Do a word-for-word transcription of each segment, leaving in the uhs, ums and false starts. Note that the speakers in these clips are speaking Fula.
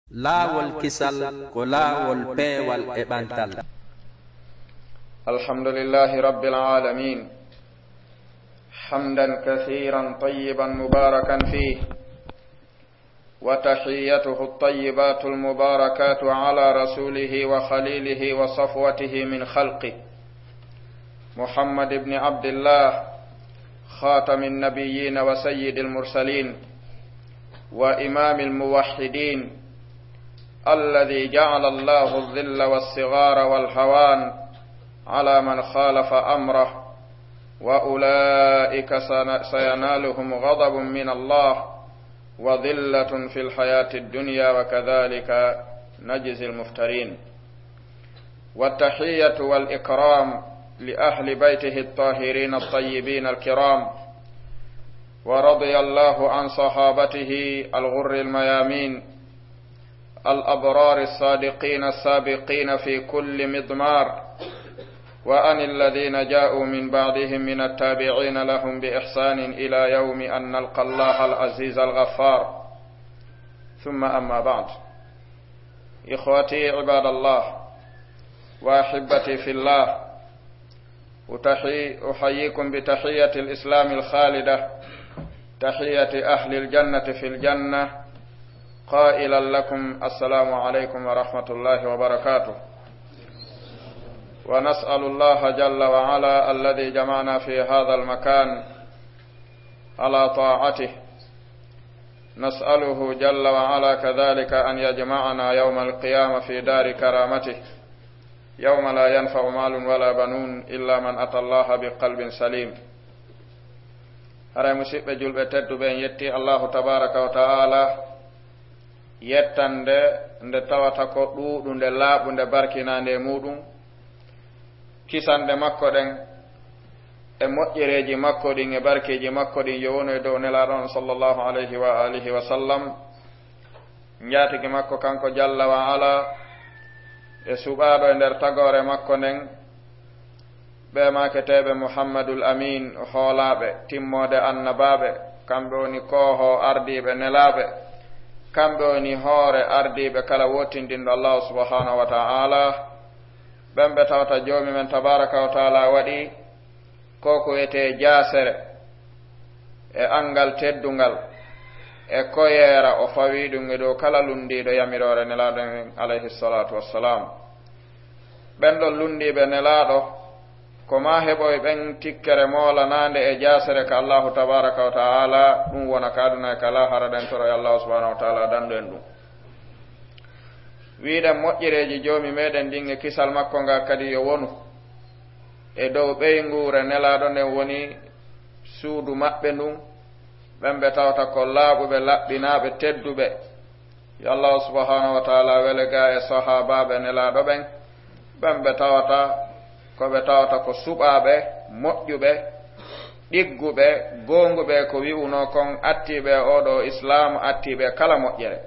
Laawol kisal ko laawol peewal e ɓantal. الحمد لله رب العالمين. حمدا كثيرا طيبا مباركا فيه، وتحيته الطيبات المباركات على رسوله وخليله وصفوته من خلقه، محمد بن عبد الله، خاتم النبيين وسيد المرسلين، وإمام الموحدين، الذي جعل الله الذل والصغار والهوان على من خالف أمره، وأولئك سن-، سينالهم غضب من الله وذلة في الحياة الدنيا، وكذلك نجزي المفترين. والتحية والإكرام لأهل بيته الطاهرين الطيبين الكرام، ورضي الله عن صحابته الغر الميامين الأبرار الصادقين السابقين في كل مضمار، وعن الذين جاءوا من بعدهم من التابعين لهم بإحسان إلى يوم أن نلقى الله العزيز الغفار. ثم أما بعد، إخوتي عباد الله وأحبتي في الله، أتحي-، أحييكم بتحية الإسلام الخالدة، تحية أهل الجنة في الجنة، قائلا لكم: السلام عليكم ورحمة الله وبركاته. ونسأل الله جل وعلا الذي جمعنا في هذا المكان على طاعته، نسأله جل وعلا كذلك أن يجمعنا يوم القيامة في دار كرامته، يوم لا ينفع مال ولا بنون إلا من أتى الله بقلب سليم. Haray, musiɓɓe julɓe tedduɓe, en yetti Allahu tabaraka wa ta'ala yettande nde tawata ko ɗuuɗunde, laaɓunde, barkinaande e muuɗum, kisanɗe makko ɗen e moƴƴereeji makko ɗin e barkeeji makko ɗin, yo wonu e dow Nelaaɗo on sallallahu alayhi wa alihi wa sallam, njaatigi makko kanko jalla wa ala, e suɓaaɗo e nder tagoore makko nden, ɓe maaketeeɓe Muhammadul Amin, hoolaaɓe, timmoode annabaaɓe, kamɓe woni koohoo ardiiɓe nelaaɓe, kamɓe woni hoore ardiiɓe kala wootindinɗo Allahu subhanahu wa ta'ala, ɓen ɓe tawata Joomi men tabaraka wa ta'ala waɗi ko ko wiyetee jaasere e anngal teddungal e koyeera, o fawi ɗum e dow kala lunndiiɗo yamiroore Nelaaɗo men alayhi salatu wassalam. Ɓen ɗon lunndiiɓe Nelaaɗo, ko maa heɓoy ɓen tikkere moolanaande e jaasere ka Allahu tabaraka wa ta'ala, ɗum wona ka aduna e ka laahara, ɗen toroy Allahu subhanahu wa ta'ala dandu en ɗum. Wiiɗen moƴƴereeji Joomi meɗen ɗin e kisal makko nga kadi yo wonu e dow ɓeynguure Nelaaɗo nden woni suudu maɓɓe ndun, ɓen ɓe tawata ko laaɓuɓe, laɓɓinaaɓe, tedduɓe. Yo Allahu subhanahu wa ta'ala wele ga e sahaabaaɓe Nelaaɗo ɓen, ɓen ɓe tawata ko ɓe tawata ko suɓaaɓe, moƴƴuɓe, ɗigguɓe, goonguɓe ko wi'unoo kon, attiiɓe e oo ɗoo Islaam, attiiɓe kala moƴƴere.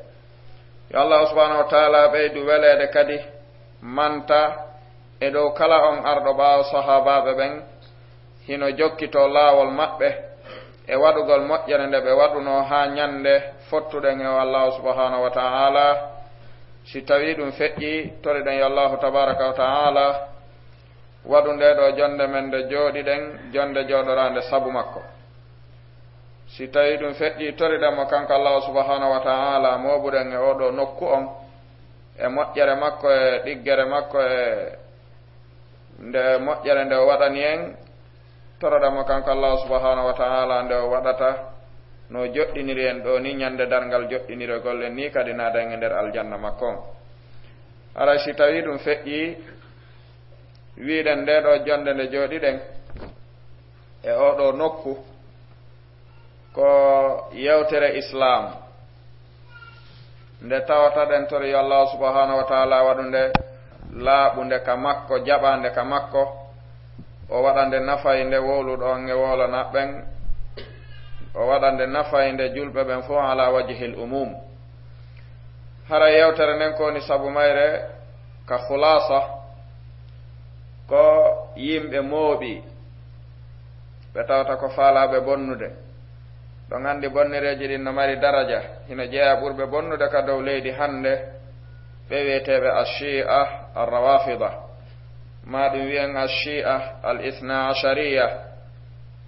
Yo Allahu subhanahu wa ta'ala ɓeydu weleede kadi manta e dow kala on arɗo ɓaawo sahaabaaɓe ɓen, hino jokkitoo laawol maɓɓe e waɗugol moƴƴere nde ɓe waɗunoo haa ñannde fottuɗen e o Allahu subhanahu wa ta'ala. Si tawii ɗum feƴƴii, toriɗen yo Allahu tabaraka wa ta'ala waɗu ndee ɗoo jonnde men nde jooɗiɗen, jonnde jooɗoraande sabu makko. Si tawii ɗum feƴƴii, toriɗen mo kanko Allahu subhanahu wa ta'ala mooɓuɗen e oo ɗoo nokku on, e moƴƴere makko, e ɗiggere makko, e nde moƴƴere nde o waɗani en, toroɗen mo kanko Allahu subhanahu wa ta'ala nde o waɗata no joɗɗiniri en ɗoo ni ñannde darngal, joɗɗinirogol en ni kadi naada en e nder aljanna makko on. Haray si tawii ɗum feƴƴii, wiiɗen ndee ɗoo jonnde nde jooɗiɗen e oo ɗoo nokku, ko yewtere Islaam, nde tawata ɗen tori yo Allahu subhanahu wa ta'ala waɗu nde laaɓunde ka makko, jaɓaande ka makko, o waɗa nde nafaynde wowluɗo on e wowlana ɓen, o waɗa nde nafaynde julɓe ɓen fof ala wajhil umum. Hara yewtere nden ko woni sabu mayre ka khulasa, ko yimɓe mooɓi, ɓe tawata ko faalaaɓe bonnude. Ɗon anndi bonnereeji ɗin no mari daraja, hino jeyaa ɓurɓe bonnude ka dow leydi hannde, ɓe wi'eteeɓe Ashia Arrawafida, maa ɗum wi'en Ashia Al Ithna Ashariya,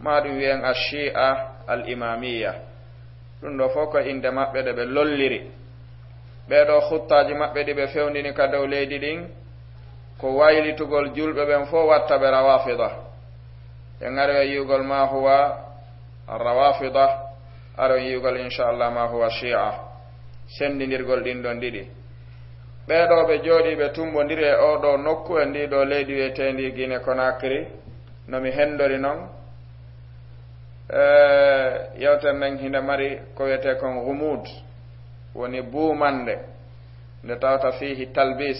maa ɗum wi'en Ashia Al Imamiya. Ɗum ɗo fof ko innde maɓɓe ɗe ɓe lolliri. Ɓee ɗoo huttaaji maɓɓe ɗi ɓe fewndini ka dow leydi ɗin, ko waylitugol julɓe ɓen fof watta ɓe Rawafida. En ari e yi'ugol ma huwa Rawafida, aron yi'ugol inchallah ma huwa Shia. Senndindirgol ɗin ɗon ɗiɗi. Ɓee ɗoo ɓe jooɗii ɓe tummbondiri e oo ɗoo nokku e ndii ɗoo leydi wi'eteendi Guinée Conakry, no mi henndori non, e, yewtere nden hinde mari ko wi'etee kon gumuud, woni buumannde, nde tawata fiihi talbis.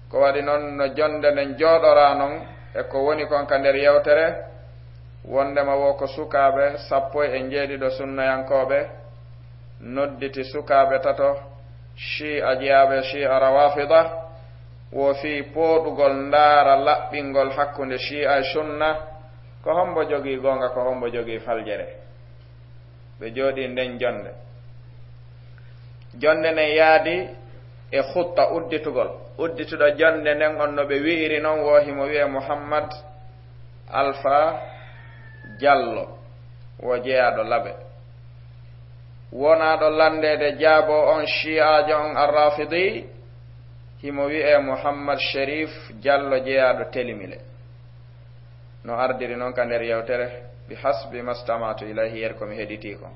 Ko waɗi non no jonnde nden jooɗoraa non e ko woni kon ka nder yewtere, wonndema wo ko sukaaɓe sappo e njeeɗiɗo sunnayankooɓe nodditi sukaaɓe tato, Shia jeyaaɓe Shia Rawafida, wo fii pooɗugol ndaara laɓɓingol hakkunde Shia e Sunna, ko hombo jogii goonga, ko hombo jogii faljere. Ɓe jooɗii nden jonnde. Jonnde nden yaadi e khutta udditugol. Uddituɗo jonnde nden on no ɓe wi'iri non wo himo wi'ee Muhammad Alfa Jallo, wo jeyaaɗo Laɓe. Wonaaɗo lanndeede jaaboo on Shi'aajo on Arrafidi, himo wi'ee Muhammad Sherif Jallo jeyaaɗo Telimile. No ardiri non ka nder yewtere, bi hasbi mastama'tu ilayhi, yer ko mi heɗitii kon.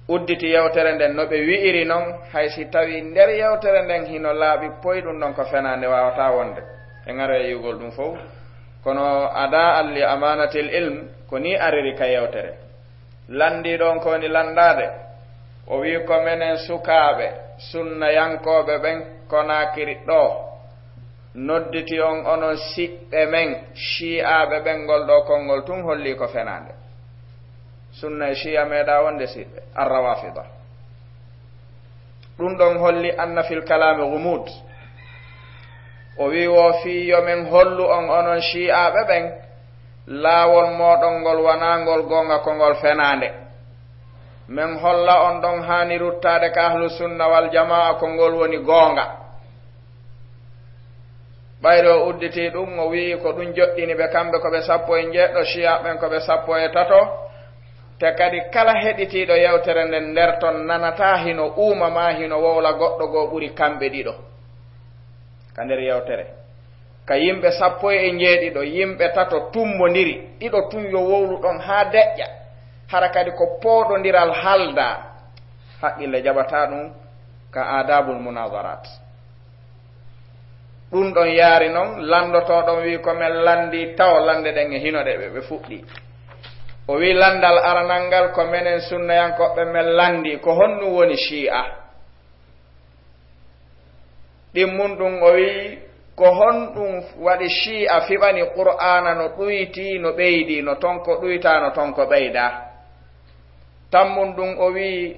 Udditi yewtere nden no ɓe wi'iri non, hay si tawi nder yewtere nden hino laaɓi poy ɗum ɗon ko fenaande waawataa wonde. En aroya yi'ugol ɗum fow. Kono ada'an li amanatil ilm, ko nii ariri ka yewtere. Lanndii ɗon ko woni lanndaade. O wi'i ko menen sukaaɓe sunnayankooɓe ɓen Konaakiri ɗoo nodditi on onon siɓɓe men Shi'aaɓe ɓen, ngol ɗoo konngol tun hollii ko fenaande. Sunna e Shi'a meeɗaa wonde siɓɓe, Arrawafida. Ɗum ɗon holli anna fil kalaami gumuud. O wi'i wo fii yo men hollu on onon Shi'aaɓe ɓen, laawol mooɗon ngol wanaa ngol goonga, ko ngol fenaande. Men holla on ɗon haani ruttaade ka Ahlu Sunna wal Jamaa ko ngol woni goonga. Ɓayri o udditii ɗum, o wi'i ko ɗum joɗɗini ɓe, kamɓe ko ɓe sappo e njeeɗiɗo, Shi'a ɓen ko ɓe sappo e tato. Te kadi kala heɗitiiɗo yewtere nden nder ton nanataa hino uuma maa hino wowla goɗɗo goo ɓuri kamɓe ɗiɗo ka nder yewtere. Ka yimɓe sappo e njeeɗiɗo, yimɓe tato tummbondiri, ɗiɗo tun yo wowlu ɗon haa deƴƴa. Hara kadi ko pooɗondiral haldaa, haqqille jaɓataa ɗum ka aadaabul munaadaraat. Ɗum ɗon yaari non, lanndotooɗo on wi'i ko men lanndii tawo lannde ɗen e hino ɗe ɓe, ɓe fuɗɗii. O wi'i lanndal aranal ngal ko menen sunnayankooɓe men lanndii, ko honɗum woni Shi'a? Ɗimmun ɗum o wi'i, ko honɗum waɗi Shi'a fiɓani Qur'aana no ɗuytii, no ɓeydii, no ton ko ɗuytaa, no ton ko ɓeydaa? Tammun ɗum o wi'i,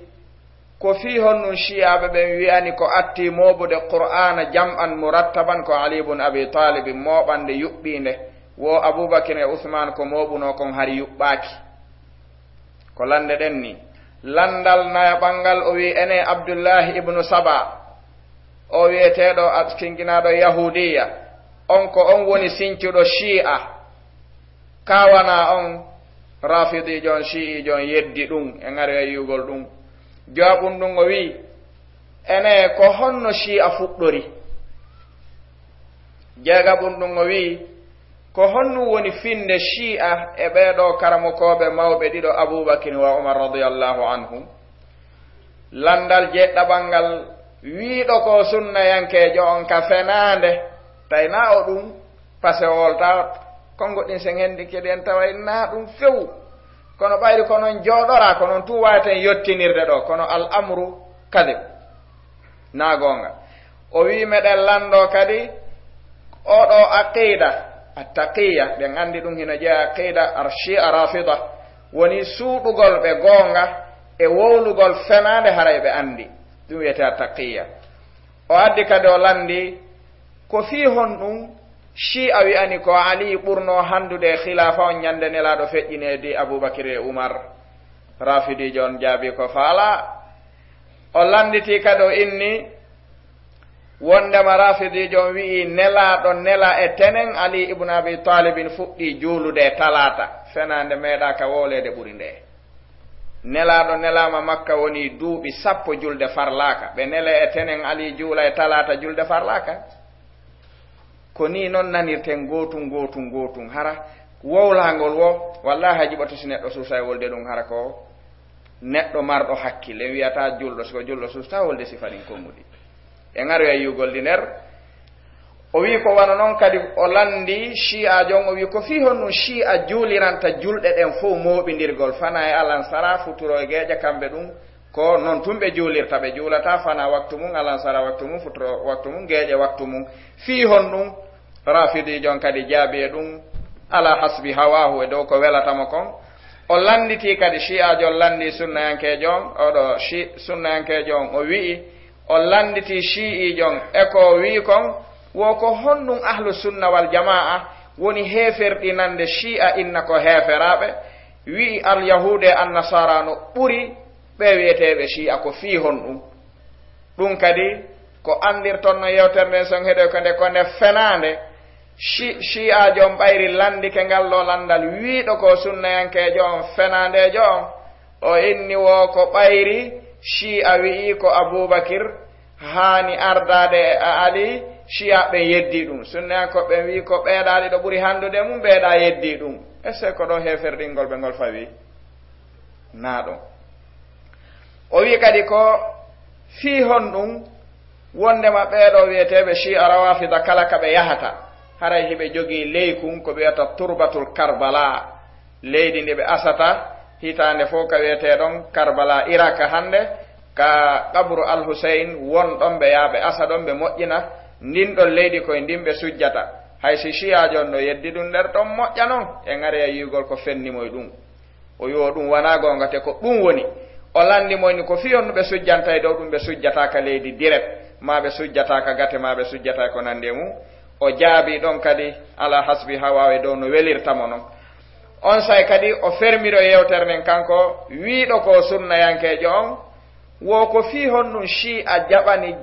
ko fii honɗum Shi'aaɓe ɓen wi'ani ko attii mooɓude Qur'aana jam'an murattaban ko Ali ibn Abi Talib mooɓande yuɓɓiinde, wo Abubakir e Usmaan ko mooɓunoo kon hari yuɓɓaaki? Ko lannde ɗen nii. Lanndal nayaɓal ngal o wi'i, enee Abdullahi ibnu Saba, o wi'eteeɗo askinkinaaɗo Yahuudiya, on ko on woni sincuɗo Shi'a, kaa wanaa on Rafidiijo on, Shi'iijo on yeddi ɗum, en aroya yi'ugol ɗum. Jawaaɓun ɗum o wi'i, enee ko honno Shi'a fuɗɗori? Jeegaɓun ɗum o wi'i, ko honɗum woni finnde Shi'a e ɓee ɗoo karamokooɓe mawɓe ɗiɗo, Abubakir wa Umar radiyallahu anhum? Lanndal jeeɗiɗaɓal ngal, wi'uɗo ko sunnayankeejo on ka fenaande, tawi naa o ɗum, pase wolta, konngo ɗin sen henndi kadi en taway naa ɗum few. Kono ɓayri ko non jooɗoraa, ko non tun waaweten yottinirde ɗoo, kono al amru kadib. Naa goonga. O wi'i meɗen lanndoo kadi, oo ɗoo aqiida, attaqiyya, ɗen anndi ɗum hino jeyaa aqiida ar-Shi'a Rafida, woni suuɗugol ɓe goonga e wowlugol fenaande haray ɓe anndi. Ɗum wi'etee attaqiyya. O addi kadi o lanndi, ko fii honɗum Shi'a wi'ani ko Ali ɓurnoo hanndude e khilaafa on ñande Nelaaɗo feƴƴineede Abubakir e Umar? Rafidiijo on jaabii ko faalaa. O lannditi kadi, o inni wonndema Rafidiijo on wi'i Nelaaɗo nela e tenen, Ali ibn Abi Talibin fuɗɗii juulude e talaata. Fenaande meeɗaaka wowleede ɓuri nde. Nelaaɗo nelaama Makka wonii duuɓi sappo julde farlaaka. Ɓe nele e tenen, Ali juula e talaata julde farlaaka. Ko nii non nanirten gootun, gootun, gootun. Hara wowlangol wo, wallahi, a jiɓoto si neɗɗo suusa e wolde ɗum, hara ko neɗɗo marɗo hakkille. En wiyata julɗo, siko julɗo suusta wolde sifa ɗin konguɗi. E ngaroya yi'ugol ɗi nder. O wi ko wano non kadi o landi Shi'aajo on, o wi ko fii honɗum Shi'a juuliranta julɗe ɗen fow mooɓindirgol, fana e alansara, futuro e geeƴa, kamɓe ɗum ko non tun ɓe juulirta, ɓe juulata fana waktu mum, alansara waktu mum, futuro waktu mum, geeƴe waktu mum. Fii honɗum? Rafidiijo on kadi jaabi e ɗum ala hasbi hawaahu, e dow ko welata mo kon. O landiti kadi Shi'aajo on, landi sunnayankeejo on, oɗo Shi-, sunnayankeejo on, o wi'i, o landiti Shi'iijo on e ko o wi'i kon, wo ko honɗum Ahlu Sunna wal Jamaa woni heeferɗinande Shi'a inna ko heeferaaɓe, wi'i Alyahuudu e Annasaara no ɓuri ɓe wi'eteeɓe Shi'a, ko fii honɗum? Ɗum kadi ko anndirton no yewtere nden, son heɗoy ko nde, ko nde fenaande. Shi-, Shi'aajo on ɓayri landike ngal ɗoo landal, wiiɗo ko sunnayankeejo on, fenaandeejo on. O inni wo ko ɓayri Shi'a wi'i ko Abubakir haani ardaade e Ali, Shi'a ɓen yeddi ɗum. Sunnayankooɓe ɓen wi'i ko ɓeeɗaa ɗiɗo ɓuri handude mum, ɓeeɗaa yeddi ɗum. Est-ce que ko ɗo heeferɗingol ɓe ngol fawi? Naa ɗon. O wi'i kadi ko fii honɗum wonndema ɓeeɗo wi'eteeɓe Shi'a Rawafida kala ka ɓe yahata, haray hiɓe jogii leykun ko ɓe wi'ata Turbatul Karbala, leydi ndi ɓe asata hitaande fow ka wi'etee ɗon Karbala, Irak hannde, ka qabru Al Huseyn won ɗon ɓe yaha ɓe asa ɗon ɓe moƴƴina ndin ɗon leydi, koye ndin ɓe sujjata. Hay si Shi'aajo on no yeddi ɗum nder ɗon moƴƴa non, e ŋaroya yi'ugol ko fenni mo e ɗum. O wi'i ɗum wanaa goonga, te ko ɗum woni. O landi mo ni ko fii honɗum ɓe sujjanta e dow ɗum, ɓe sujjata ka leydi direct, maa ɓe sujjata ka gate, maa ɓe sujjata e ko nandi e mum. O jaabi ɗon kadi ala hasbi hawaahu e dow no welirta mo non. Onsay kadi o fermiro yewtere nden kanko wiiɗo ko sunnayankeejo on, wo ko fii honɗum Shi'a jaɓani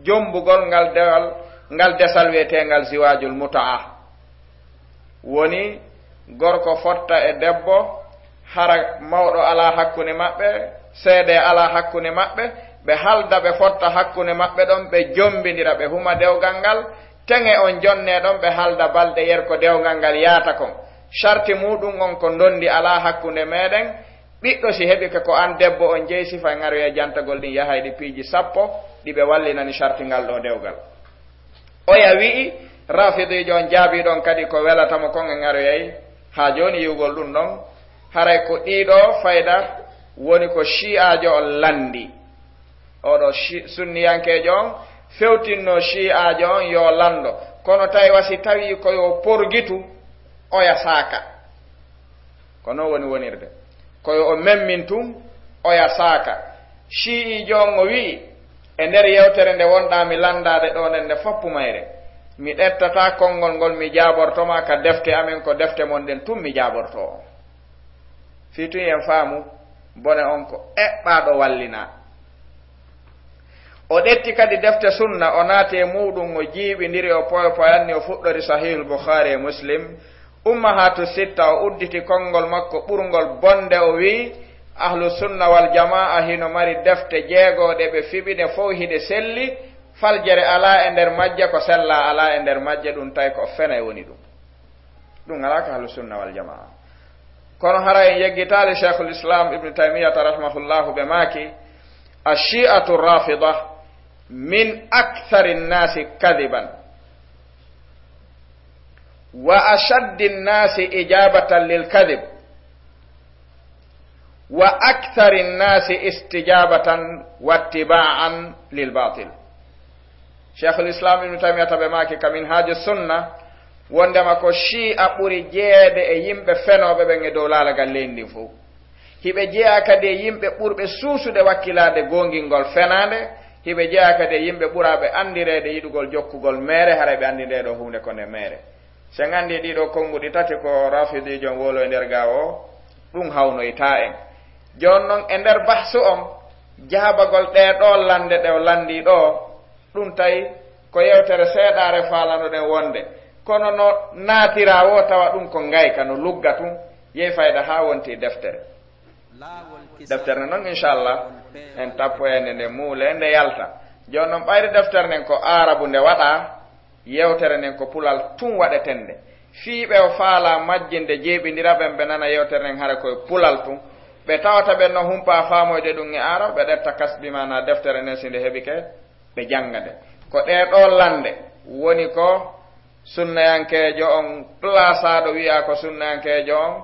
jombugol ngal dewal, ngal desal wi'eteengal ziwaajul muta'a. Woni gorko fotta e debbo, hara mawɗo alaa hakkunde maɓɓe, seede alaa hakkunde maɓɓe, ɓe halda ɓe fotta hakkunde maɓɓe ɗon, ɓe jombindira, ɓe huma dewgal ngal, teŋe on jonne ɗon, ɓe halda balɗe yer ko dewgal ngal yaata kon. Sharti muuɗum on ko ndondi alaa hakkunde meɗen, ɓiɗɗo si heɓike ko an debbo on jeyi, sifa ŋaroya jantagol ɗin yahay ɗi piiji sappo ɗi ɓe wallinani sharti ngal ɗo dewgal. Oya wi'i, Rafidiijo on jaabii ɗon kadi ko welata mo kon, en aroyay haa jooni yi'ugol ɗum ɗon. Haray ko ɗiɗo fayda woni ko Shi'aajo on landi. Oɗo Shi-, sunniyankeejo on fewtinno Shi'aajo on yo lando. Kono tawi wasi tawi ko yo porgitu, oya saaka. Ko non woni wonirde. Ko yo o memmin tun, oya saaka. Shi'iijo on o wi'i, e nder yewtere nde wonɗaa mi landaade ɗoo nden, nde foppu mayre, mi ɗettataa konngol ngol, mi jaaborto ma ka defte amen, ko defte mon ɗen tun mi jaaborto on. Fii tun en faamu, bone on ko eɓɓaaɗo wallinaa. O ɗetti kadi defte sunna, o naati e muuɗum, o jiiɓindiri, o poyopoyanni, o fuɗɗori Sahihul Bukhari e Muslim. Ummahatu sitta, o udditi konngol makko ɓurngol bonde, o wi'i, Ahlu Sunna wal Jamaa hino mari defte jeego ɗe ɓe fiɓi, ɗe fow hiɗe selli, faljere alaa e nder majje, ko sellaa alaa e nder majje, ɗum tawi ko fena e woni ɗum. Ɗum alaa ka Ahlu Sunna wal Jamaa. Kono hara en yeggitaali Sheikhul Islam Ibn Taymiyyata rahimahullahu, ɓe maaki, Ashi'atu Rafida min akthari nnasi kadiban wa ashaddi nnasi ijabatan lil kadib wa akthari nnasi istijabatan wattiba'an lil batil. Sheikhul Islam Ibn Taymiyyata ɓe maaki ka Minhaju Sunna, wondema ko Shi'a ɓuri jeyeede e yimɓe fenooɓe ɓen e dow laalagal leydi ndin fow. Hiɓe jeyaa kadi e yimɓe ɓurɓe suusude wakkilaade goongingol fenaande, hiɓe jeyaa kadi e yimɓe ɓuraaɓe anndireede yiɗugol jokkugol meere, haray ɓe anndi ndee ɗoo huunde ko nde meere. Si en anndii ɗii ɗoo konnguɗi tati ko Rafidiijo on wowloyi nder gaa o, ɗum hawnoytaa en. Jooni noon, e nder bahsu on, jaabagol ɗee ɗoo lande ɗe o lanndii ɗoo, ɗum tawi ko yewtere seeɗaare faalanoɗen wonde, kono no naatira woo, tawa ɗum ko ngayka, no lugga tun, yehi fayda haa wonti deftere. Deftere nde noon, inchallah, en tappoyande nde, muule nde yalta. Jooni noon, ɓayri deftere nden ko aarabu nde waɗaa, yewtere nden ko pulal tun waɗetende. Fii ɓe o faalaa majjinde jeeɓindira ɓen, ɓe nana yewtere nden hara koye pulal tun. Ɓe tawata ɓen no humpaa faamoyde ɗum e aarabu, ɓe ɗetta kasbi maanaa deftere nden, si nde heɓike, ɓe jannga nde. Ko ɗee ɗoo lande woni ko sunnayankeejo on, plasaaɗo wi'aa ko sunnayankeejo on,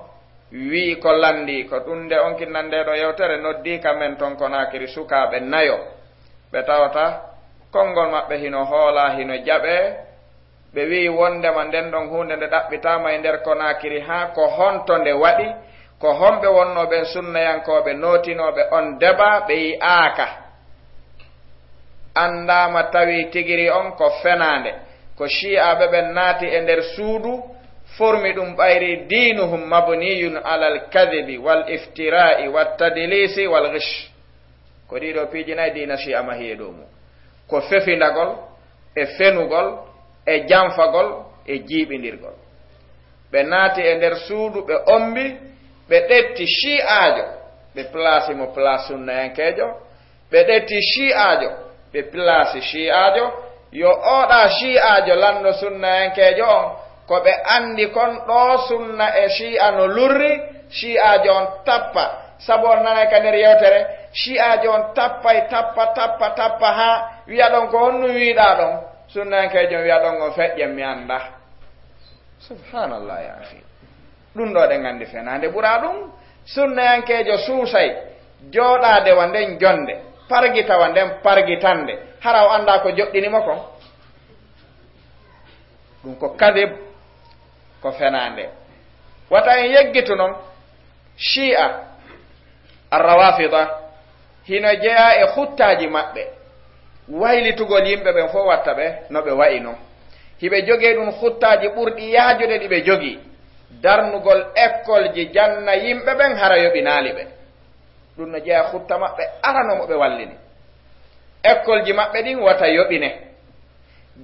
wi'i ko lanndii. Ko ɗum nde on kinnandeeɗo yewtere noddii ka men ton Konaakiri sukaaɓe nayo. Ɓe tawata konngol maɓɓe hino hoolaa, hino jaɓee. Ɓe wi'i wonndema nden ɗon huunde nde ɗaɓɓitaama e nder Konaakiri, haa ko honto nde waɗi, ko honɓe wonnoo ɓen sunnayankooɓe nootinooɓe on debaa, ɓe yi'aaka. Anndaama tawi tigiri on ko fenaande, ko shi'aaɓe ɓen naati e nder suudu, formi ɗum ɓayri diinuhum mabniyun alal kadhibi wal iftira'i wat tadlisi wal ghish. Ko ɗii ɗoo piiji nay diina shi'a mahi e dow mum. Ko fefindagol, e fenugol, e janfagol, e jiiɓindirgol. Ɓe naati e nder suudu, ɓe ombi, ɓe ɗetti shi'aajo, ɓe plaasi mo place sunnayankeejo, ɓe ɗetti shi'aajo, ɓe plaasi shi'aajo, yo oɗa shi'aajo lanndo sunnayankeejo on, ko ɓe anndi kon ɗoo sunna e shi'a no lurri, shi'aajo on tappa. Sabu on nanay ka nder yewtere, shi'aajo on tappay, tappa, tappa, tappa, haa wi'a ɗon ko honɗum wi'uɗaa ɗon? Sunnayankeejo on wi'a ɗon on feƴƴen mi anndaa. Subhanallah ya akhi. Ɗum ɗoo ɗen anndi fenaande ɓuraa ɗum. Sunnayankeejo suusay jooɗaade wa nden jonnde, pargita wa nden pargitannde, hara o anndaa ko joɗɗini mo kon. Ɗum ko kadib, ko fenaande. Wata en yeggitu non, Shi'a, Ar-Rawafida, hino jeyaa e huttaaji maɓɓe, waylitugol yimɓe ɓen fof watta ɓe no ɓe wayi non. Hiɓe jogii ɗum huttaaji ɓurɗi yaajude ɗi ɓe jogii, darnugol ekkolji janna yimɓe ɓen hara yoɓinaali ɓe. Ɗum no jeyaa hutta maɓɓe arano mo ɓe wallini. Ekkolji maɓɓe ɗin wata yoɓine.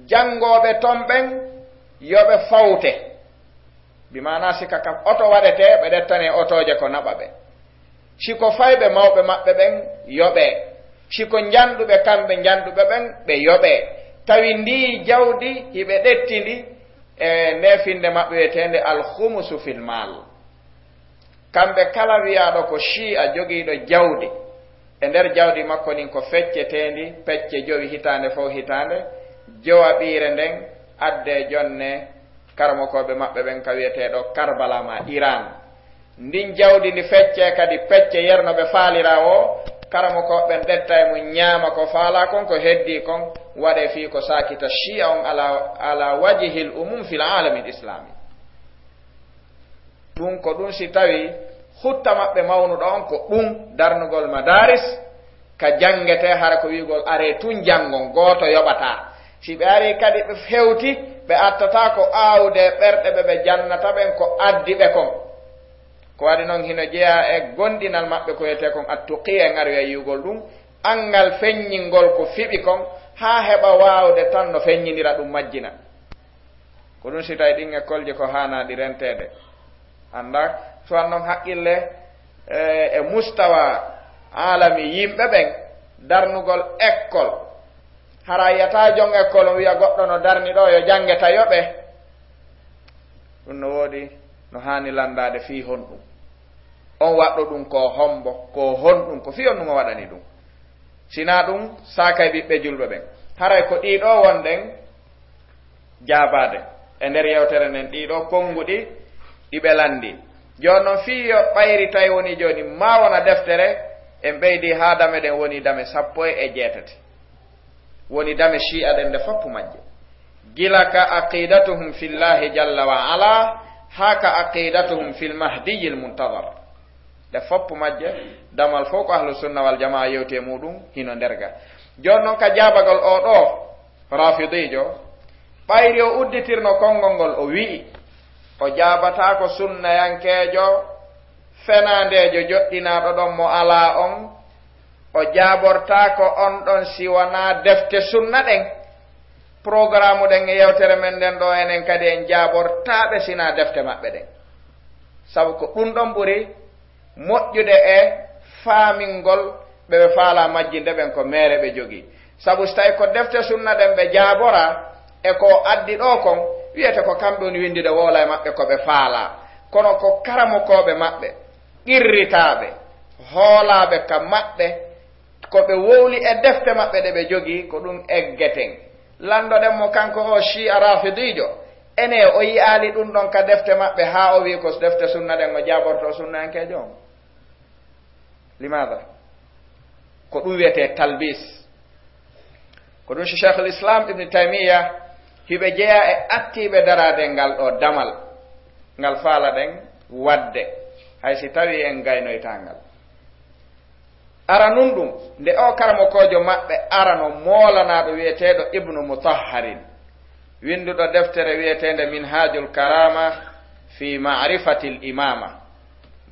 Janngooɓe ton ɓen yo ɓe fawte. Bi maanaa, si ka kam oto waɗetee, ɓe ɗettanee otooje ko naɓa ɓe. Si ko fayɓe mawɓe maɓɓe ɓen, yoɓee. Si ko njanɗuɓe kamɓe njanɗuɓe ɓen, ɓe yoɓee. Tawi ndii jawdi hiɓe ɗetti ndi e ndee finnde maɓɓe wi'eteende al khumusu fil mal. Kamɓe kala wiyaaɗo ko Shi'a jogiiɗo jawdi, e nder jawdi makko ndin ko fecceteendi pecce jowi hitaande fow hitaande, jowaɓiire nden addee jonne karamokooɓe maɓɓe ɓen ka wi'eteeɗo Karbala ma Iran. Ndin jawdi ndi feccee kadi pecce yer no ɓe faalira o, karamokooɓe ɓen ɗetta e mum ñaama ko faalaa kon, ko heddii kon waɗee fii ko saakita Shi'a on ala, ala wajhil umum fil aalamil islami. Ɗum ko ɗum si tawi hutta maɓɓe mawnuɗo on ko ɗum darnugol madaris, ka janngetee hara ko wi'ugol aree tun janngon, gooto yoɓataa. Si ɓe arii kadi ɓe hewti, ɓe attataa ko aawde ɓerɗe ɓe ɓe jannata ɓen ko addi ɓe kon. Ko waɗi non hino jeyaa e gomɗinal maɓɓe ko wiyetee kon attuqiya, en aroya yi'ugol ɗum, anngal feññingol ko fiɓi kon, haa heɓa waawde tan no feññindira ɗum majjina. Ko ɗum si tawi ɗin ekkolji ko haanaa ɗi renteede. Anndaa, so wannon haqqille, e, e mustawa aalami yimɓe ɓen, darnugol ekkol. Hara yiyataa jon ekkol on wi'a goɗɗo no darni ɗoo, yo jannge ta yoɓe. Ɗum no woodi no haani lanndaade fii honɗum. On waɗɗo ɗum ko hombo, ko honɗum, ko fii honɗum o waɗani ɗum. Sinaa ɗum, saakay ɓiɓɓe julɓe ɓen. Haray ko ɗii ɗoo wonɗen jaabaade e nder yewtere nden, ɗii ɗoo konnguɗi ɗi ɓe lanndii. Jooni non, fii yo ɓayri tawi woni jooni maa wona deftere, en ɓeydii haa dame ɗen woni dame sappo e jeetati. Woni dame Shi'a ɗen nde foppu majje. Gila ka aqidatuhum fillahi jalla wa ala, haa ka aqidatuhum fil mahdiyil muntazar. Ɗe foppu majje, damal fof ko ahlu sunna wal jamaa yewti e muɗum hino nder ga. Jooni non ka jaabagol o ɗoo rafidiijo, ɓayri o udditirno konngol ngol, o wi'i, o jaabataako sunnayankeejo Fenaandeejo joɗɗinaaɗo ɗon mo alaa on, o jaabortaako on ɗon si wanaa defte sunna ɗen. Porogaraamu ɗen e yewtere men nden ɗoo, enen kadi en jaabortaaɓe sinaa defte maɓɓe ɗen. Sabu ko ɗun ɗon ɓuri moƴƴude e faamingol ɓe ɓe faalaa majjinde ɓen ko meere ɓe jogii. Sabu si tawii ko defte sunna ɗen ɓe jaaboraa e ko o addi ɗoo kon, wiyete ko kamɓe woni winndude wowla e maɓɓe ko ɓe faalaa. Kono ko karamokooɓe maɓɓe, qirritaaɓe, hoolaaɓe ka maɓɓe, ko ɓe wowli e defte maɓɓe ɗe ɓe jogii, ko ɗun eggeten. Lanndoɗen mo kanko o Shi'a Rafidiijo, enee o yi'aali ɗun ɗon ka defte maɓɓe haa o wi'i ko defte sunna ɗen o jaabortoo sunnayankeejo on? Limaada? Ko ɗun wiyetee talbis. Ko ɗun si Sheikhul Islam Ibn Taymiya hiɓe jeyaa e attiiɓe daraade ngal ɗoo damal, ngal faalaɗen waɗde, hay si tawii en gaynoytaa ngal. Aranun ɗun, nde o karamokoojo maɓɓe arano moolanaaɗo wi'eteeɗo Ibnu Mutahharin, winnduɗo deftere wi'eteende Minhajul Karama fi Ma'rifatil Imama,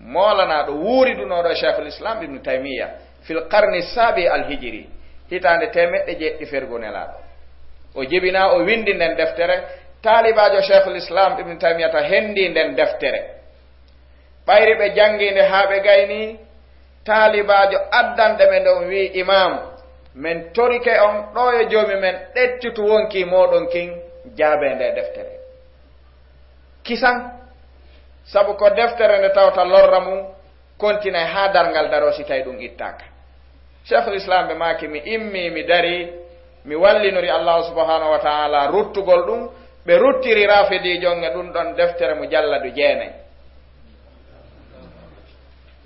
moolanaaɗo wuuridunooɗo e Sheikhul Islam Ibnu Taymiya fil qarni saabi al hijiri, hitaande teemeɗɗe jeeɗiɗi fergu Nelaaɗo. O jibinaa, o winndi nden deftere, taalibaajo Sheikhul Islam Ibnu Taymiyata henndii nden deftere. Ɓayri ɓe janngii nde haa ɓe gaynii, taalibaajo addanɗe ɓe nden wi'i, Imaam, men torike on, ɗoo yo Joomi men ɗettitu wonkii mooɗon kin, jaabee ndee deftere. Kisan, sabu ko deftere nde tawata lorra mun kontinay haa darngal daroo si tawii ɗun ittaaka. Sheikhul Islam ɓe maaki, mi immii, mi darii, mi wallinori Allaahu subhaanahu wa ta'aalaa ruttugol ɗun, ɓe ruttiri Raafidiijo on e ɗun ɗon deftere mujalladu jeenay.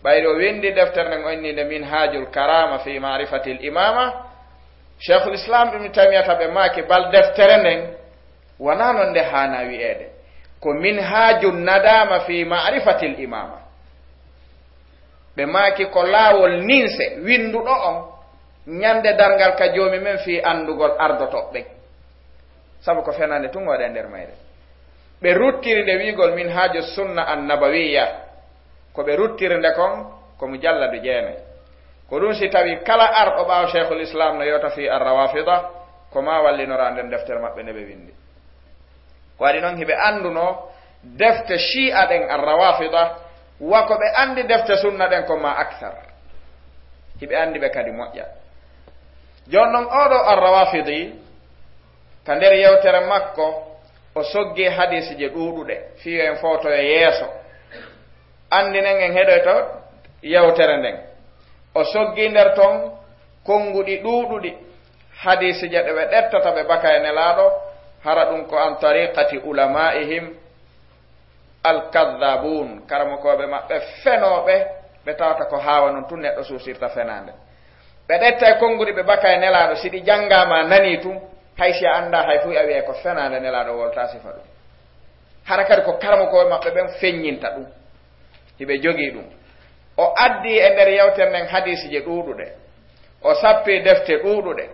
Ɓayri o winndi deftere nden o inni nde Minhajul Karama fi Ma'rifatil Imama, Sheikhul Islam Ibn Taymiyata ɓe maaki bal deftere nden wanaa non nde haanaa wi'eede. Ko Minhajun Nadama fi Ma'rifatil Imama. Ɓe maaki ko laawol ninse winnduɗo on ñande darngal ka Joomi men fii anndugol ardotooɓe ɓen. Sabu ko fenaande tun waɗi e nder mayre. Ɓe ruttiri nde wi'ugol Minhaju Sunna An-Nabawiyya. Ko ɓe ruttiri nde kon, ko mujalladu jeenay. Ko ɗun si tawii kala arɗo ɓaawo Sheikhul Islam no yewta fii Ar-Rawafida, ko maa wallinora nden deftere maɓɓe nde ɓe winndi. Ko waɗi non hiɓe anndunoo defte Shi'a ɗen Ar-Rawafida, wa ko ɓe anndi defte sunna ɗen ko maa akthar. Hiɓe anndi ɓe kadi moƴƴa. Jooni non oo ɗoo Ar-Rawafidi, ka nder yewtere makko, o soggi hadiisije ɗuuɗuɗe, fii yo en fowtoyo yeeso. Anndinen en heɗoyto yewtere nden. O soggi nder ton konnguɗi ɗuuɗuɗi, hadiisije ɗe ɓe ɗettata ɓe baka e Nelaaɗo, hara ɗun ko an tariqati ulama'ihim al-kadhdhabun, karamokooɓe maɓɓe fenooɓe, ɓe tawata ko haawa non tun neɗɗo suusirta fenaande. Ɓe ɗetta e konnguɗi ɓe baka e Nelaaɗo, si ɗi janngaama a nanii tun, hay si a anndaa hay fuu a wi'ay ko fenaande Nelaaɗo woltaa sifa ɗun. Hara kadi ko karamokooɓe maɓɓe ɓen feññinta ɗun. Hiɓe jogii ɗun. O addii e nder yewtere nden hadiisije ɗuuɗuɗe. O sappii defte ɗuuɗuɗe.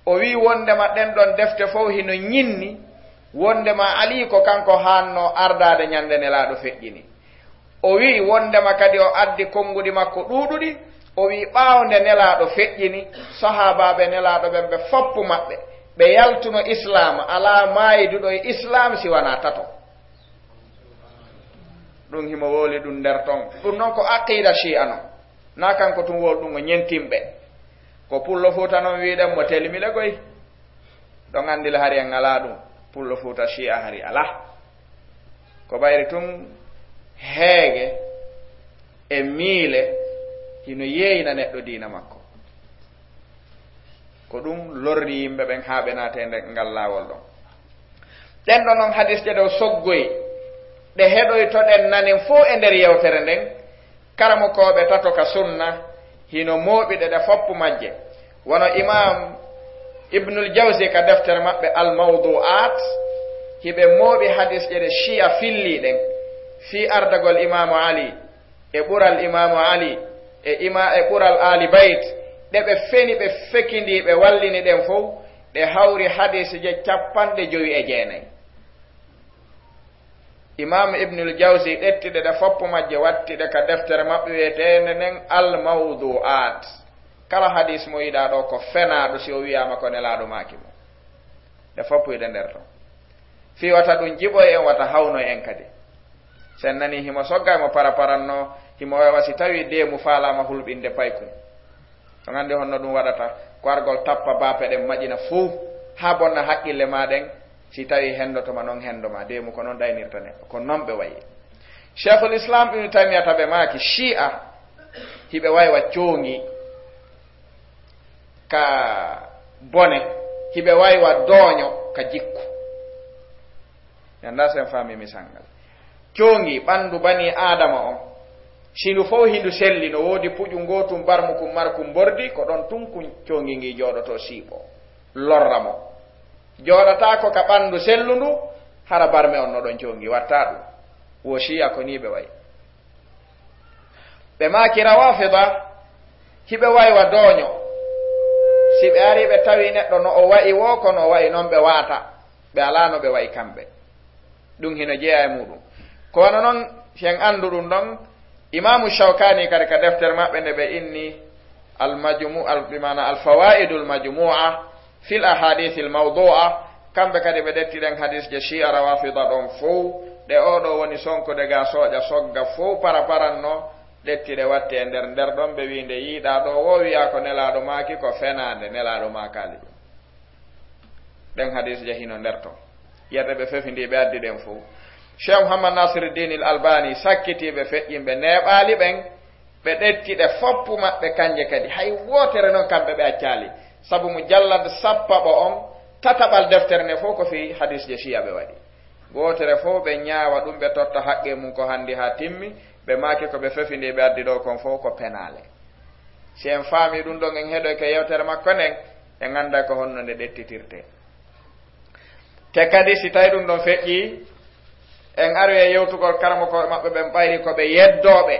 O wi'i wonndema ɗen ɗon defte fow hino ñinni, wonndema Alii ko kanko haannoo ardaade ñande Nelaaɗo feƴƴini. O wi'i wonndema kadi o addi konnguɗi makko ɗuuɗuɗi, o wi'i ɓaawo nde Nelaaɗo feƴƴini, sahaabaaɓe Nelaaɗo ɓen ɓe foppu maɓɓe, ɓe yaltuno Islaam, alaa maayiduɗo e Islaam si wanaa tato. Ɗun himo wowli ɗun nder ton. Ɗun non ko aqiida Shi'a non. Naa kanko tun wowli ɗun, o ñentimɓe. Ko Pullo Fuuta non wi'uɗen mo telmile goy. Ɗon anndi le hari en alaa ɗun. Pullo Fuuta Shi'a hari alaa. Ko ɓayri tun heege e miile hino yeeyna neɗɗo diina makko. Ko ɗun lorri yimɓe ɓen haa ɓe naati e nder ngal laawol ɗon. Ɗen ɗon non hadiisje ɗe o soggoyi, ɗe heɗoytoɗen nanen fow e nder yewtere nden, karamokooɓe tato ka sunna, hino mooɓi ɗe, ɗe foppu majje. Wano Imaam Ibnul Jawzi ka deftere maɓɓe Al Mawdu'aat, hiɓe mooɓi hadiisje ɗe Shi'a fillii ɗen, fii ardagol Imaamu Ali, e ɓural Imaamu Ali, e ima-, e ɓural Aali Bayt, ɗe ɓe feni, ɓe fekindii, ɓe wallini ɗen fow, ɗe hawri hadiisije cappanɗe jowi e jeenay. Imam Ibnul Jawzi ɗetti ɗe, ɗe foppo majje watti ɗe ka deftere maɓɓe wi'eteende nden Al Mawdu'at. Kala hadis mo yiɗaa ɗo ko fenaaɗo si o wi'aama ko Nelaaɗo maaki mo. Ɗe foppo hiɗe nder ton. Fii wata ɗum jiɓoy en, wata hawnoy en kadi. Si en nanii himo sogga, himo paraparanno, himo wawa si tawii deemu faalaama hulɓinde paykun. On anndi honno ɗum waɗata, ko argol tappa baape ɗen maƴina fuu, haa bonna haqqille maa ɗen, si tawii henndoto ma non henndo ma, deemu ko non ɗaynirta neɗɗo, ko non ɓe wayi. Cheikhul Islam Ibn Taymiyata ɓe maaki, Shi'a, hiɓe waywa coongi ka bone, hiɓe waywa dooño ka jikku. Mi anndaa si en faami misal ngal. Coongi ɓanndu bani Aadama on, si ndu fow hindu selli, no woodi puƴu ngootun, barmu kun, markun mbordi, ko ɗon tun kun coongi ngi jooɗotoo siiɓoo, lorra mo. Jooɗataako ka ɓanndu sellundu, hara barme on no ɗon coongi, wattaa ɗum. Wo Shi'a ko nii ɓe wayi. Ɓe maaki Rawafida, hiɓe waywa dooño. Si ɓe arii ɓe tawii neɗɗo no o wayi woo, ko no o wayi non ɓe waata. Ɓe alaa no ɓe wayi kamɓe. Ɗum hino jeyaa e muuɗum. Ko wano non, si en anndu ɗum ɗon, Imaamu Shawkaani kadi ka deftere maɓɓe nde ɓe inni Al-Majmu-, al-, bi maana Al-Fawaidul Majmu'a fil Ahadithil Mawdu'a, kamɓe kadi ɓe ɗetti ɗen hadisje Shi'a Rawafida ɗon fow, ɗe oo ɗoo woni sonkude ga sooƴa sogga fow paraparanno, ɗetti ɗe watti e nder, nder ɗon ɓe wi'i nde yiiɗaa ɗoo woo wi'aa ko Nelaaɗo maaki ko fenaande, Nelaaɗo maakaali ɗum. Ɗen hadisje hino nder ton. Yiyete ɓe fefindii, ɓe addi ɗen fow. Cheikh Muhammad Nasiruddin Al Albani sakkitii ɓe, feƴƴi ɓe, neeɓaali ɓen, ɓe ɗetti ɗe foppu maɓɓe kanje kadi. Hay wootere non kamɓe ɓe accaali. Sabu mujallad sappaɓo on, tataɓal deftere nde fow ko fii hadisje Shi'a ɓe waɗi. Wootere fow ɓe ñaawa ɗum, ɓe totta haqqee mum ko hanndi haa timmi, ɓe maaki ko ɓe fefindii, ɓe addi ɗoo kon fow ko penaale. Si en faamii ɗum ɗon, en heɗoyke yewtere makko nden, en annday ko honno nde ɗettitirtee. Te kadi, si tawii ɗum ɗon feƴƴii, en aroyay yewtugol karamokooɓe maɓɓe ɓen, ɓayri ko ɓe yeddooɓe.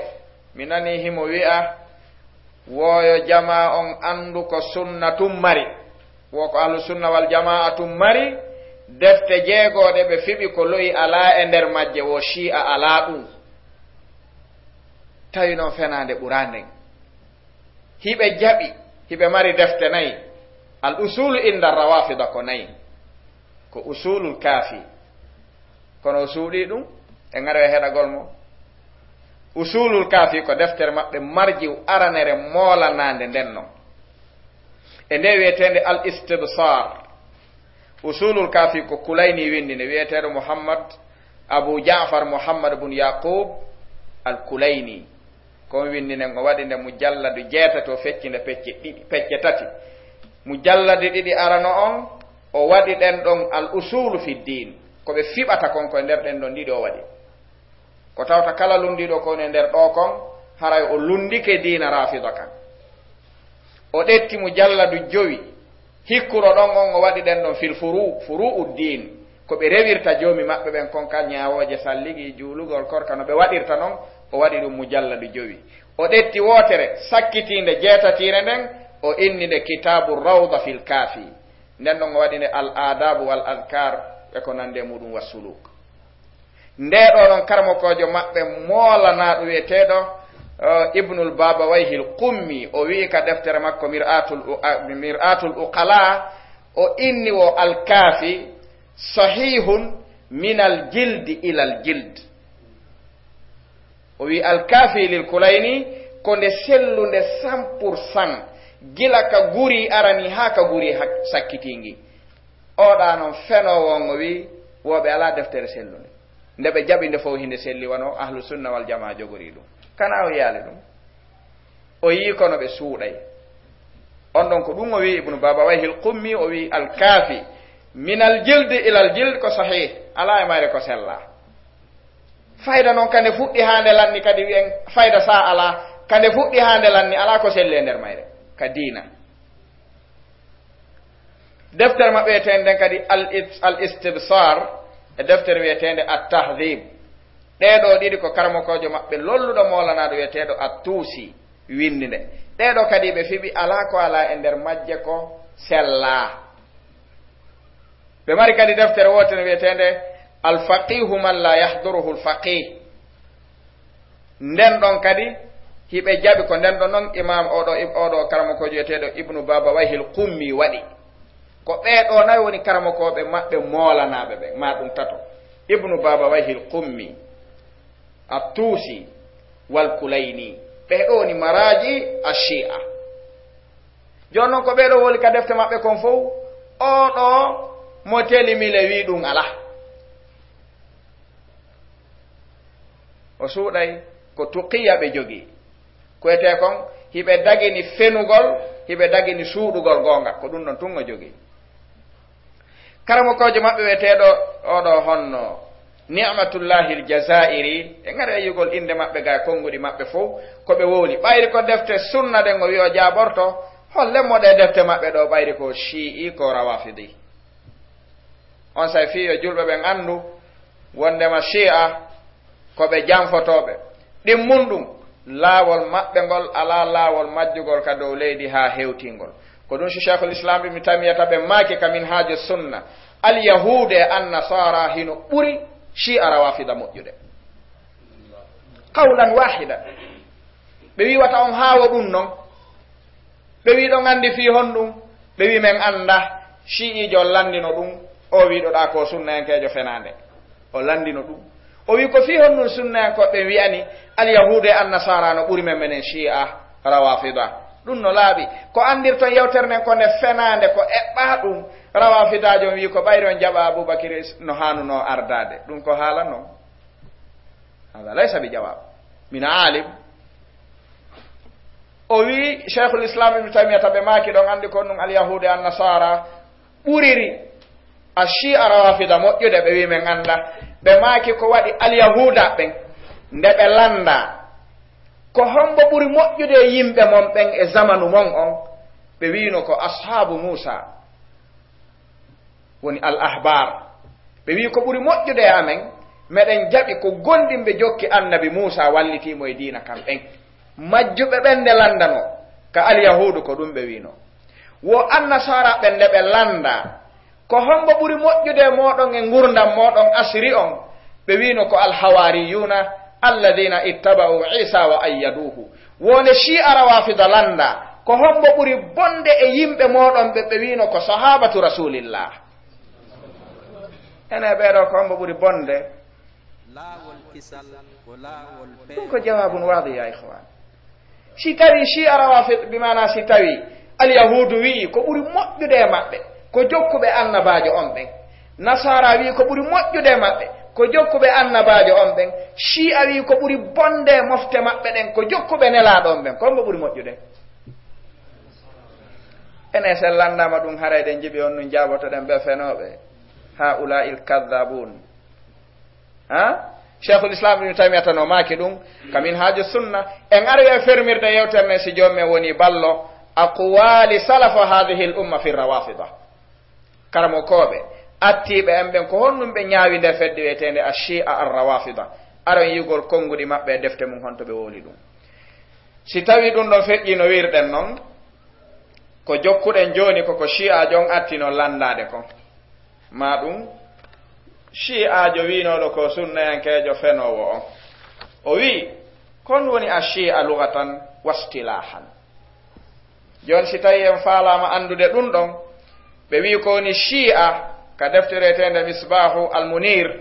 Mi nanii himo wi'a, woo yo jamaa on anndu ko sunna tun mari, woo ko Ahlu Sunna wal Jamaa tun mari, defte jeegoo ɗe ɓe fiɓi ko lo'i alaa e nder majje, woo Shi'a alaa ɗum. Tawi non fenaande ɓuraa nden. Hiɓe jaɓi, hiɓe mari defte nayi. Al usulu inda Rawafida ko nayi. Ko Usulul Kaafi. Kono o suuɗii ɗum, en aroya heɗagol mo. Usulul Kaafi ko deftere maɓɓe marjiw aranere moolanaande nden non. E nde wi'eteende Al Istibsar. Usulul Kaafi ko Kulayni winndi nde, wi'eteeɗo Muhammad Abu Ja'far Muhammad bun Yaqub Al Kulayni. Ko on winndi nden, o waɗi nde mujalladu jeetati, o fecci nde pecce ɗiɗi, pecce tati. Mujalladi ɗiɗi arano on, o waɗi ɗen ɗon Al Usulu fi Diin. Ko ɓe fiɓata kon ko e nder ɗen ɗon ɗiɗi o waɗi. Ko tawta kala lunndiiɗo ko woni e nder ɗoo kon, haray o lunndike diina Raafida kan. O ɗetti mujalladu jowi, hikkuro ɗon on, o waɗi ɗen ɗon fil furu, furu'u diin, ko ɓe rewirta joomi maɓɓe ɓen kon, ka ñaawooje salligi, juulugol, korka, no ɓe waɗirta non, o waɗi ɗum mujalladu jowi. O ɗetti wootere, sakkitiinde jeetatiire nden, o inni nde Kitaabu Rawda fil Kaafi. Nden ɗon o waɗi nde Al Aadabu wal Adkaar e ko nandi e muuɗum wa Suluuk. Ndee ɗoo ɗon karamokoojo maɓɓe moolanaaɗo wi'eteeɗo, eh, Ibnul Babawayhil Qummi, o wi'i ka deftere makko Mir'atul U-, a, Mir'atul Uqala, o inni wo Al Kaafi sahihun minal jildi ilal jild. O wi'i Al Kaafi lil Kulayni ko nde sellunde cent pour cent, gila ka guri arani haa ka guri hak-, sakkitiingi. Oɗa non fenoowo on, o wi'i, wooɓe alaa deftere sellunde. Nde ɓe jaɓi nde fow, hinde selli wano Ahlu Sunna wal Jamaa jogori ɗum. Kana o yiyaali ɗum? O yi'i kono ɓe suuɗay. On ɗon ko ɗum o wi'i Ibnu Babawayhil Qummi, o wi'i Al Kaafi, minal jildi ilal jild ko sahih, alaa e mayre ko sella. Fayda non ka nde fuɗɗi haa nde lanni kadi wi'en fayda saa alaa, ka nde fuɗɗi haa nde lanni alaa ko selli e nder mayre, ka diina. Deftere maɓɓe wi'eteende nden kadi Al Is-, Al Istibsar e deftere wi'eteende At Tahdhib. Ɗee ɗoo ɗiɗi ko karamokoojo maɓɓe lolluɗo moolanaaɗo wi'eteeɗo At Tuusi winndi nde. Ɗee ɗoo kadi ɓe fiɓi alaa ko alaa e nder majje ko sellaa. Ɓe mari kadi deftere wootere wi'eteende Al-faqihu man la yahduruhu al-faqih. Nden ɗon kadi, hiɓe jaɓi ko nden ɗon non Imam oɗo, ib-, oɗo karamokoojo wiyeteeɗo Ibnu Babawayhi al-Qummi waɗi. Ko ɓee ɗoo nayi woni karamokooɓe maɓɓe moolanaaɓe ɓe, maa ɗum tato. Ibnu Babawayhi al-Qummi, At-Tuusi, wal Kulayni. Ɓee ɗoo woni maraaji a Shi'a. Jooni non ko ɓee ɗoo woli ka defte maɓɓe kon fow, oo ɗoo mo teli mile wii ɗum alaa. O suuɗay ko tuqiya ɓe jogii. Ko wiyetee kon, hiɓe dagini fenugol, hiɓe dagini suuɗugol goonga. Ko ɗum ɗon tun o jogii. Karamokoojo maɓɓe wiyeteeɗo oɗo honno Ni'matullahi al-Jazairi, en ari e yiyugol innde maɓɓe ga e konnguɗi maɓɓe fow, ko ɓe wowli. Ɓayri ko defte sunna ɗen o wi'i o jaaborto, holle mo ɗe defte maɓɓe ɗo ɓayri ko Shi'i, ko Rawafidi. Onsay fii yo julɓe ɓen anndu wonndema Shi'a ko ɓe janfotooɓe. Ɗimmun ɗum, laawol maɓɓe ngol alaa laawol majjugol ka dow leydi haa hewtingol. Ko ɗum si Sheikhul Islam Ibn Taymiyata ɓe maaki ka Minhaaju Sunna, Al Yahuudu e Annasaara hino ɓuri Shi'a Rawafida moƴƴude. Qawlan waahida. Ɓe wi'i wata on haawo ɗum non. Ɓe wi'i ɗon anndi fii honɗum? Ɓe wi'i men annda. Shi'iijo on lanndino ɗum. O wi'i ɗo ɗa ko sunnayankeejo fenaande. O lanndino ɗum. O wi'i ko fii honɗum sunnayankooɓe ɓen wi'ani Al Yahuudu e Annasaara no ɓuri men menen Shi'a Rawafida. Ɗum no laaɓi. Ko anndirton yewtere nden ko nde fenaande, ko eɓɓaa ɗum. Rawafidaajo on wi'i ko ɓayri on jaɓa Abubakiri no haanunoo ardaade. Ɗum ko haala non. Hada laysa bi jawab min alim. O wi Sheikhul Islam Ibn Taymiyata ɓe maaki ɗon anndi ko ɗum Al Yahuudu e Annasaara ɓuriri a Shi'a Rawafida moƴƴude, ɓe wi men annda. Ɓe maaki ko waɗi Al Yahuuda ɓen nde ɓe lannda ko hombo ɓuri moƴƴude e yimɓe mon ɓen e zamanu mon on, ɓe wiino ko ashaabu Muusa. Woni al ahbar. Ɓe wi'i ko ɓuri moƴƴude e amen, meɗen jaɓi ko gondimɓe jokki annabi Muusa wallitii mo e diina kan ɓen. Majjuɓe ɓen nde lanndano ka Alyahuudu ko ɗum ɓe wi'no. Wo Annasaara ɓen nde ɓe lannda, ko hombo ɓuri moƴƴude e mooɗon e ngurndan mooɗon asri on? Ɓe wi'no ko alhawaariyuuna, alladina ittaba'u Isa wa ayyaduhu. Wonde Shi'a Rawafida lannda, ko hombo ɓuri bonde e yimɓe mooɗon ɓe? Ɓe wi'no ko sahabatu Rasulillah. Ene ɓeeɗo ko hombo ɓuri bonde? Laawol kisal ko laawol. Ɗum ko jawaabun waadi, ya ikhwan. Si tawi Shi'a Rawafid, bi maana si tawi Alyahuudu wi'i ko ɓuri moƴƴude e maɓɓe ko jokkuɓe annabaajo on ɓen, Nasaara wi'i ko ɓuri moƴƴude e maɓɓe ko jokkuɓe annabaajo on ɓen, Shi'a wi'i ko ɓuri bonde e mofte maɓɓe ɗen ko jokkuɓe nelaaɗo on ɓen, ko hombo ɓuri moƴƴude? Enen sen lanndaama ɗum, haray ɗen jiɓi on ɗum jaabotoɗen ɓe fenooɓe. Haa'ulaa'il kaddabuun. Ha? Sheikhul Islam Ibn Taymiyata no maaki ɗum ka Minhaaju Sunna. En ari e fermirde yewtere nden, si joomum en woni ballo, aqwaali salafa haadihil umma fi rawafida. Karamokooɓe attiiɓe en ɓen, ko honɗum ɓe ñaawi nde fedde wi'eteende Ash-Shi'a Ar-Rawafida? Aron yi'ugol konnguɗi maɓɓe e defte mum, honto ɓe wowli ɗum. Si tawi ɗum ɗon feƴƴi no wi'irɗen non, ko jokkuɗen jooni ko ko Shi'aajo on atti non lanndaade kon. Maa ɗum Shi'aajo wi'nooɗo ko sunnayankeejo fenoowo on. O wi'i, kon woni Ash-Shi'a lughatan wa istilahan. Jooni si tawi en faalaama anndude ɗum ɗon, ɓe wi'i ko woni Shi'a ka deftere wi'eteende Misbahu Al-Munir,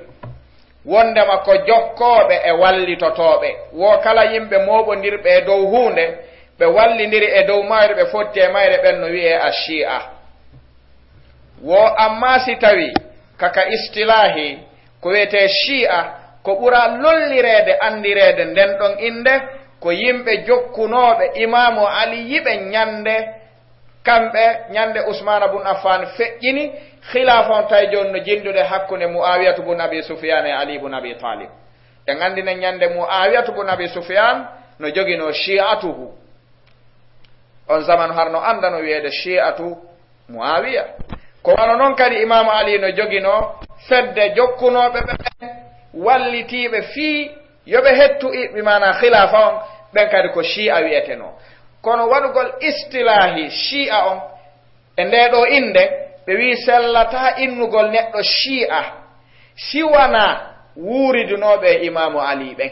wonndema ko jokkooɓe e wallitotooɓe. Wo kala yimɓe mooɓondirɓe e dow huunde, ɓe wallindiri e dow mayre, ɓe fotti e mayre, ɓen no wi'ee Ash-Shi'a. Wo amma si tawi ka, ka istilaahi, ko wi'etee Shi'a, ko ɓura lollireede anndireede nden ɗon innde, ko yimɓe jokkunooɓe Imaamu Ali yiɓe ñannde, kamɓe ñannde Usmaana bun Affaan feƴƴini, khilaafa on tawi jooni no jinndude hakkunde Mu'aawiyatu bun Abi Sufyaan e Ali bun Abi Taalib. En anndinen ñannde Mu'aawiyatu bun Abi Sufyaan no joginoo Shi'atuhu. On zamanu har no anndano wi'eede Shi'atu Muawiya. Ko wano non kadi Imaamu Ali no joginoo fedde jokkunooɓe ɓe ɓen, wallitiiɓe fii yo ɓe hettu i-, bi maana khilaafa on, ɓen kadi ko Shi'a wi'etenoo. Kono waɗugol istilaahi Shi'a on e ndee ɗoo innde, ɓe wi'i sellataa innugol neɗɗo Shi'a Si wanaa wuuridunooɓe e Imaamu Alii ɓen.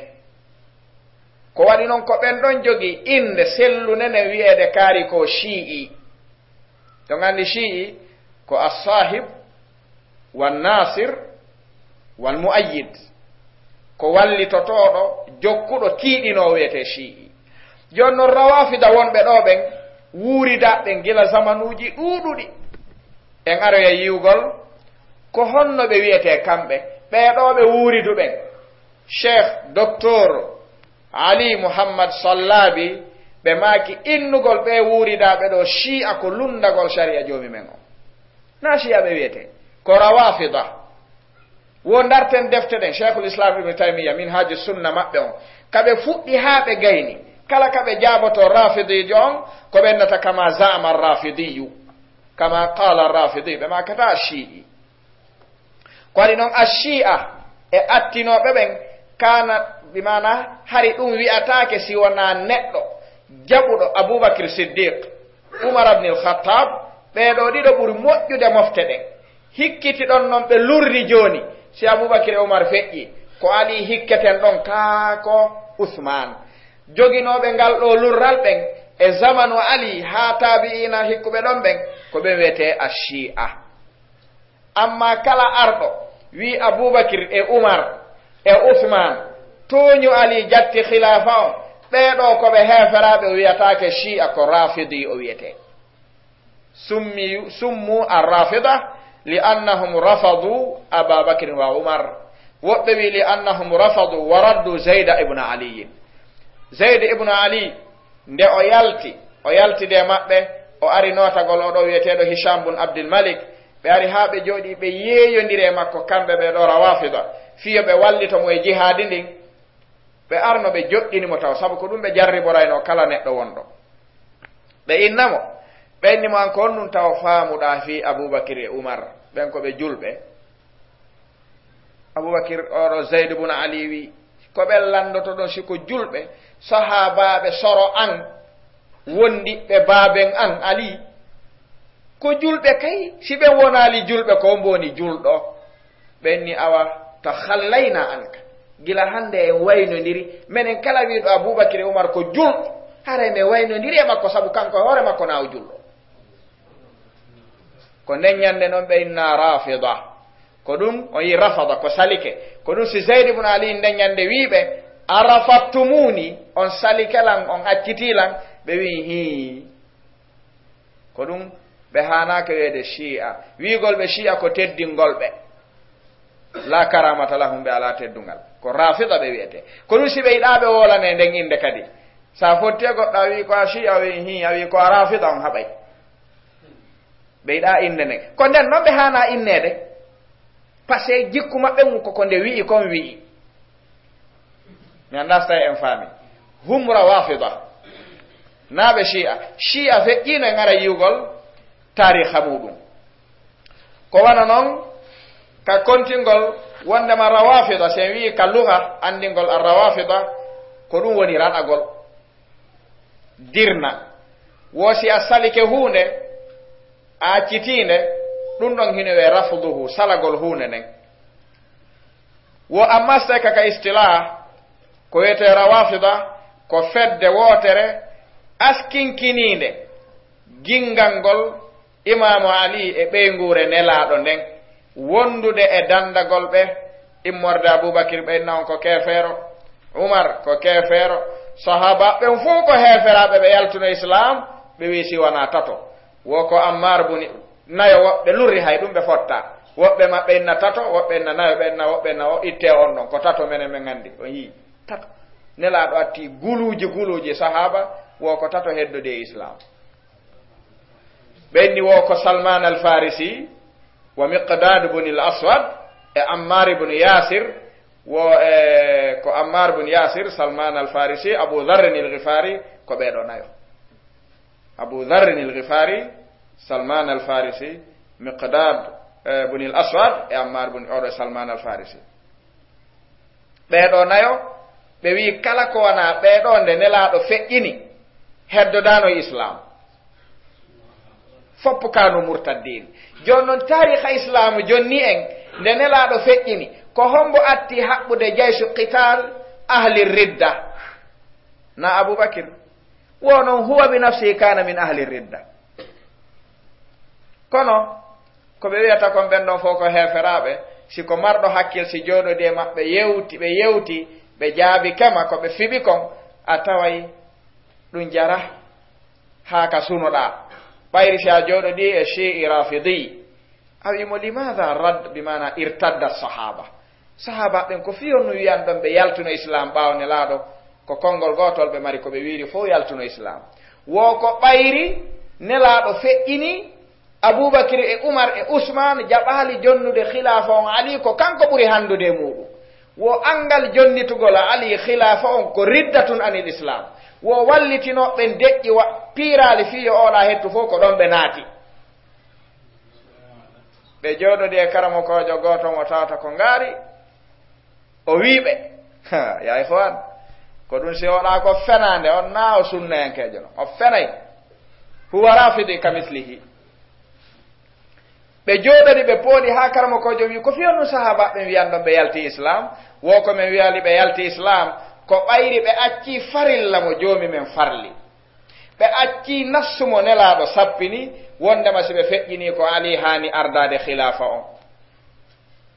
Ko waɗi non ko ɓen ɗon jogii innde sellunde nden wi'eede kaari ko Shii'i. Ɗon anndi Shii'i ko As-Saahib, wan Naasir, wal Mu'ayyid. Ko wallitotooɗo, jokkuɗo, tiiɗinoowo wi'etee Shii'i. Jooni non Rawaafida wonɓe ɗoo ɓen, wuuridaa ɓen gila zamanuuji ɗuuɗuɗi. En aroya yi'ugol ko honno ɓe wi'etee kamɓe, ɓee ɗoo ɓe wuuridu ɓen. Sheikh Doktor Ali Muhammad Sallabi, ɓe maaki innugol ɓee wuuridaaɓe ɗoo Shii'a ko lunndagol shari'a Joomi men on. Naa Shii'a ɓe wi'etee, ko Rawaafida. Wo ndarten defte ɗen, Sheikhul Islam Ibn Taymiyya, Minhaaju Sunna maɓɓe on. Ka ɓe fuɗɗi haa ɓe gayni, kala ka ɓe jaabotoo Raafidiijo on, ko ɓe innata kama za'ama Raafidiyyu, kama qaala Raafidi, ɓe maakataa Shii'i. Ko waɗi non Ashii'a e attinooɓe ɓen, kaana, bi maana, hari ɗum wi'ataake si wonaa neɗɗo jaɓuɗo Abubakir Siddiq, Umar ibn al-Khattab, ɓee ɗoo ɗiɗo ɓuri moƴƴude mofte ɗen. Hikkiti ɗon non ɓe lurri jooni, si Abubakir e Umar feƴƴi, ko Ali hikketen ɗon kaa ko Usmaan. Joginooɓe ngal ɗoo lurral ɓen e zamanu Ali haa taabi'iina hikkuɓe ɗon ɓen, ko ɓen wi'etee Ashii'a. Ammaa kala arɗo wi'i Abubakir e Umar e Usmaan tooñu Ali, jatti khilaafa on, ɓee ɗoo ko ɓe heeferaaɓe, o wi'ataake Shii'a, ko Raafidi o wi'etee. Summiyu-, summu ar-Rafida li annahum rafadu Aba Bakrin wa Umar. Woɓɓe wi'i li annahum rafadu wa raddu Zayda ibn Aliyin. Zayd ibn Ali, nde o yalti, o yaltidi e maɓɓe, o ari nootagol oo ɗoo wi'eteeɗo Hisham bun Abdul Malik. Ɓe ari haa ɓe jooɗii, ɓe yeeyondiri e makko, kamɓe ɓee ɗoo Rawafida, fii yo ɓe wallito mo e jihaadi ndin. Ɓe arno, ɓe joɗɗini mo taw, sabu ko ɗum ɓe jarriboraynoo kala neɗɗo wonɗo. Ɓe inna mo, ɓe inni mo, "An ko honɗum taw faamuɗaa fii Abubakir e Umar? Ɓen ko ɓe julɓe?" Abubakir, oo ɗoo Zayd bun Ali wi'i, "Ko ɓen lanndoto ɗon si ko julɓe, sahaabaaɓe soro an, wondiɓɓe baaben an Ali? Ko julɓe kay, si ɓen wonaali julɓe, ko hombo woni julɗo?" Ɓen ni, "Awa, takhallaynaa anka. Gila hannde en waynondiri, menen kala wi'uɗo Abubakir e Umar ko julɗo, haray men waynondiri e makko, sabu kanko e hoore makko na o julɗo." Ko nden ñannde non ɓe inna Rafida. Ko ɗum o yi rafada, ko salike. Ko ɗum si Zayd ibn Ali nden ñannde wi'i ɓe, "Arafattumuuni, on salike lan, on accitii lan?" Ɓe wi'i, "Hii." Ko ɗum ɓe haanaaka wi'eede Shii'a. Wi'ugol ɓe Shii'a ko teddingol ɓe. "Laa karaamata lahum", ɓe alaa teddungal. Ko Rafida ɓe wi'etee. Ko ɗum si ɓe yiɗaa ɓe woolanee nden innde kadi. Sa fotti e goɗɗo a wi'i ko a Shii'a, o wi'i, "Hii", a wi'i ko a Rafida, on haɓay. Ɓe yiɗaa innde nden. Ko nden non ɓe haanaa inneede. Pasee jikku maɓɓe ngun ko ko nde wi'i kon wi'i. Mi anndaa si tawi en faami. Hum Rawafida. Naa ɓe Shii'a. Shii'a feƴƴiino en ara yi'ugol taariikha muuɗum. Ko wano non ka kontingol wonndema Rawafida, si en wi'i ka lugha anndingol ar-Rawafida, ko ɗum woni raɗagol. Dirna. Wo si a salike huunde, a accitiinde, ɗum ɗon hino wi'ee rafduhu, salagol huunde nden. Wo amma si tawi ka, ka istilah, ko wi'etee Rawafida, ko fedde wootere askinkiniinde ginngangol Imaamu Ali e ɓeynguure Nelaaɗo nden, wondude e dandagol ɓe, immorde Abubakir, ɓe inna on ko keefeero, Umar ko keefeero, sahaabaaɓe ɓen fow ko heeferaaɓe, ɓe yaltuno Islaam, ɓe wi'i si wanaa tato. Wo ko Ammaar bun nayo, woɓɓe lurri hay ɗum ɓe fotta. Woɓɓe maɓɓe inna tato, woɓɓe inna nayo, ɓe inna, woɓɓe inna o ittee on ɗon, ko tato menen men anndi. On yi'i tato. Nelaaɗo atti guluuji, guluuji sahaaba, wo ko tato heddodi e Islaam. Ɓe inni wo ko Salman al-Farisi, wa Miqdad bun al-Aswad, e Ammar ibn Yasir, wo, e, ko Ammar bun Yasir, Salman al-Farisi, Abu Dharr al-Ghifari, ko ɓee ɗoo nayo. Abu Dharr al-Ghifari, Salman al-Farisi, Miqdad, e, bun al-Aswad, e Ammar bun, oo ɗoo Salman al-Farisi. Ɓee ɗoo nayo, ɓe wi'i kala ko wanaa ɓee ɗoo, nde Nelaaɗo feƴƴini, heddodaano e Islaam. Foppu kaanu murtaddiin. Jooni non, taariikha Islaamu jonni en, Nde Nelaaɗo feƴƴini, ko hombo atti haɓɓude jaysu qital ahli ridda? Na Abubakir. Wo non, huwa bi nafsihi kana min ahli ridda. Kono, ko ɓe wiyata kon ɓen ɗon fof ko heeferaaɓe, si ko marɗo hakkil, si jooɗodi e maɓɓe yewti, ɓe yewti, ɓe jaabi kema ko ɓe fiɓi kon, a taway ɗum jara haa ka sunoɗaa. Ɓayri si a jooɗodi e Shi'i Rafidi, a wi'i mo, "Limaada radd, bi maana irtadda sahaba?" Sahaba ɓen ko fii honno wi'an ɗon ɓe yaltuno Islam ɓaawo Nelaaɗo? Ko konngol gootol ɓe mari, ko ɓe wi'iri fof yaltuno Islam. Wo ko ɓayri Nelaaɗo feƴƴini Abubakir e Umar e Usman jaɓaali jonnude khilaafa on Ali, ko kanko ɓuri hanndude e muuɗum. Wo anngal jonnitugol Ali khilaafa on ko riddatun anil Islam. Wo wallitinooɓe ɓen deƴƴi wa-, piiraali fii yo oɗa hettu fof ko ɗon ɓe naati. Ɓe jooɗodi e karamokoojo gooto mo tawata ko ngaari, o wi'i ɓe, ha, ya ikhwan, ko ɗum si oɗa ko fenaande, on na o sunnayankeejo non, o fenay. Huwa rafidi ka mislihi. Ɓe jooɗodi, ɓe pooɗi haa karamokoojo wi'i, "Ko fii honno sahaba ɓen wi'an ɗon ɓe yalti Islam? Wo ko men wi'ali ɓe yalti Islam, ko ɓayri ɓe accii farilla mo Joomi men farli. Ɓe accii nassu mo Nelaaɗo sappini, wondema si ɓe feƴƴinii ko Ali haani ardaade khilaafa on."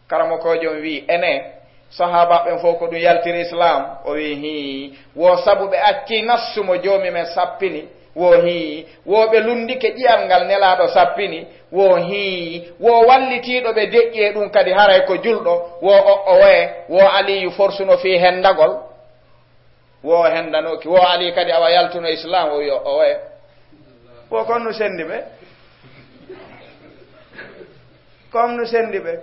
Karamokoojo on wi'i, "Ene, sahaba ɓen fof ko ɗum yaltiri Islam?" O wi'i, "Hii." "Wo sabu ɓe accii nassu mo Joomi men sappini?" Wo hii. "Wo ɓe lunndike ƴi'al ngal Nelaaɗo sappini?" Wo hii. "Wo wallitiiɗo ɓe deƴƴi e ɗum kadi haray ko julɗo?" Wo o, o waye, wo Aliyu forsuno fii hendagol. Wo o hendanoki, wo Ali kadi awa yaltuno Islam, o wi'i o, o waye. Wo kon no sendi ɓe? Kon no sendi ɓe?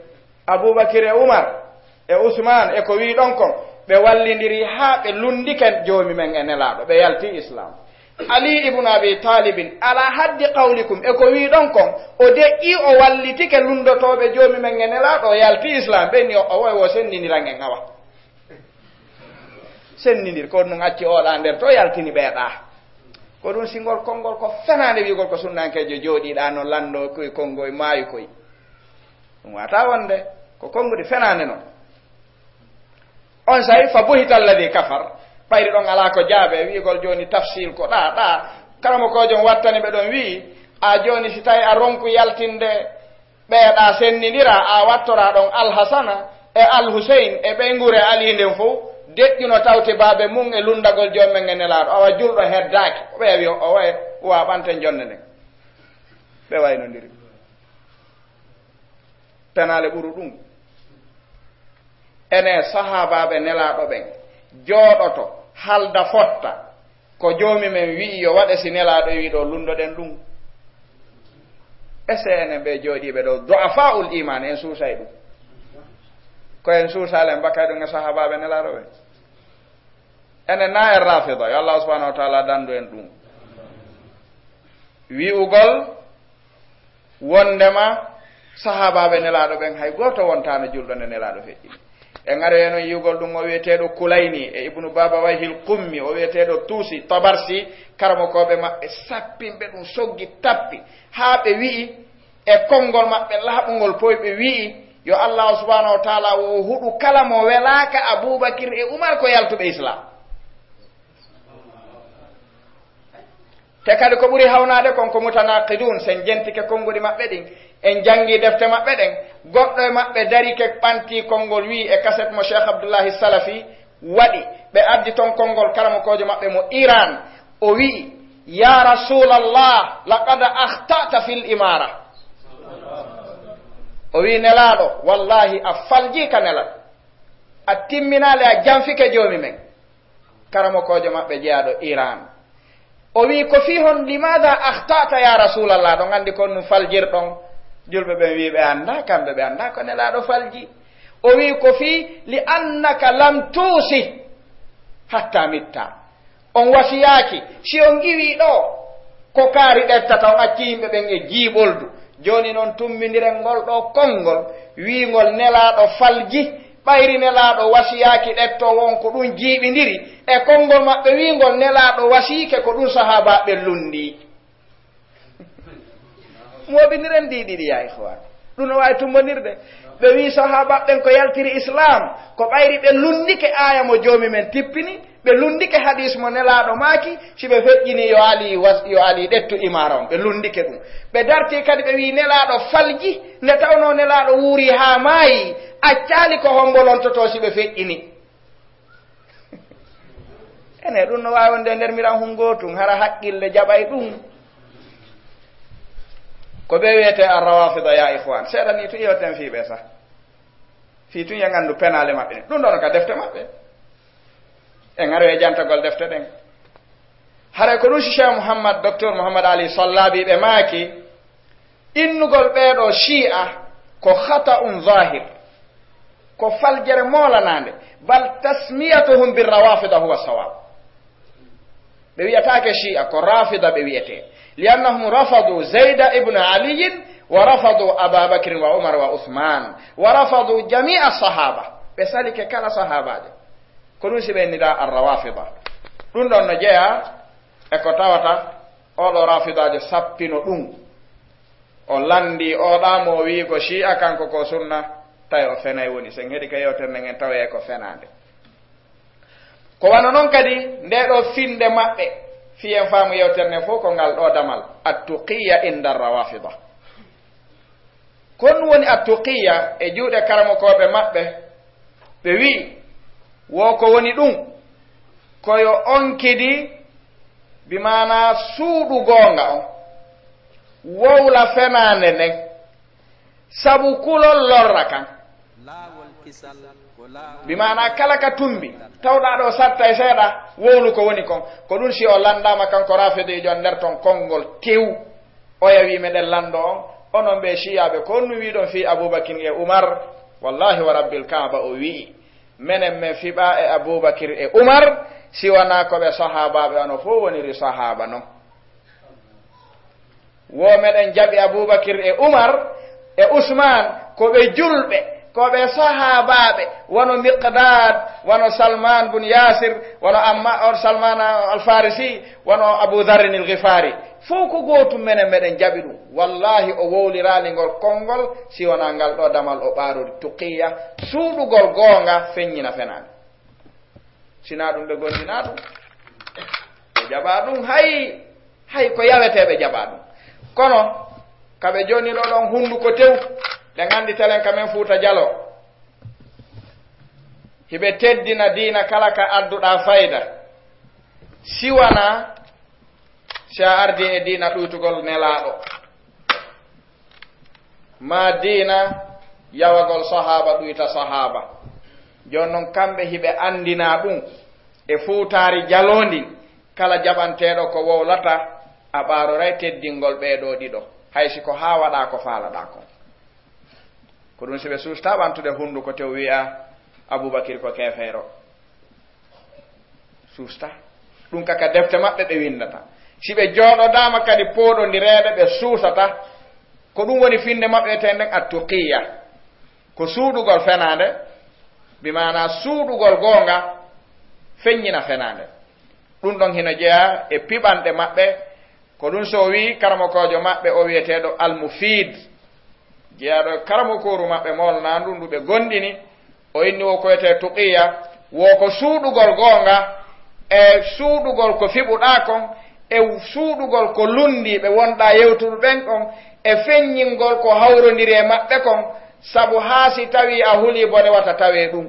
Abubakir e Umar e Usman e ko wi'i ɗon kon, ɓe wallindiri haa ɓe lunndike Joomi men e Nelaaɗo, ɓe yalti Islam. Ali ibn Abi Talibin, ala haddi qawlikum, e ko wi'i ɗon kon, o deƴƴi, o wallitike lunndotooɓe Joomi men e Nelaaɗo, o yalti Islam, ɓe ni o, o waye wo sendindiran en awa. Senndindir, ko ɗum acci oɗa nder to yaltini ɓeeɗa. Ko ɗum si ngol konngol ko fenaande wi'ugol ko sunnaankeejo jooɗiiɗa no lanndo koy konngoy maayu koy. Ɗum wata wonde ko konnguɗi fenaande non. On say fa buhita alladhi kafar, ɓayri ɗon alaa ko jaabe wi'ugol jooni tafsil ko ɗa, ɗa, karamokoojo on wattani ɓe ɗon wi'i, a jooni si tawi a ronku yaltinde ɓeeɗa senndindira, a wattora ɗon Alhasana e Alhuseyn e ɓeynguure Ali nden fof, deƴƴuno tawti baabe mum e lunndagol Joomi men e Nelaaɗo. Awa julɗo heddaaki, ɓe wi'i o waye, wa ɓanten jonnde nden. Ɓe waynondiri. Penaale ɓuru ɗum. Ene sahaabaaɓe Nelaaɗo ɓen jooɗoto, halda fotta, ko Joomi men wi'i yo waɗe si Nelaaɗo wi'i ɗo, lunndoɗen ɗum. Est-ce que enen ɓe jooɗiiɓe ɗo, du'afaa'ul iman, en suusay ɗum? Ko en suusaali, en bakkay ɗum e sahaabaaɓe Nelaaɗo ɓen? Enen na en Rafida, yo Allah subhanahu wa ta'ala dandu en ɗum. Wi'ugol wondema sahaabaaɓe Nelaaɗo ɓen hay gooto wontaano julɗo nde Nelaaɗo feƴƴini. En aroyay non yi'ugol ɗum, o wi'eteeɗo Kulayni e Ibnu Babawayhil Qummi, o wi'eteeɗo Tuusi, Tabarsi, karamokooɓe maɓɓe sappinɓe ɗum, soggi tappi, haa ɓe wi'i e konngol maɓɓe laaɓungol poy, ɓe wi'i yo Allaahu subhaanahu wa taala wo huɗu kala mo welaaka Abuubakir e Umar ko yaltuɓe Islaam. Te kadi ko ɓuri hawnaade kon ko mutanaqidun, sen jentike konnguɗi maɓɓe ɗin, en janngi defte maɓɓe ɗen, goɗɗo e maɓɓe darike ɓanti konngol wi'i e kaset mo Cheikh Abdullahi Salafi waɗi, ɓe addi ton konngol karamokoojo maɓɓe mo Iran, o wi'i, "Ya Rasulallah, laqad akhta'ta fil imara." O wi'i, "Nelaaɗo, wallahi a falji ka nelal. A timminaali, a janfike Joomi men." Karamokoojo maɓɓe jeyaaɗo Iran. O wi'i, "Ko fii hon, limaada akhta'ta ya Rasulallah?" Ɗon anndi kon ɗum faljirɗon. Julɓe ɓen wi'i ɓe anndaa, kamɓe ɓe anndaa ko Nelaaɗo falji. O wi'i, "Ko fii li annaka lam tuusi hatta mitta." On wasiyaaki, si on iwii ɗo, ko kaari ɗettata, on acci yimɓe ɓen e jiiɓoldu. Jooni non tummindiren ngol ɗo konngol, wi'ingol Nelaaɗo falji, ɓayri Nelaaɗo wasiyaaki ɗetto won ko ɗum jiiɓindiri, e konngol maɓɓe wi'ingol Nelaaɗo wasiike ko ɗum sahaabaaɓe lunndii. Mooɓindiren ɗii ɗiɗi, yaa ikhwaan. Ɗum no waawi tummbondirde. Ɓe wii sahaabaaɓe ɓen ko yaltiri Islaam, ko ɓayri ɓe lunndike aaya mo Joomi men tippini, ɓe lunndike hadiis mo Nelaaɗo maaki, si ɓe feƴƴini yo Ali was-, yo Ali ƴettu imaara on, ɓe lunndike ɗum. Ɓe dartii kadi ɓe wii Nelaaɗo falji, nde tawnoo Nelaaɗo wuurii haa maayi, accaali ko hombo lontotoo si ɓe feƴƴini. Ene, ɗum no waawi wonde nder miran hun gootum, hara haqqille jaɓay ɗum. Ko ɓe wiyetee arrawafida, ya ikhwan. Seeɗa ni tun yewten fii ɓe sah. Fii tun en anndu penaale maɓɓe ɗen. Ɗum ɗon ka defte maɓɓe. En aroyi e jantagol defte ɗen. Haray ko ɗum si Cheikh Muhammad, Docteur Muhammad Ali Sallabi ɓe maaki, innugol ɓeeɗo Shi'a ko khata'un zahir, ko faljere moolanaande, bal tasmiyatuhum birrawafida huwa sawab. Ɓe wiyataake Shi'a, ko Rafida ɓe wiyetee. Li'annahum rafadu Zayda ibn Aliyin wa rafadu Aba Bakrin wa Umar wa Uthman wa rafadu jami'a sahaba. Ɓe salike kala sahabaajo. Ko ɗum si ɓe innira ar-Rawafida. Ɗum ɗon no jeyaa e ko tawata oɗo Rafidaajo sappino ɗum. O lanndii oɗa mo o wi'i ko Shi'a, kanko ko sunna, tawi o fenay woni. Sen heɗi ka yewtere nden en taway ko fenaande. Ko wano non kadi nde ɗo finnde maɓɓe, fii en faamu yewtere nden fof ko ngal ɗo damal, at-tuqiyya inda rawafida. Ko ɗum woni at-tuqiyya e juuɗe karamokooɓe maɓɓe, ɓe wi'i, wo ko woni ɗum, ko yo onkidi, bi maanaa suuɗu goonga on, wowla fenaande nden, sabu kulol lorra kan. Laawol kisal ko laawol. Bi maanaa kala ka tumbi, tawɗaa ɗo sattay seeɗa, wowlu ko woni kon. Ko ɗum si o lanndaama kanko Raafidiijo on nder ton konngol tew. Oya wi meɗen lanndo on, onon ɓe Shi'iyaaɓe, ko on wi'uɗon fii Abuubakir e Umar? Wallaahi wa Rabbil Kaaba o wi'i, menen men fiɓaa e Abuubakir e Umar, si wanaa ko ɓe sahaabaaɓe, ono fof woniri sahaaba non. Wo meɗen jaɓi Abuubakir e Umar e Usmaan ko ɓe julɓe, ko ɓe sahaabaaɓe, wano Miqdaad, wano Salmaan bun Yaasir, wano Amma-, on Salmaan Al-Faarisi, wano Abu Dharrin Al-Ghifaari. Fof ko gootum menen meɗen jaɓi ɗum. Wallaahi o wowliraali ngol konngol, si wonaa ngal ɗo damal o ɓaarori tuqiya, suuɗugol goonga, feññina fenaande. Sinaa ɗum ɓe gondinaa ɗum. Ɓe jaɓaa ɗum, hay, hay ko yawetee ɓe jaɓaa ɗum. Kono, ka ɓe jonnii ɗo ɗon hunnduko tew, ɓe nganndi telen ka men Fuuta Jaloo. Hiɓe teddina diina kala ka adduɗaa fayda. Si wanaa, si a ardii e diina ɗuytugol Nelaaɗo. Maa diina yawagol sahaaba ɗuyta sahaaba. Jooni non kamɓe hiɓe anndinaa ɗum e Fuutaari Jaloo ndin, kala jaɓanteeɗo ko wowlata, a ɓaaroray teddingol ɓee ɗoo ɗiɗo, hay si ko haa waɗaa ko faalaɗaa kon. Ko ɗum si ɓe suustaa ɓantude hunnduko tew wi'a Abuubakir ko keefeero. Suusta. Ɗum ka, ka defte maɓɓe ɓe winndata. Si ɓe jooɗodaama kadi pooɗondireede, ɓe suusata. Ko ɗum woni finnde maɓɓe etee nden attuqiya. Ko suuɗugol fenaande, bi maanaa suuɗugol goonga, feññina fenaande. Ɗum ɗon hino jeyaa e piɓanɗe maɓɓe. Ko ɗum so o wi'i karamokoojo maɓɓe o wi'eteeɗo Al-Mufiid, jeyaaɗo e karamokooru maɓɓe moolanaandu ndu ɓe gondini, o inni wo ko wiyetee tuqiya, wo ko suuɗugol goonga, e suuɗugol ko fiɓuɗaa kon, e suuɗugol ko lunndiiɓe wonɗaa yewtude ɓen kon, e feññingol ko hawrondiri e maɓɓe kon, sabu haa si tawii a hulii bone wata tawee ɗum.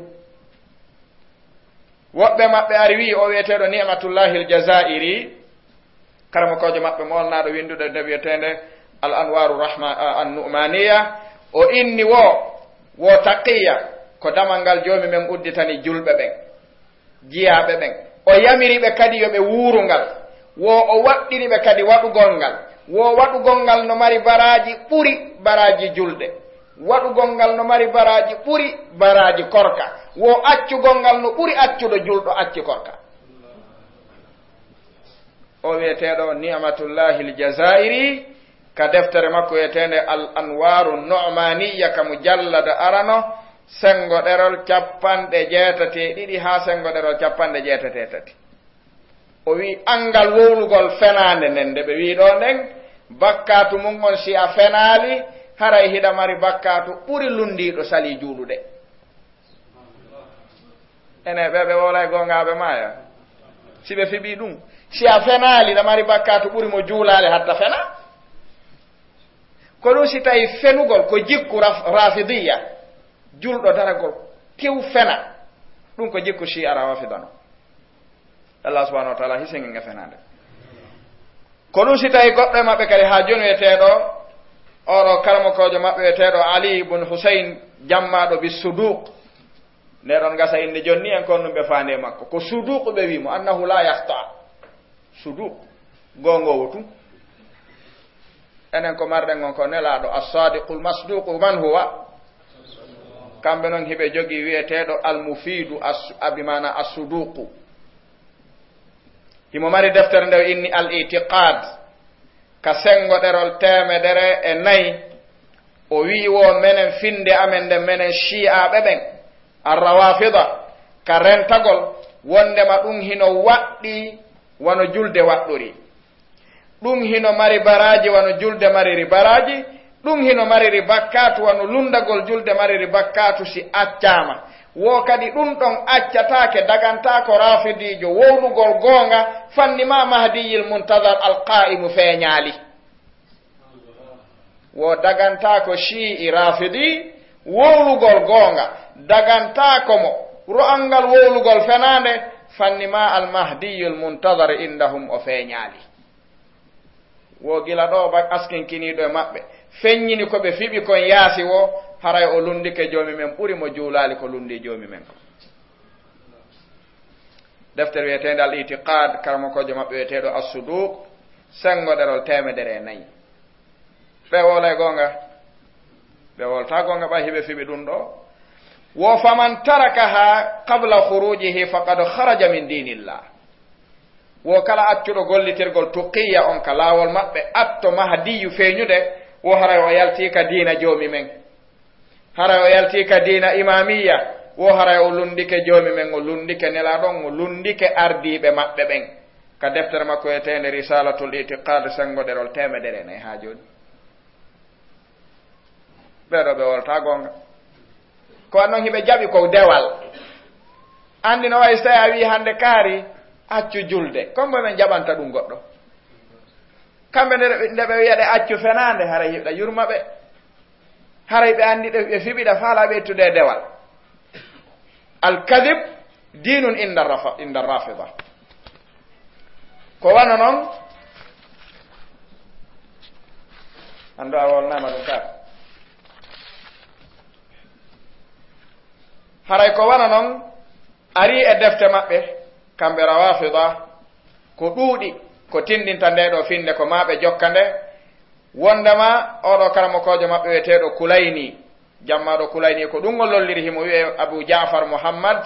Woɓɓe maɓɓe ari wi'i o wi'eteeɗo Ni'matullahil Jazaa'iri, karamokoojo maɓɓe moolnaaɗo winndude nde wi'eteende Al Anwaru Rahma, a, An Nu'maniya, o inni wo, wo taqiya, ko damal ngal Joomi men udditani julɓe ɓen, jiyaaɓe ɓen. O yamiri ɓe kadi yo ɓe wuuru ngal, wo o waɗɗini ɓe kadi waɗugol ngal, wo waɗugol ngal no mari baraaji ɓuri baraaji julde. Waɗugol ngal no mari baraaji ɓuri baraaji korka, wo accugol ngal no ɓuri accuɗo julɗo acci korka. O wi'eteeɗo Ni'matullahil Jazaa'iri, ka deftere makko wi'eteende Al Anwaru Nu'maniya, ka mujallada arano, senngo ɗerol cappanɗe jeetati e ɗiɗi haa senngo ɗerol cappanɗe jeetati e tati. O wi'i, anngal wowlugol fenaande nden, nde ɓe wi'i ɗoo nden, bakkaatu mum on, si a fenaali, Haray hiɗa mari bakkaatu ɓuri lunndiiɗo salii juulude. Ene ɓe, ɓe wowlay goongaaɓe maaya. Si ɓe fiɓii ɗum, si a fenaali, ɗa mari bakkaatu ɓuri mo juulaali hatta fena. Ko ɗum si tawi fenugol ko jikku raf-, rafidiya, julɗo daragol, tew fena, ɗum ko jikku Shi'a Rawafida non. Allah subhanahu wa ta'ala hisingel ngel fenaande. Ko ɗum si tawi goɗɗo e maɓɓe kadi haa jooni wiyeteeɗo, oɗo karamokoojo maɓɓe wiyeteeɗo Ali ibn Husayn, jammaaɗo bi Suduq. Nde ɗon gasa innde jonni en kon ɗum ɓe faande e makko. Ko Suduq ɓe wii mo, annahu la yakhta. Suduq. Goongoowo tun. Enen ko marɗen on ko nelaaɗo as-sadiqul masduq man huwa? Kamɓe non hiɓe jogii wiyeteeɗo al-mufidu as-, a, bi maana as-suduqu. Himo mari deftere nde o inni al-itiqad ka senngo ɗerol teemedere e nayi. O wi'i wo menen finnde amen nden menen Shi'aaɓe ɓen, Ar-Rawafida, ka rentagol wonndema ɗum hino waɗɗi wano julde waɗɗori. Ɗum hino mari baraaji wano julde mariri baraaji, ɗum hino mariri bakkaatu wano lunndagol julde mariri bakkaatu si accaama. Wo kadi ɗum ɗon accataake, dagantaako Rafidiijo wowlugol goonga, fanni ma Mahdiyil Muntazar Al-Qaa'imu feeñaali. Wo dagantaako Shi'i Rafidi wowlugol goonga, dagantaako mo ro'angal wowlugol fenaande, fanni ma Al-Mahdiyul Muntazar indahum o feeñaali. Wo gila ɗo ba askinkiniiɗo e maɓɓe, feññini ko ɓe fiɓi kon yaasi wo, haray o lunndike Joomi men ɓuri mo juulaali ko lunndii Joomi men ko. Deftere wiyeteende Al-Itiqad, karamokoojo maɓɓe wiyeteeɗo As-Suduq, senngo ɗerol teemedere e nayi. Ɓe wowlay goonga? Ɓe wowlata goonga ɓay hiɓe fiɓi ɗum ɗo. Wo faman tarakaha qabla khurujihi faqad kharaja min dinillah. Wo kala accuɗo gollitirgol tuqiyya on ka laawol maɓɓe, atto Mahdiyu feeñude, wo haray o yaltii ka diina Joomi men. Haray o yaltii ka diina imamiyya, wo haray o lunndike Joomi men, o lunndike Nelaaɗo on, o lunndike ardiiɓe maɓɓe ɓen. Ka deftere makko wiyeteende Risalatul Itiqad, senngo ɗerol teemedere e nayi haa jooni. Ɓee ɗoo ɓe wowlata goonga. Ko waɗi non hiɓe jaɓi ko dewal. Anndi no wayi so tawi a wii hannde kaari, accu julde. Kon mbo men jaɓanta ɗum goɗɗo. Kamɓe nde, nde ɓe wiya ɗe accu fenaande, haray hiɗa yurma ɓe. Haray ɓe anndi ɗe, ɓe fiɓiɗa faalaa ɓe ittude e dewal. Al-kadhib dinun inda rafa-, inda rafida. Ko wano non, anndu a wolnaama ɗum ka. Haray ko wano non, ari e defte maɓɓe, kamɓe Rawafida, ko ɗuuɗi, ko tinndinta nde ɗoo finnde, ko maa ɓe jokka nde, wonndema oɗo karamokoojo maɓɓe wiyeteeɗo Kulayni, jammaaɗo Kulayni, ko ɗum o lolliri, himo wiyee Abu Ja'far Muhammad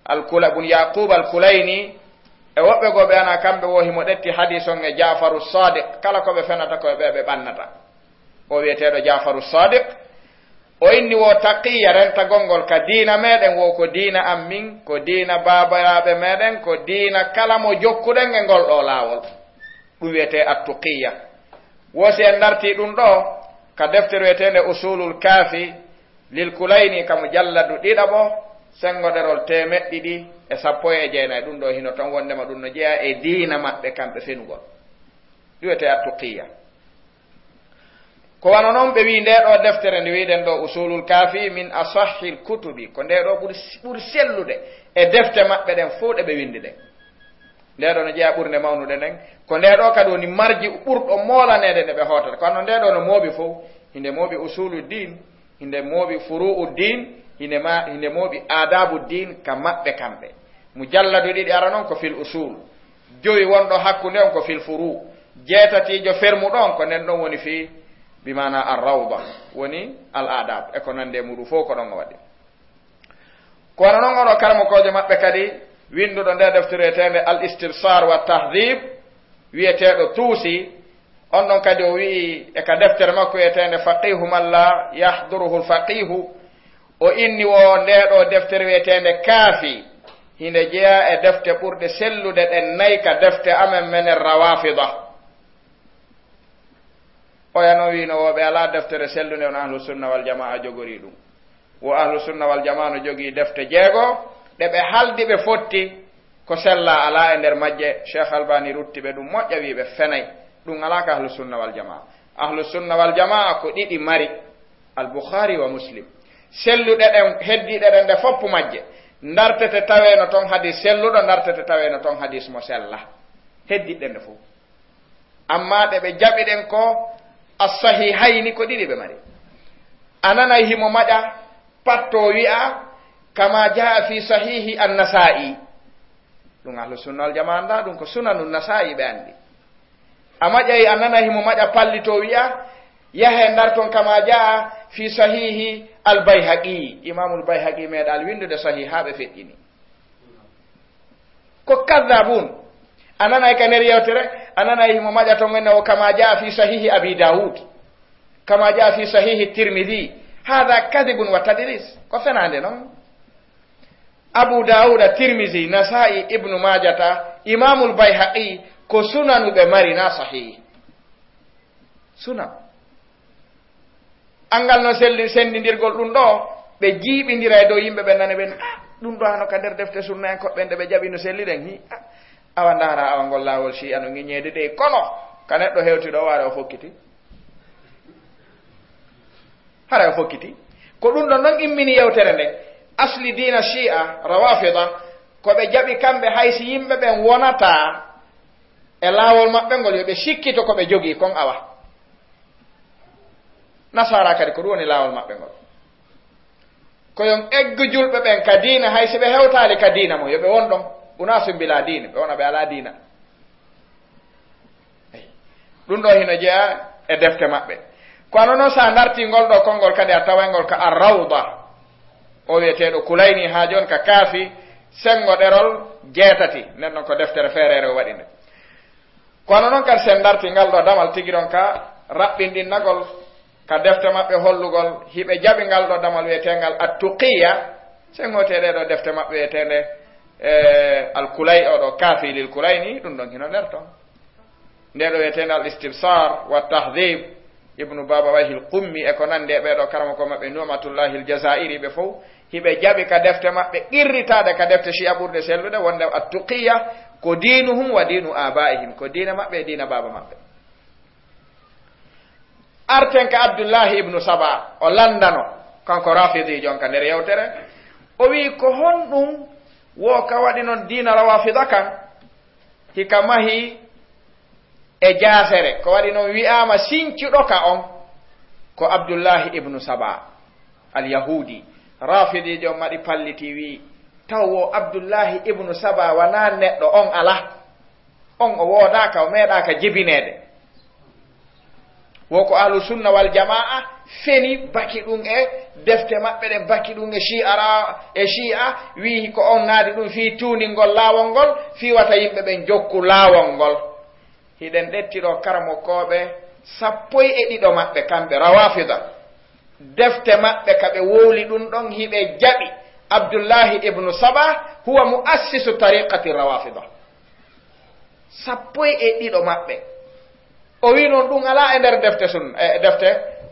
al-Kula-, bun Yaqub al-Kulayni, e woɓɓe goo ɓe ana kamɓe wo himo ɗetti hadiis on e Ja'faru Sadiq, kala ko ɓe fenata ko e ɓe ɓe ɓannata. O wiyeteeɗo Ja'faru Sadiq, o inni wo taqiyya, rentagol ngol ka diina meɗen, wo ko diina am min, ko diina baabayaaɓe meɗen, ko diina kala mo jokkuɗen e ngol ɗoo laawol. Ɗum wiyetee at-tuqiyya. Wo si en dartii ɗum ɗoo, ka deftere wiyeteende Usulul Kaafi, lil Kulayni, ka mujalladu ɗiɗaɓo, senngo ɗerol teemeɗɗe ɗiɗi e sappo e jeenayi, ɗum ɗoo hino ton wonndema ɗum no jeyaa e diina maɓɓe kamɓe fenugol. Ɗum wiyetee at-tuqiyya. Ko wano non ɓe wi'i ndee ɗoo deftere nde wi'uɗen ɗoo Usulul Kaafi min asahhil kutubi, ko ndee ɗoo ɓuri, ɓuri sellude e defte maɓɓe ɗen fow ɗe ɓe winndi ɗen. Ndee ɗoo no jeyaa ɓurnde mawnude nden, ko ndee ɗoo kadi woni marji ɓurɗo moolaneede nde ɓe hootata. Kono ndee ɗoo no mooɓi fow, hinde mooɓi usulu diin, hinde mooɓi furu'u diin, hinde ma-, hinde mooɓi aadaabu diin ka maɓɓe kamɓe. Mujalladu ɗiɗi ara non ko fil usul. Jowi wonɗo hakkunde on ko fil furu. Jeetatiijo fermuɗo on ko nden ɗon woni fii, bi maana ar-rawda, woni al-adab, e ko nandi e muɗum fow ko ɗon o waɗi. Kono non oɗo karamokoojo maɓɓe kadi, winnduɗo nde deftere wiyeteende Al-Istibsar wa Tahdhib, wiyeteeɗo Tuusi, on ɗon kadi o wi'i e ka deftere makko wiyeteende Faqihu man la yahduruhu al-faqihu, o inni wo ndee ɗoo deftere wiyeteende Kaafi, hinde jeyaa e defte ɓurɗe sellude ɗen nay ka defte amen menen Rawafida. Oya noon wiino wo ɓe alaa deftere sellunde, on ahlu sunna wal jamaa jogori ɗum. Wo ahlu sunna wal jamaa no jogii defte jeego, ɗe ɓe haldi ɓe fotti, ko sellaa alaa e nder majje. Cheikh Albani rutti ɓe ɗum moƴƴa, wii ɓe fenay. Ɗum alaa ka ahlu sunna wal jamaa. Ahlu sunna wal jamaa ko ɗiɗi mari, Al Bukhari wa Muslim. Selluɗe ɗen, heddiiɗe ɗen ɗe fof majje, ndartete taweeno toon hadis selluɗo, ndartete taweeno toon hadis mo sella. Heddiiɗe ɗen ɗe fof. Amma ɗe ɓe jaɓi ɗen ko as-sahihayni, ko ɗiɗi ɓe mari. A nanay himo maƴa patto wi'a, kama jaa fi sahihi an-Nasa'i. Ɗum ahlu sunna wal jamaa annda ɗum, ko sunanu Nasa'i ɓe anndi. A maƴay, a nanay himo maƴa pallito wi'a, yahe ndarton kama jaa fi sahihi al-Bayhaqi. Imamul Bayhaqi meeɗaali winndude sahiha ɓe feƴƴini. Ko kadhabun. A nanay ka nder yewtere, a nanay himo maƴa ton, inna o kama jaa fi sahihi Abi Dawud, kama jaa fi sahihi Tirmidhi. Hadha kadhibun wa tadlis. Ko fenaande non. Abu Dawuda, Tirmidhi, Nasa'i, Ibnu Majata, Imamul Bayhaqi, ko sunanu ɓe mari, na sahihi. Sunan. Anngal no selli, senndindirgol ɗum ɗo, ɓe jiiɓindira e dow yimɓe ɓen, nane ɓen, "Ah, ɗum ɗo hano ka nder defte sunna en koɓɓe nde ɓe jaɓi no selli ɗen, hi, ah, awa ndaara, awa ngol laawol Shi'a no ŋiñeede de, kono ka neɗɗo hewti ɗo, waare o fokkiti." Hara o fokkiti. Ko ɗum ɗon non immini yewtere nden. Asli diina Shi'a, Rawafida, ko ɓe jaɓi kamɓe, hay si yimɓe ɓen wonata e laawol maɓɓe ngol, yo ɓe sikkito ko ɓe jogii kon awa. Nasaara kadi, ko ɗum woni laawol maɓɓe ngol. Ko yon eggu julɓe ɓen ka diina, hay si ɓe hewtaali ka diina mo, yo ɓe won ɗon. Unaasun bilaa diina, ɓe wona ɓe alaa diina. Eyi. Ɗum ɗo hino jeyaa e defte maɓɓe. Kono noon, so a dartii ngol ɗo konngol kadi, a taway ngol ka Ar-Rawda. O wiyeteeɗo Kulayni haa jooni ka Kaafi, senngo ɗerol jeetati. Nden noon ko deftere feereere o waɗi nde. Kono noon kadi, sen darti ngal ɗo damal tigi ɗon ka raɓɓinɗinnagol, ka defte maɓɓe hollugol hiɓe jaɓi ngal ɗo damal wiyeteengal At-Tuqiyya, sen hooti e ɗee ɗo defte maɓɓe wiyeteende, e, Al-Kulay, o ɗo Kaafi lil Kulayni, ɗum ɗon hino nder ton. Nde ɗo wiyeteende Al-Istibsar wa Tahdhib, Ibnu Babawayhi Al-Qummi e ko nandi e ɓee ɗo, karamoko maɓɓe Nu'matullahi Al-Jazairi, ɓe fow hiɓe jaɓi ka defte maɓɓe qirritaade ka defte Shi'a ɓurɗe sellude wonde At-Tuqiyya ko diinuhum wa diinu abaihim, ko diina maɓɓe e diina baaba maɓɓe. Arten ka Abdullahi ibnu Saba, o landano, kanko Rafidi jon ka nder yewtere, o wi'i, ko honɗum wo ka waɗi non diina Rawafida kan? Hika mahi e jaasere. Ko waɗi non wi'aama sincuɗo ka on ko Abdullahi ibnu Saba, al-Yahudi. Rafidiijo on maɗi palliti wi'i, taw wo Abdullahi ibnu Saba wanaa neɗɗo on alaa? On o woodaaka, o meeɗaaka jibineede. Wo ko ahlu sunna wal jamaa feni baki ɗum e defte maɓɓe ɗen, baki ɗum e Shi'a ra-, e Shi'a, wi'i ko on naadi ɗum fii tuuningol laawol ngol, fii wata yimɓe ɓen jokku laawol ngol. Hiɗen ɗetti ɗo karamokooɓe sappo e ɗiɗo maɓɓe, kamɓe Rawafida. Defte maɓɓe ka ɓe wowli ɗum ɗon, hiɓe jaɓi Abdullahi ibnu Saba huwa muassisu tariqati Rawafida. Sappo e ɗiɗo maɓɓe. O wi'i noon ɗum alaa e nder defte sunna, e defte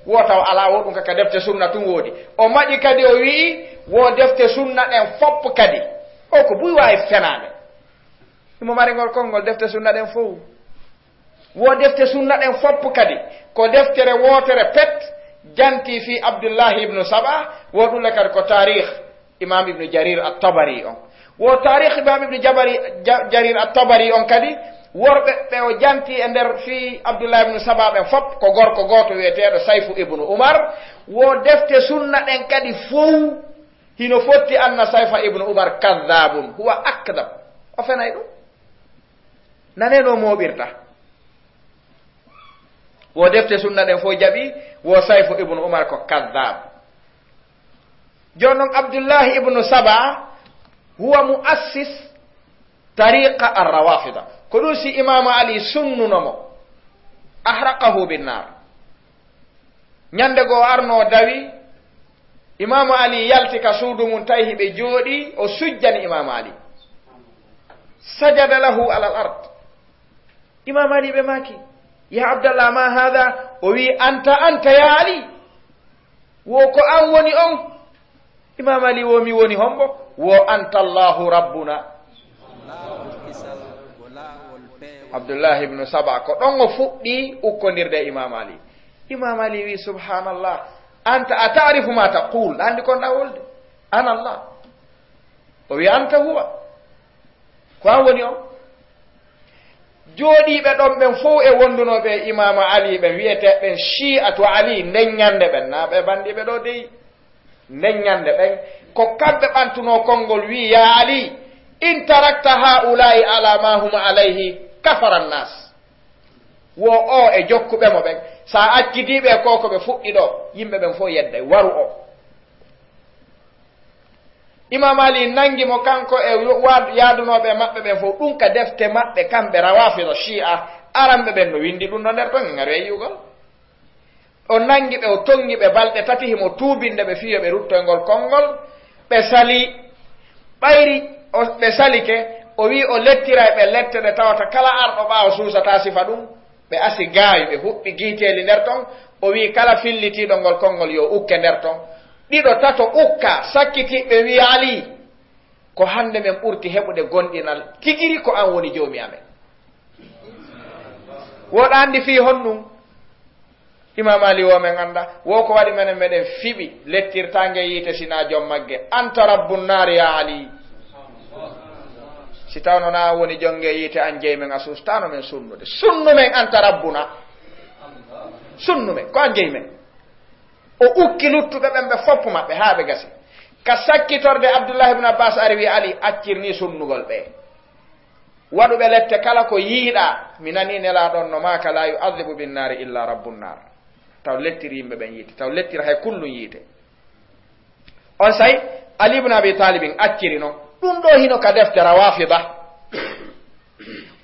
wootawa alaa, wo ɗum ka, ka defte sunna tun woodi. O maɗi kadi o wi'i wo defte sunna ɗen fof kadi. O ko buy waawi fenaande. Himo mari ngol konngol defte sunna ɗen fow. Wo defte sunna ɗen fof kadi, ko deftere wootere pet janti fii Abdullahi ibnu Saba, wo ɗum le kadi ko taarikh Imam Ibnu Jarir At-Tabari on. Wo taarikh Imam Ibnu Jabari-, Ja-, Jarir At-Tabari on kadi, worɓe ɓe o janti e nder fii Abdullahi ibnu Saba ɓen fof ko gorko gooto wi'eteeɗo Sayfu ibnu Umar. Wo defte sunna ɗen kadi fow hino fotti anna Sayfa ibnu Umar kadhabun, huwa akdhab. O fenay ɗum. Nanee no mooɓirta. Wo defte sunna ɗen fof jaɓi, wo Sayfu ibnu Umar ko kadhab. Jooni non Abdullahi ibnu Saba huwa muassis tariqa ar-Rawafida. Ko ɗum si Imaamu Ali sunnuno mo, ahraqahu binnar. Ñande goo o arno o dawi, Imaamu Ali yalti ka suudu mum, tawi hiɓe jooɗi, o sujjani Imaamu Ali. Sajada lahu alal ard. Imaamu Ali ɓe maaki, "Ya Abdallah, ma hada?" O wi, "Anta, anta ya Ali." Wo ko an woni on? Imam Ali wo, "Mi woni hombo?" Wo, "Anta Allahu Rabbuna." Abdullah ibnu Saba ko ɗon o fuɗɗi ukkondirde e Imam Ali. Imam Ali wi, "Subhanallah, anta a ta'rifu ma taqul?" Andi kon ɗa wolde? "Ana Allah." O wi, "Anta huwa." Ko an woni on? Jooɗiiɓe ɗon ɓen fow e wondunooɓe e Imaama Ali ɓen, wi'eteeɓe ɓen Shi'atu Ali, nden ñande ɓen, naa ɓe bandiiɓe ɗo dey. Nden ñande ɓen, ko kamɓe ɓantunoo konngol, wi'i, "Ya Ali, in tarakta haa'ulaa'i ala ma hum alayhi, kafara nnaas." Wo o e jokkuɓe mo ɓen, sa accidiiɓe e ko ko ɓe fuɗɗi ɗo, yimɓe ɓen fow yedday, waru o. Imam Ali nangi mo kanko e wa-, yaadunooɓe e maɓɓe ɓen fow. Ɗum ka defte maɓɓe kamɓe Rawafida Shi'a, aranɓe ɓen no windi ɗum no nder ton, en ngaroyi e yi'ugol. O nangi ɓe, o tongi ɓe balɗe tati, himo tuubinde ɓe fii yo ɓe rutto e ngol konngol. Ɓe sali, ɓayri o, ɓe salike, o wi'i o lettiray ɓe lette ɗe tawata kala arɗo ɓaawo suusataa sifa ɗum. Ɓe asi gaawi, ɓe huɓɓi giiteeli nder ton. O wi'i kala fillitiiɗo ngol konngol yo ukke nder ton. Ɗiɗo, tato ukka, sakkitiiɓe wi'i, "Ali, ko hannde men ɓurti heɓude gomɗinal tigiri ko an woni joomi amen." Woɗa anndi fii honɗum? Imam Ali wo men annda, wo ko waɗi menen meɗen fiɓi, lettirtaange yiite sinaa joom magge. "Anta rabbu nnaari ya Ali." Si tawno na an woni jonge yiite, an jeyi men, a suustaano men sunnude. Sunnu men, anta rabbuna. Sunnu men, ko an jeyi men. O ukki luttuɓe ɓen ɓe fof maɓɓe haa ɓe gasi. Ka sakkitorde Abdullah ibn Abbas ari wi Ali, "Accir ni sunnugol ɓe. Waɗu ɓe lette kala ko yiiɗa. Mi nani Nelaaɗo on no maaka, la yu'adhibu bin naari illa rabbu nnaar." Taw lettir yimɓe ɓen yiite, taw lettir hay kullum yiite. On say, Ali ibn Abi Talibin acciri non. Ɗum ɗo hino ka defte Rawafida.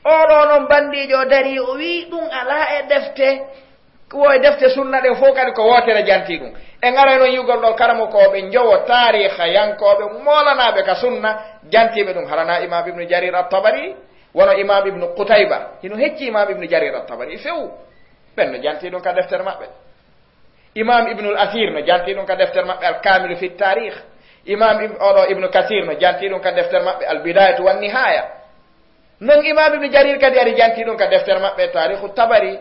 Oɗo non bandiijo dari, o wi ɗum alaa e defte, ko e defte sunna ɗen fof kadi ko wootere janti ɗum. En aray non yugol ɗo karamokooɓe njowo taariha yankooɓe moolanaaɓe ka sunna, jantiiɓe ɗum harana Imam Ibn Jarir at-Tabari, wano Imam Ibn Qutayba, hino hecci Imam Ibn Jarir at-Tabari few. Ɓen no janti ɗum ka deftere maɓɓe. Imam Ibnul Asir no janti ɗum ka deftere maɓɓe Al Kamilu fi Tarikh. Imam Ib-, oɗo Ibnu Kasir no janti ɗum ka deftere maɓɓe Al Bidayatu wan Nihaya. Non Imam Ibnu Jarir kadi ari janti ɗum ka deftere maɓɓe Tarikhu Tabari.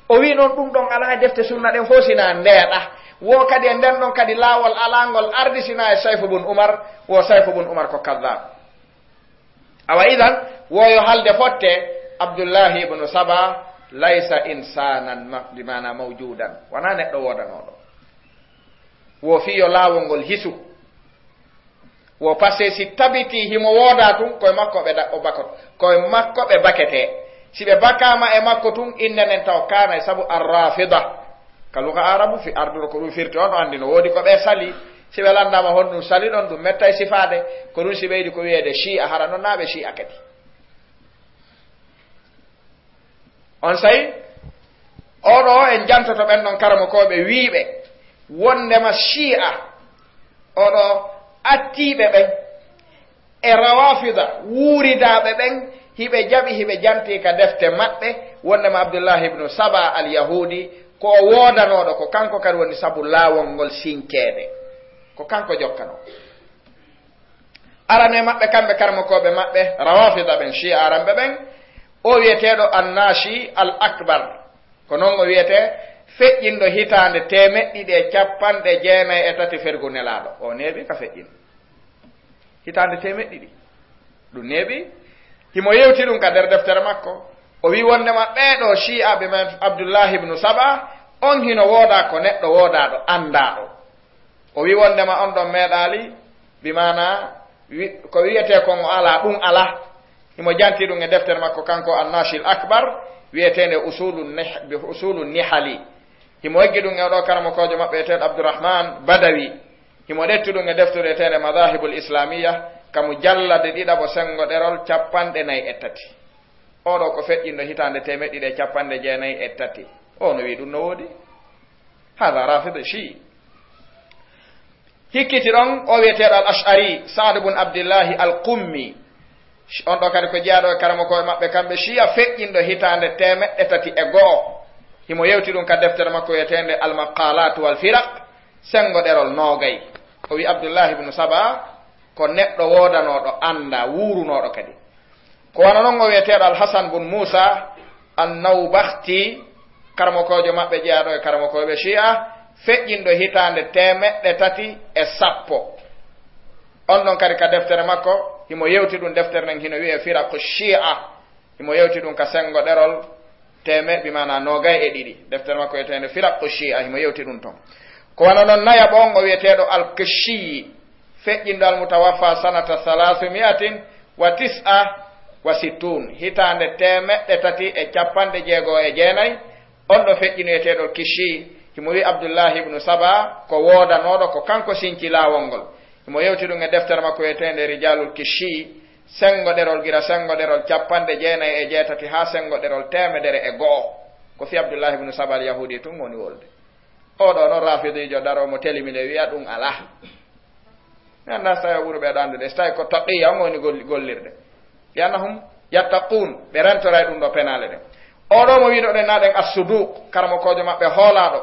O wi non ɗum ɗon alaa e defte sunna ɗen fof sina ndeeɗa. Wo kadi e nden ɗon kadi laawol alaa ngol ardi sina e Sayfu bun Umar, wo Sayfu bun Umar ko kadhab. Awa idan, wo yo halde fotte, Abdullahi ibnu Saba laysa insanan ma-, bi maana mawjudan. Wonaa neɗɗo woodanooɗo. Wo fii yo laawol ngol hisu. Wo parce que si tabitii himo woodaa tun, koye makko ɓe da-, o bakoto. Koye makko ɓe baketee. Si ɓe bakaama e makko tun, innde nden taw kaanay sabu Arrafida. Ka luga Arabu, fi arduro ko ɗum firti, on o anndi no woodi ko ɓe sali. Si ɓe lanndaama honɗum sali ɗon, ɗum mettay sifaade. Ko ɗum si ɓeydi ko wiyeede Shi'a, hara non naa ɓe Shi'a kadi. On say, oɗo en jantoto ɓen ɗon karamokooɓe wiiɓe wondema Shi'a, oɗo attiiɓe ɓen e Rawafida wuuridaaɓe ɓen, hiɓe jaɓi, hiɓe janti ka defte maɓɓe, wondema Abdullahi ibnu Saba al-Yahudi, ko o woodanooɗo, ko kanko kadi woni sabu laawol ngol sinkeede. Ko kanko jokkanoo. Arano e maɓɓe, kamɓe karamokooɓe maɓɓe, Rawafida ɓen, Shi'a aranɓe ɓen, o wiyeteeɗo Annashi al Akbar. Ko non o wiyetee, feƴƴinɗo hitaande teemeɗɗe ɗiɗi e capanɗe jeenay e tati fergu Nelaaɗo. O neeɓi ka feƴƴin. Hitaande teemeɗɗe ɗiɗi. Ɗum neeɓi. Himo yewti ɗum ka nder deftere makko. O wi wondema ɓee ɗoo Shi'aaɓe men Abdullahi ibnu Saba, on hino woodaa ko neɗɗo woodaaɗo, anndaaɗo. O wi wondema on ɗon meeɗaali, bi maana wi-, ko wiyetee kon o alaa, ɗum alaa. Himo janti ɗum e deftere makko kanko Annashil Akbar, wiyeteende Usulu Nih-, bi Usulu Nihali. Himo eggi ɗum e oɗo karamokoojo maɓɓe wiyeteeɗo Abdurrahman Badawi. Himo ɗetti ɗum e deftere wiyeteende Madahibul Islamiyya, ka mujallade ɗiɗaɓo, senngo ɗerol capanɗe nayi e tati. Oɗo ko feƴƴinɗo hitaande teemeɗɗe ɗiɗi e capanɗe jeenayi e tati. O no wi ɗum no woodi. Hada Rafidi Shi. Hikkiti ɗon, o wiyeteeɗo Al Ash'ari, Sa'd bun Abdillahi Al Qummi. On ɗo kadi ko jeyaaɗo e karamokooɓe maɓɓe kamɓe Shi'a, feƴƴinɗo hitaande teemeɗɗe tati e go'o. Himo yewti ɗum ka deftere makko wi'eteende Al-Maqalat wal Firaq, senngo ɗerol noogay. O wi'i Abdullahi ibnu Saba ko neɗɗo woodanooɗo annda, wuurunooɗo kadi. Ko wano non o wi'eteeɗo Al-Hasan bun Musa An-Nawbakhti, karamokoojo maɓɓe jeyaaɗo e karamokooɓe Shi'a, feƴƴinɗo hitaande teemeɗɗe tati e sappo. On ɗon kadi ka deftere makko, himo yewti ɗum, deftere nden hino wi'e Firaqu Shi'a, himo yewti ɗum ka senngo ɗerol teeme-, bi maana noogay e ɗiɗi. Deftere makko wi'eteende Firaqu Shi'a, himo yewti ɗum ton. Ko wano non nayaɓo on o wi'eteeɗo Al-Kishiyyi, feƴƴinɗo Al-Mutawaffa sanata salasu mi'atin wa tis'a wa sittun, hitaande teemeɗɗe tati e capanɗe jeego e jeenay, on ɗo feƴƴinoyeteeɗo Kishi, himo wi'i Abdullahi ibnu Saba ko woodanooɗo, ko kanko sinci laawol ngol. Himo yewti ɗum e deftere makko wi'eteende Rijalul Kishi, senngo ɗerol, gira senngo ɗerol capanɗe jeenay e jeetati haa senngo ɗerol teemedere e go'o. Ko fii Abdullahi ibnu Saba al-Yahudi tun woni wolde. Oo ɗoo non raafidiijo daroo mo telimi nde wi'a ɗum alaa. Mi anndaa si tawi o ɓuri ɓe ɗo anndude, si tawi ko taqiyya on woni gol-, gollirde. Li annahum yattaqun, ɓe rentoray ɗum ɗo penaale ɗen. Oo ɗoo mo wi'unoɗen naa ɗen As-Suduq, karamokoojo maɓɓe hoolaaɗo,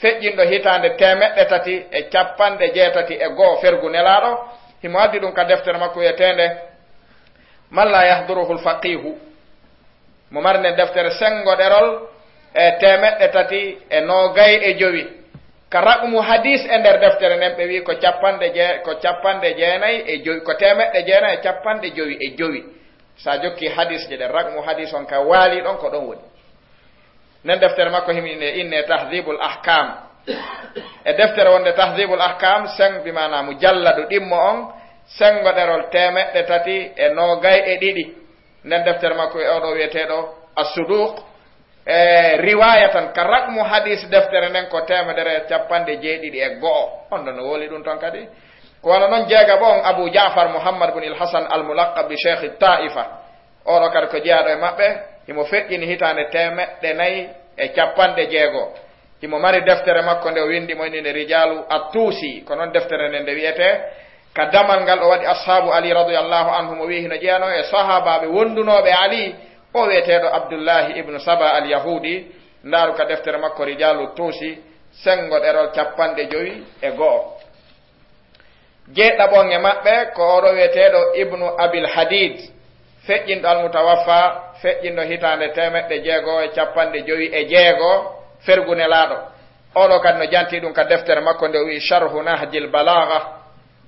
feƴƴinɗo hitaande teemeɗɗe tati e capanɗe jeetati e go'o fergu Nelaaɗo, himo addi ɗum ka deftere makko wi'eteende Man la yahduruhul faqihu. Mo mari nden deftere senngo ɗerol e teemeɗɗe tati e noogay e jowi. Ka raqmu hadis e nder deftere nden ɓe wi'i ko capanɗe jee-, ko capanɗe jeenay e jowi, ko teemeɗɗe jeenay e capanɗe jowi e jowi. Sa jokki hadis je ɗen, raqmu hadis on ka waali ɗon ko ɗon woni. Nden deftere makko himo inne, inne Tahdhibul Ahkam. E deftere wonde Tahdhibul Ahkam, sen bi maana mujalladu ɗimmo on, senngo ɗerol teemeɗɗe tati e noogay e ɗiɗi. Nden deftere makko e oɗo wi'eteeɗo As-Suduq, e riwaya tan, ka raqmu hadis deftere nden ko teemedere e capanɗe jeeɗiɗi e go'o. On ɗon no woli ɗum ton kadi. Ko wano non jeegaɓo on Abu Ja'far Muhammad bin il Hasan al-Mulaqab bi Sheikh Ta'ifa. Oɗo kadi ko jeyaaɗo e maɓɓe, himo feƴƴini hitaande teemeɗɗe nay e capanɗe jeego. Himo mari deftere makko nde o windi mo inni nde Rijalu At-Tusi. Ko non deftere nden nde wi'ete, ka damal ngal o waɗi Ashaabu Ali radiyallahu anhu, mo wi'i hino jeyanoo e sahaabaaɓe wondunooɓe Ali, o wi'eteeɗo Abdullahi ibnu Saba al-Yahudi. Ndaaru ka deftere makko Rijalu Tusi, senngo ɗerol capanɗe jowi e go'o. Jeeɗiɗaɓo on e maɓɓe ko oɗo wi'eteeɗo Ibnu Abil Hadid, feƴƴinɗo Al-Mutawaffa, feƴƴinɗo hitaande teemeɗɗe jeego e capanɗe jowi e jeego fergu Nelaaɗo. Oɗo kadi no janti ɗum ka deftere makko nde o wi'i Sharhu Nahjil Balagha.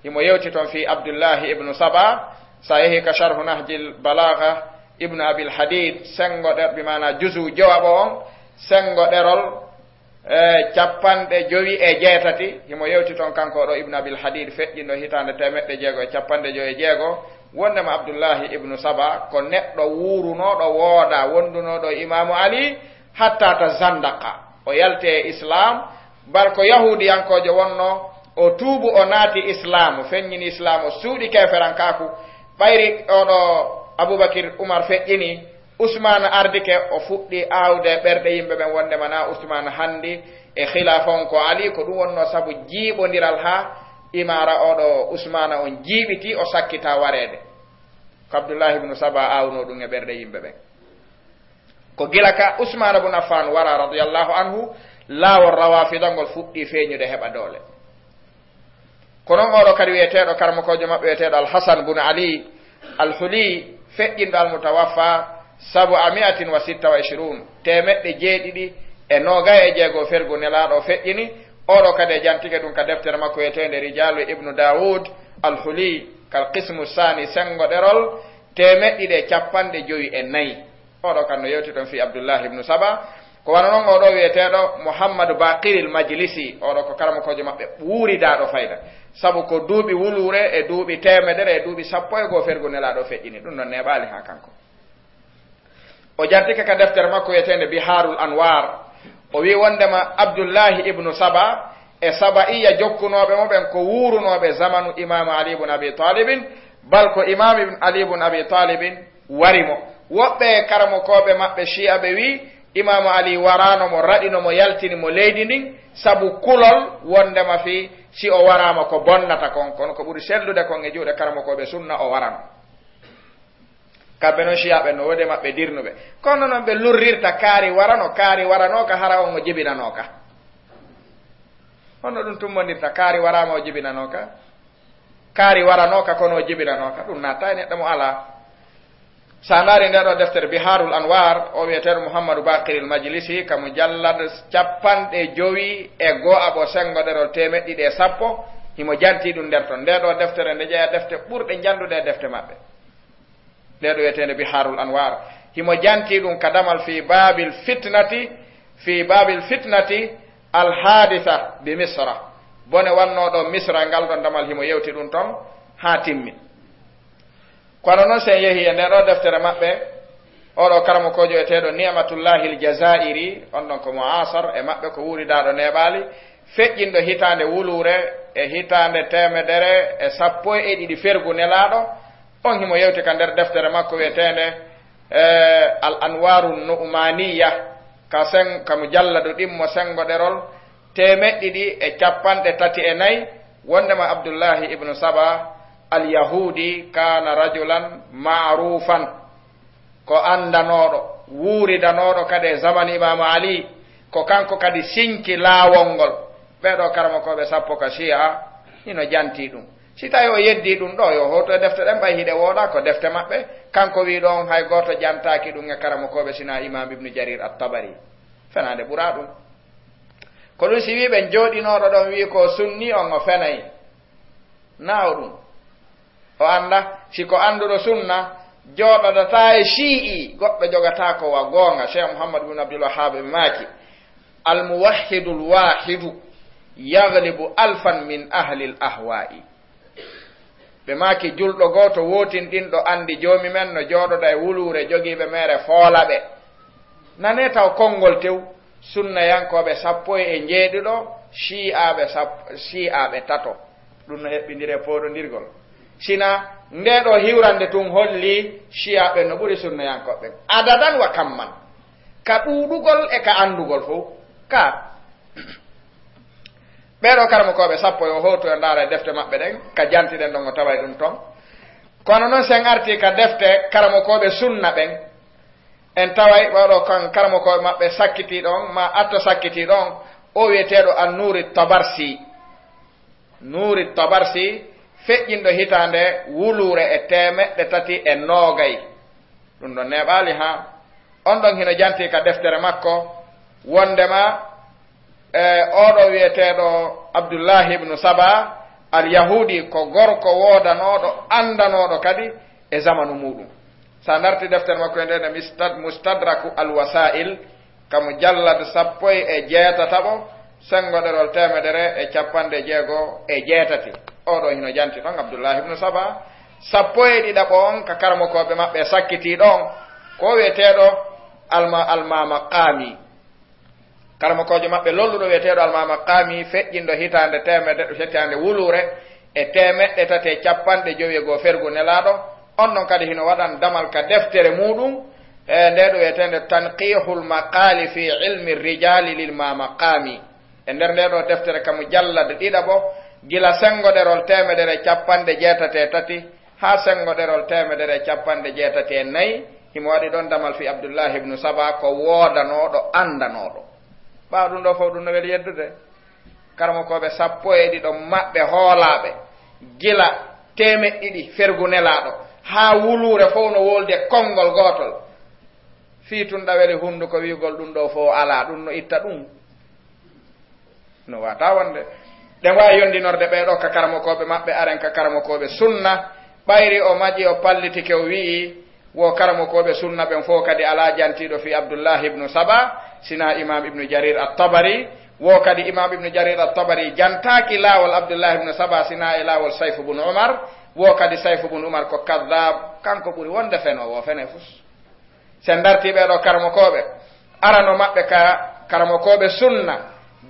Himo yewti ton fii Abdullahi ibnu Saba. Sa yehi ka Sharhu Nahjil Balagha, Ibnu Abil Hadid, senngo ɗer-, bi maana juzu jowaɓo on, senngo ɗerol e capanɗe jowi e jeetati, himo yewti ton kanko ɗo Ibnu Abil Hadid, feƴƴinɗo hitaande teemeɗɗe jeego e capanɗe jowi e jeego, wondema Abdullahi ibnu Saba ko neɗɗo wuurunooɗo wooda, wondunooɗo Imaamu Ali, hatta ta zandaka, o yalti e Islam, bal ko yahuudiyankoojo wonno, o tuubu, o naati Islam, o feññini Islam, o suuɗi keeferankaaku, ɓayri oɗo Abubakir Umar feƴƴini, Usmaan ardike, o fuɗɗi aawde ɓerɗe yimɓe ɓen wondema na Usmaan handi e khilaafa on ko Ali, ko ɗum wonno sabu jiiɓondiral haa imaara oɗo Usmaana on jiiɓiti, o sakkita wareede. Ko Abdullahi ibnu Saba aawno ɗum e ɓerɗe yimɓe ɓen. Ko gila ka Usmaana bun Affan wara radiyallahu anhu, laawol Rawafida ngol fuɗɗi feeñude heɓa doole. Ko non oɗo kadi wi'eteeɗo karamokoojo maɓɓe wi'eteeɗo Al-Hasan bun Ali Al-Huli, feƴƴinɗo Al-Mutawaffa sabu a mi'atin wa sitta wa ishrun, teemeɗɗe jeeɗiɗi e noogay e jeego fergu Nelaaɗo o feƴƴini. Oɗo kadi e jantike ɗum ka deftere makko wi'eteende Rijalu Ibnu Dawud Al-Huli, kal qismu sani, senngo ɗerol teemeɗɗe ɗiɗi e capanɗe jowi e nayi. Oɗo kan no yewti ɗon fii Abdullahi ibnu Saba. Ko wano non oɗo wi'eteeɗo Muhammadu Baqiril Majlisi, oɗo ko karamokoojo maɓɓe wuuridaaɗo fayda. Sabu ko duuɓi wuluure e duuɓi teemedere e duuɓi sappo e goo fergu Nelaaɗo feƴƴini. Ɗum non neeɓaali haa kanko. O jantike ka deftere makko wi'eteende Biharul Anwar. O wi'i wondema Abdullahi ibnu Saba e Saba'iyya jokkunooɓe mo ɓen ko wuurunooɓe zamanu Imaamu Ali ibn Abi Talibin, bal ko Imaamu ibn Ali ibn Abi Talibin wari mo. Woɓɓe karamokooɓe maɓɓe Shi'a ɓe wi'i, Imaamu Ali waraano mo, raɗino mo, yaltini mo leydi ndin, sabu kulol wondema fii si o waraama ko bonnata kon, kono ko ɓuri sellude kon e juuɗe karamokooɓe sunna o warano. Kamɓe noon Shiya ɓe no woodi e maɓɓe dirnuɓe. Kono noon ɓe lurrirta kaari warano, kaari waranooka hara on o jibinanooka. Honno ɗum tummondirta? Kaari waraama o jibinanooka. Kaari waranooka kono o jibinanooka. Ɗum natta e neɗɗo mo alaa. So a ndaari nde ɗo deftere Biharul Anwar, o wiyeteeɗo Muhammadu Baqiril Majlisi, ka mujallad capanɗe jowi e go'aɓo, senngo ɗerol teemeɗɗe ɗiɗi e sappo, himo janti ɗum nder ton. Nde ɗo deftere nde jeya defte ɓurɗe njandude e defte maɓɓe. Nde ɗo wiyeteende Biharul Anwar. Himo janti ɗum ka damal fi babil fitnati, fi babil fitnati al haditha bi Misra. Bone wannooɗo Misra, ngal ɗon damal himo yewti ɗum ton haa timmi. Kono noon, si en yehi e nde ɗo deftere maɓɓe, oɗo karamokoojo wiyeteeɗo Ni'matullahi al Jazairi, on ɗon ko mo Asar e maɓɓe, ko wuuridaaɗo neeɓaali, feƴƴinɗo hitaande wuluure e hitaande teemedere e sappo e ɗiɗi fergu nelaaɗo, on himo yewti ka nder deftere makko wiyeteende, eh, Al Anwaru Nu'maniya, ka sen-, ka mujalladu ɗimmo senngo ɗerol teemeɗɗe ɗiɗi e capanɗe tati e nayi, wondema Abdullahi ibnu Saba al Yahudi kana rajulan ma'rufan, ko anndanooɗo, wuuridanooɗo kadi e zamanu Imaamu Ali, ko kanko kadi sinci laawol ngol. Ɓee ɗo karamokooɓe sappo ka Shi'a hino janti ɗum. Si tawi o yeddi ɗum ɗo, yo hooto e defte ɗen, ɓay hiɗe wooɗa, ko defte maɓɓe. Kanko wi ɗon hay gooto jantaaki ɗum e karamokooɓe sina Imaam Ibnu Jarir At-Tabari. Fenaande ɓura ɗum. Ko ɗum si wi ɓen jooɗinooɗo ɗon wi ko sunni on o fenay. Naaw ɗum. O annda, si ko annduɗo sunna, jooɗodataa e Shi'i, goɗɗo jogataa ko wa goonga. Cheikh Muhammad bin Abdul Wahhab ɓe maaki, "Al muwahhidul wahidu yaghlibu alfan min ahlil ahwa'i." Ɓe maaki, "Julɗo gooto wootinɗinɗo anndi Joomi men no jooɗoda e wuluure jogiiɓe meere foola ɓe." Nane taw konngol tew, sunnayankooɓe sappo e njeeɗiɗo, Shi'aaɓe sap-, Shi'aaɓe tato. Ɗum no heɓɓindiri e pooɗondirgol. Sina nde ɗo hiwrande tun holli Shi'aaɓe no ɓuri sunnayankooɓe ɓen. Adadan wa kamman. Ka ɗuuɗugol e ka anndugol fow. Ka ɓee ɗo karamokooɓe sappo yo hootu yo ndaara e defte maɓɓe ɗen, ka jantiɗen ɗon o taway ɗum ton. Kono noon, sen arti ka defte karamokooɓe sunna ɓen, en taway ɓee ɗo kan karamokooɓe maɓɓe sakkitiiɗo on, ma atto sakkitiiɗo on, o wiyeteeɗo An-Nuuri Tabarsi. Nuuri Tabarsi, feƴƴinɗo hitaande wuluure e teemeɗɗe tati e noogay. Ɗum ɗon neeɓaali haa. On ɗon hino janti ka deftere makko, wondema, e, oɗo wiyeteeɗo Abdullahi ibnu Saba al Yahudi ko gorko woodanooɗo, anndanooɗo kadi e zamanu muuɗum. Sa darti deftere makko e nde, nde Mistad-, Mustadraku al Wasa'il, ka mujallad sappo e jeetataɓo, senngo ɗerol teemedere e capanɗe jeego e jeetati. Oɗo hino janti ɗon Abdullahi ibnu Saba, sappo e ɗiɗaɓo on ka karamokooɓe maɓɓe sakkitiiɗo on, ko wiyeteeɗo Alma-, Almama Qami. Karamokoojo maɓɓe lolluɗo wiyeteeɗo Almama Qami, feƴƴinɗo hitaande teemedere, hitaande wuluure e teemeɗɗe tati e capanɗe jowi e goo fergu nelaaɗo, on ɗon kadi hino waɗan damal ka deftere muuɗum, e nde ɗo wiyeteende Tanqihul Maqali fi Ilmi Rijali lil Mama Qami. E nder nde ɗo deftere ka mujallad ɗiɗaɓo, gila senngo ɗerol teemedere capanɗe jeetati e tati, haa senngo ɗerol teemedere e capanɗe jeetati e nayi, himo waɗi ɗon damal fi Abdullahi ibnu Saba ko woodanooɗo, anndanooɗo. Ɓaawo ɗum ɗo fof, ɗum no weli yeddude. Karamokooɓe sappo e ɗiɗo maɓɓe hoolaaɓe, gila teemeɗɗe ɗiɗi fergu nelaaɗo, haa wuluure fof no woldi e konngol gootol. Fii tun ɗa weli hunnduko wi'ugol ɗum ɗo fof alaa, ɗum no itta ɗum. No wata wonde. Ɗen waawi yondinorde ɓee ɗo ka karamokooɓe maɓɓe, aren ka karamokooɓe sunna. Ɓayri o maƴi, o pallitike, o wi'i, wo karamokooɓe sunna ɓen fof kadi alaa jantiiɗo fii Abdullahi ibnu Saba, sina Imam Ibnu Jarir At-Tabari. Wo kadi Imam Ibnu Jarir At-Tabari jantaaki laawol Abdullahi ibnu Saba, sina e laawol Sayfu bun Umar. Wo kadi Sayfu bun Umar ko kaddaab, kanko ɓuri wonde fenoowo, o fene fus. Sen dartii ɓee ɗo karamokooɓe, arano maɓɓe ka karamokooɓe sunna,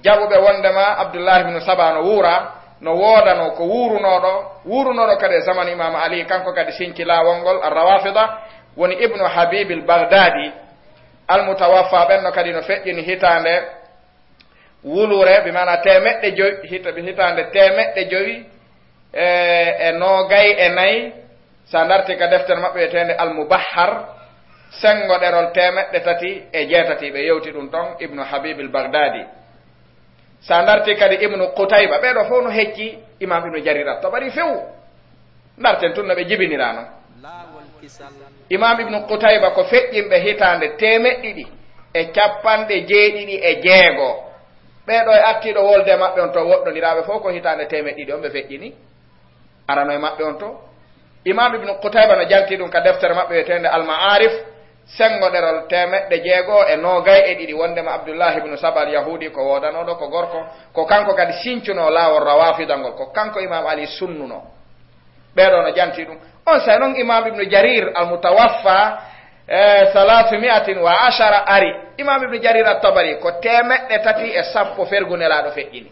jaɓuɓe wondema Abdullahi ibnu Saba no wuura, no woodano ko wuurunooɗo, wuurunooɗo kadi e zamanu Imaamu Ali, kanko kadi sinci laawol ngol, Ar-Rawafida, woni Ibnu Habibil Baghdadi, Al-Mutawaffa, ɓen no kadi no feƴƴini hitaande wuluure, bi maana teemeɗɗe jowi, hita-, hitaande teemeɗɗe jowi e, e noogay e nayi, So a ndarti ka deftere maɓɓe wiyeteende Al-Mubahhar, senngo ɗerol teemeɗɗe tati e jeetati, ɓe yewti ɗum ton, Ibnu Habib al-Baghdadi. So a ndarti kadi Ibnu Qutayba, ɓee ɗoo fof no hecci Imam Ibnu Jarir at-Tabari few. Ndarten tun no ɓe jibinirano. Imam Ibnu Qutayba ko feƴƴinɓe hitaande teemeɗɗe ɗiɗi e capanɗe jeeɗiɗi e jeego. Ɓee ɗoo e artiiɗo wolde maɓɓe on to woɗɗondiraaɓe fof ko hitaande teemeɗɗe ɗiɗi on ɓe feƴƴini. Arano e maɓɓe on to. Imam Ibnu Qutayba no janti ɗum ka deftere maɓɓe wiyeteende Al-Ma'arif, senngo ɗerol teemeɗɗe jeego e noogay e ɗiɗi, wondema Abdullah ibnu Saba al-Yahudi ko woodanooɗo, ko gorko, ko kanko kadi sincunoo laawol Rawafida ngol, ko kanko Imam Ali sunnuno. Ɓee ɗoo no janti ɗum. On say noon Imam Ibnu Jarir al-Mutawaffa, e, salasu mi'atin wa ashara ari. Imam Ibnu Jarir at-Tabari ko teemeɗɗe tati e sappo fergu Nelaaɗo feƴƴini.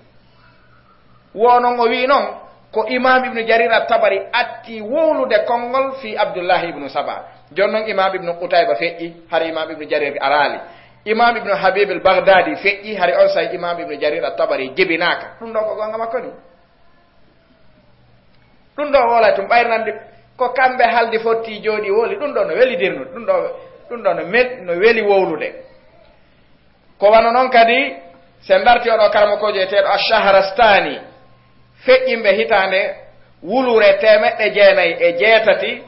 Wo noon o wi'i noon, ko Imam Ibnu Jarir at-Tabari atti wowlude konngol fii Abdullahi Ibnu Saba. Jooni noon Imam Ibnu Qutayba feƴƴi, hari Imam Ibnu Jarir araali. Imam Ibnu Habib al-Baghdadi feƴƴi, hari on say Imam Ibnu Jarir at-Tabari jibinaaka. Ɗum ɗoo ko goonga makko ni? Ɗum ɗoo wowlay tun ɓayri nandi ko kamɓe haldi fotti jooɗi wowli. Ɗum ɗoo no weli dirnude. Ɗum ɗoo, ɗum ɗoo no mel-, no weli wowlude. Ko wano noon kadi, si en ndarti oɗo karamokoojo eteeɗo Ash-Shahrastani, feƴƴinɓe hitaande wulure teemeɗɗe jeenayi e jeetati,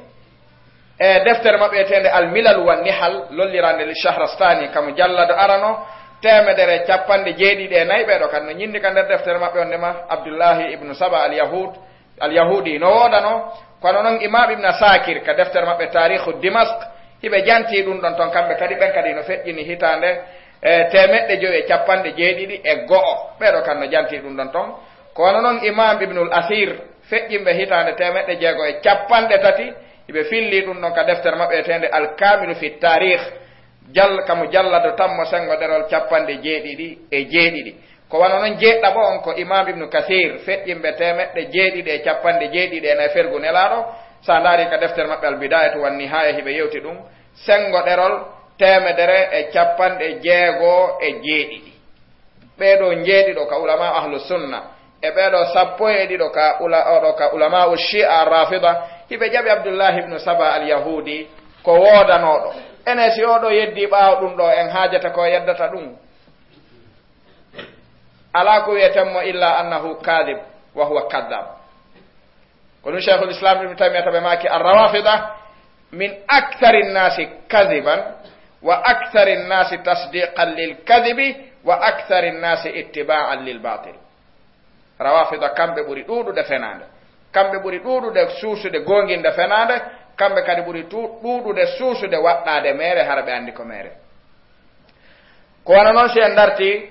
e deftere maɓɓe wiyeteende Al-Milal wa Nihal, lolliraande li Shahrastani, kamo jallado arano, teemedere capanɗe jeeɗiɗi e nayi, ɓee ɗoo kadi no ñinndi ka nder deftere maɓɓe wondema Abdullahi ibnu Saba al-Yahud, al-Yahudi no woodano, kono noon Imam Ibn Asakir ka deftere maɓɓe Taarikhu Dimask, hiɓe janti ɗum ɗon ton, kamɓe kadi, ɓen kadi no feƴƴini hitaande, e, teemeɗɗe jowi e capanɗe jeeɗiɗi e go'o. Ɓee ɗoo kan no janti ɗum ɗon ton. Ko wano noon Imam Ibnul Asir, feƴƴinɓe hitaande teemeɗɗe jeego e capanɗe tati, hiɓe filli ɗum ɗon ka deftere maɓɓe wiyeteende Al-Kamilu fi Taarikh, jal-, kamo jallado tammo senngo ɗerol capanɗe jeeɗiɗi e jeeɗiɗi. Ko wano noon jeeɗɗaɓo on ko Imam Ibnu Kathir, feƴƴinɓe teemeɗɗe jeeɗiɗi e capanɗe jeeɗiɗi e nayi fergu Nelaaɗo, so a ndaari ka deftere maɓɓe Al-Bidayatu wan Nihaya, hiɓe yewti ɗum, senngo ɗerol teemedere e capanɗe jeego e jeeɗiɗi. Ɓee ɗoo njeeɗiɗo ka ulama ahlu sunna, e ɓee ɗoo sappo e ɗiɗo ka ula-, oɗo ka ulama u Shia Rafida, hiɓe jaɓi Abdullahi ibnu Saba al-Yahudi ko woodanooɗo. Ene si oɗo yeddi ɓaawo ɗum ɗoo, en haajata ko yeddata ɗum? Alaa ko wi'eten mo illa annahu kadhib wa huwa kadhab. Ko ɗum Shaykhul Islam Ibn Taymiyyah taɓe maaki, "Ar-Rawafida min akthari nnasi kadhiban wa akthari nnasi tasdiqan lil kadhibi wa akthari nnasi ittiba'an lil batil." Rawafida kamɓe ɓuri ɗuuɗude fenaande. Kamɓe ɓuri ɗuuɗude suusude goonginde fenaande. Kamɓe kadi ɓuri tu-, ɗuuɗude suusude waɗɗaade meere, hara ɓe anndi ko meere. Ko wano noon, si en ndarti,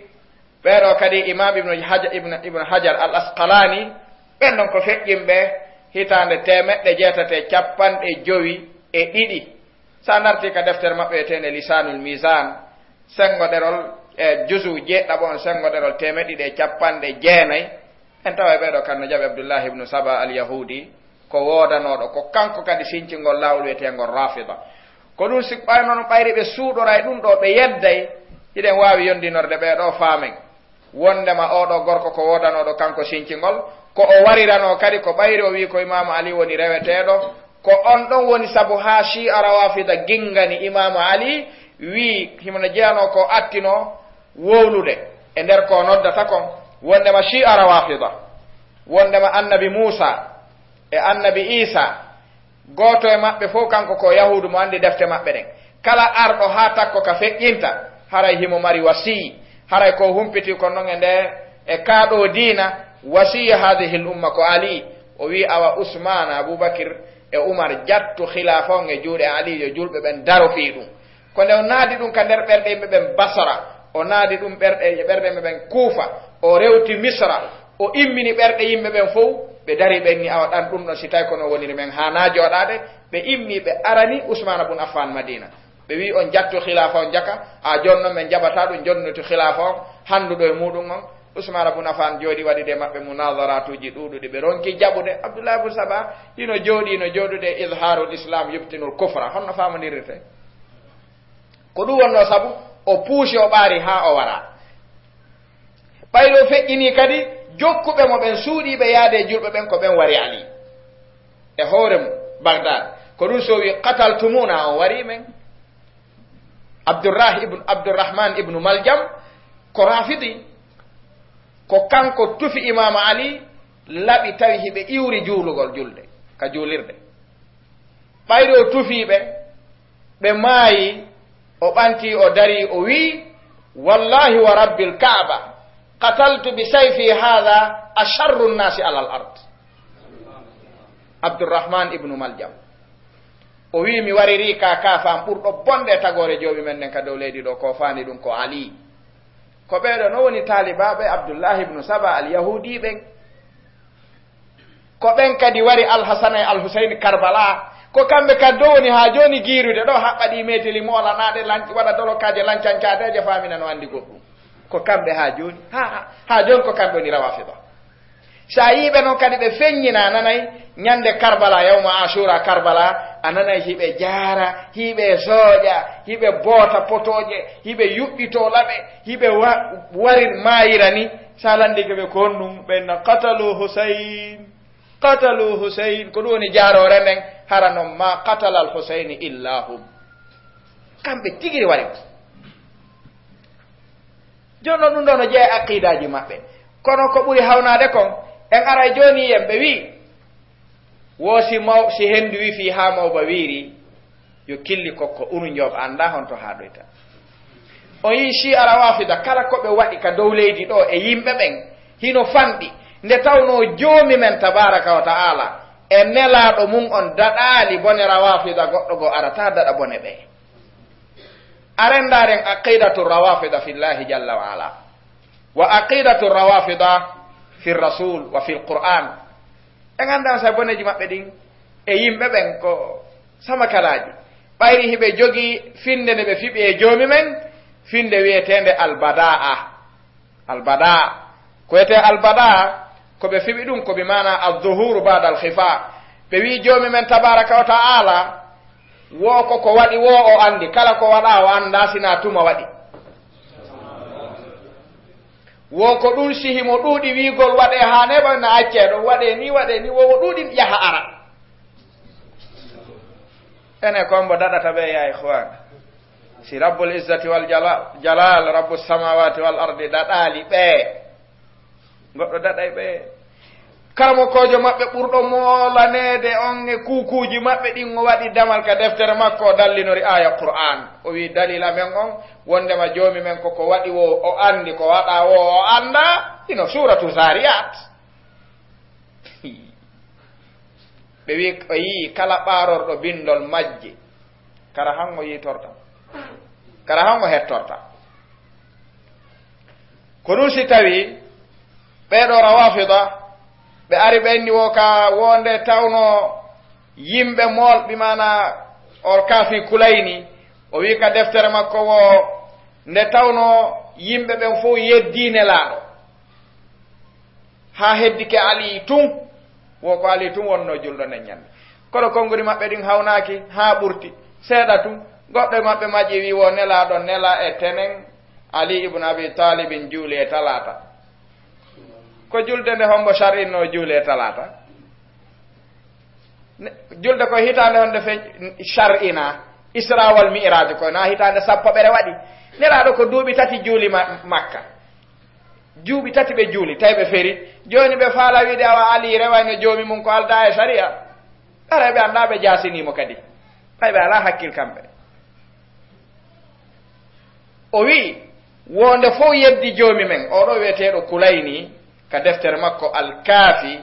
ɓee ɗoo kadi Imam Ibnu Haja-, Ibnu, Ibnu Hajar al Asqalani, ɓen ɗon ko feƴƴinɓe hitaande teemeɗɗe jeetati e capanɗe jowi e ɗiɗi. So a ndarti ka deftere maɓɓe wiyeteende Lisanul Mizan, senngo ɗerol, e juzu jeeɗɗaɓo on, senngo ɗerol teemeɗɗe ɗiɗi e capanɗe jeenayi, en taway ɓee ɗoo kan no jaɓi Abdullahi ibnu Saba al Yahudi, ko woodanooɗo, ko kanko kadi sincingol laawol wiyeteengol Rafida. Ko ɗum, si ɓayno no ɓayri ɓe suuɗoray ɗum ɗoo, ɓe yedday, hiɗen waawi yondinorde ɓee ɗoo faamen. Wondema oo ɗoo gorko ko woodanooɗo kanko sincingol, ko o wariranoo kadi ko ɓayri o wi'i ko Imaamu Ali woni reweteeɗo, ko on ɗon woni sabu haa Shi'a Rawafida gingani Imaamu Ali, wi'i himo no jeyanoo ko attinoo wowlude e nder ko noddata kon, wondema Shi'a Rawafida, wondema Annabi Muusa e Annabi Iisa, gooto e maɓɓe fof kanko ko Yahuudu mo anndi defte maɓɓe ɗen. Kala arɗo haa takko ka feƴƴinta, haray himo mari wasiyyi, haray ko humpiti ko non e nde, e kaa ɗoo diina, wasiyyu haadihil umma ko Ali. O wi'i, awa Usmaana, Abubakir e Umar jattu khilaafa on e juuɗe Ali, yo julɓe ɓen daro fii ɗum. Ko nde o naadi ɗum ka nder ɓerɗe yimɓe ɓen Basra, o naadi ɗum ɓerɗe, e ɓerɗe yimɓe ɓen Kuufa, o rewti Misra, o immini ɓerɗe yimɓe ɓen fow, ɓe dari ɓen ni, awa ɗan ɗum ɗon, si tawi ko no woniri, men haanaa jooɗaade. Ɓe immi, ɓe arani Usmaana bun Affaan Madiina. Ɓe wi'i, on jattu khilaafa on jaka, a jooni non men jaɓataa ɗum, jonniti khilaafa on, hannduɗo e muuɗum on. Usmaana bun Affaan jooɗi, waɗi de maɓɓe munaadaratuuji ɗuuɗuɗi, ɓe ronki jaɓude. Abdullahi bun Saba hino jooɗi, hino jooɗude, izhaarul Islam yubtinul kufra. Honno faamondirirte? Ko ɗum wonnoo sabu o puusi, o ɓaari haa o wara. Ɓayri o feƴƴinii kadi, jokkuɓe mo ɓen, suuɗiiɓe yaade e julɓe ɓen, ko ɓen wari Ali. E hoore mum, Bagdad. Ko ɗum so wi qataltumuna, on wari men. Abdurrah ibn, Abdurrahman ibn Maljam, ko rafidi. Ko kanko tufi Imam Ali, laɓi tawi hiɓe iwri juulugol julde, ka juulirde. Ɓayri o tufi ɓe, ɓe maayi, o ɓanti, o dari, o wi, "Wallahi wa rabbil Kaaba, qataltu bi sayfi hadha asharru nnasi ala al ard." Abdurrahman ibnu Maljam. O wi, "Mi wariri ka kaafam ɓurɗo bonde e tagoore joomi men nden ka dow leydi ɗo, ko faani ɗum ko Ali." Ko ɓeeɗo no woni taalibaaɓe Abdullahi ibnu Saba al Yahudi ɓen. Ko ɓen kadi wari Alhasana e Alhuseyni Karbala. Ko kamɓe kadi ɗo woni haa jooni giirude ɗo, haɓɓa ɗi meeteli, moolanaaɗe, lanc-, waɗa dolokaaje, lancancaateeje, faamina no anndi goɗɗum. Ko kamɓe haa jooni, haa, haa, haa jooni ko kamɓe woni Rawafida. So a yii ɓe noon kadi ɓe feññina, nanay ñande Karbala, yawma Ashura Karbala, a nanay hiɓe jaara, hiɓe sooƴa, hiɓe boota potooje, hiɓe yuɓɓitoo laɓe, hiɓe wa-, warir maayira ni. So a lanndike ɓe ko honɗum, ɓe na, "Qatalu Husayn, qatalu Husayn." Ko ɗum woni jaaroore nden, hara noon ma qatala al Husayni illa hum. Kamɓe tigiri wari ko. Jooni noon ɗum ɗo no jeyaa e aqidaaji maɓɓe. Kono ko ɓuri hawnaade kon, en aray jooni en ɓe wi, wo si maw-, si hendu wi fii haa mawba wiiri, yo killi kokko unu njooɓa, annda honto haaɗoyta. On yii Shi'a Rawafida, kala ko ɓe waɗi ka dow leydi ɗo e yimɓe ɓen, hino fanɗi. Nde tawnoo Joomi men tabaaraka wa ta'ala e Nelaaɗo mum on daɗaali bone Rawafida, goɗɗo goo arata daɗa bone ɓe. Aren ndaaren aqidatu Rawafida fillahi jalla wa ala, wa aqidatu Rawafida fi rasul wa fil Qur'an. En anndaa on say boneeji maɓɓe ɗin e yimɓe ɓen ko samakalaaji. Ɓayri hiɓe jogii finnde nde ɓe fiɓi e Joomi men, finnde wi'eteende Albada'a. Albada'a. Ko wiyetee Albada'a, ko ɓe fiɓi ɗum ko bi maana az-zuhuru ba'da al-khifa. Ɓe wi'i Joomi men tabaaraka wa ta'ala, wo ko ko waɗi wo o anndi, kala ko waɗa o anndaa si na tuma waɗi. Wo ko ɗum si himo ɗuuɗi wiigol waɗee haa neeɓa na accee ɗon, waɗee ni, waɗee ni, wo, wo ɗuuɗi yaha ara. Ene ko mbo daɗata ɓe, ya ikhwan? Si Rabbul Izzati wal Jala-, Jalal, Rabbus Samawati wal Ardi daɗaali ɓe, goɗɗo daɗay ɓe? Karamokoojo maɓɓe ɓurɗo moolaneede on e kuukuuji maɓɓe ɗin, o waɗi damal ka deftere makko, o dallinori aaya Qur'an. O wi'i, "Dalil amen on, wondema Joomi men ko ko waɗi wo o anndi, ko waɗa wo o anndaa." Ino Suuratu Zariyat. Ɓe wi'i, o yi'i kala ɓaarorɗo bindol majji, kara hango yiitorta, kara hango hettorta. Ko ɗum si tawi ɓeeɗo Rawafida, ɓe ari ɓe inni wo ka wonde tawno yimɓe mool, bi maana o kaafi Kulayni, o wi'i ka deftere makko wo nde tawno yimɓe ɓen fof yeddii Nelaaɗo. Haa heddike Ali tun, wo ko Ali tun wonno julɗo nden ñande. Kono konngudi maɓɓe ɗin hawnaaki haa ɓurti, seeɗa tun. Goɗɗo e maɓɓe maƴi wi wo Nelaaɗo nela e tenen, Ali ibn Abi Talibin juuli e talaata. Ko julde nde hombo shar'inno juuli e talaata? Ne-, julde koye hitaande honde fe-, shar'ina, Isra wal Mi'raj koye na hitaande sappo ɓere waɗi. Nelaaɗo ko duuɓi tati juuli ma-, Makka. Juuɓi tati ɓe juuli, tawi ɓe feri. Jooni ɓe faala wiide awa Ali rewayno Joomi mum ko aldaa e sariya. Ara ɓe anndaa ɓe jaasiniimo kadi. Ɓay ɓe alaa hakkil kamɓe. O wi'i, wonde fof yeddi Joomi men, oɗo wi'eteeɗo Kulayni, ka deftere makko Al-Kaafi,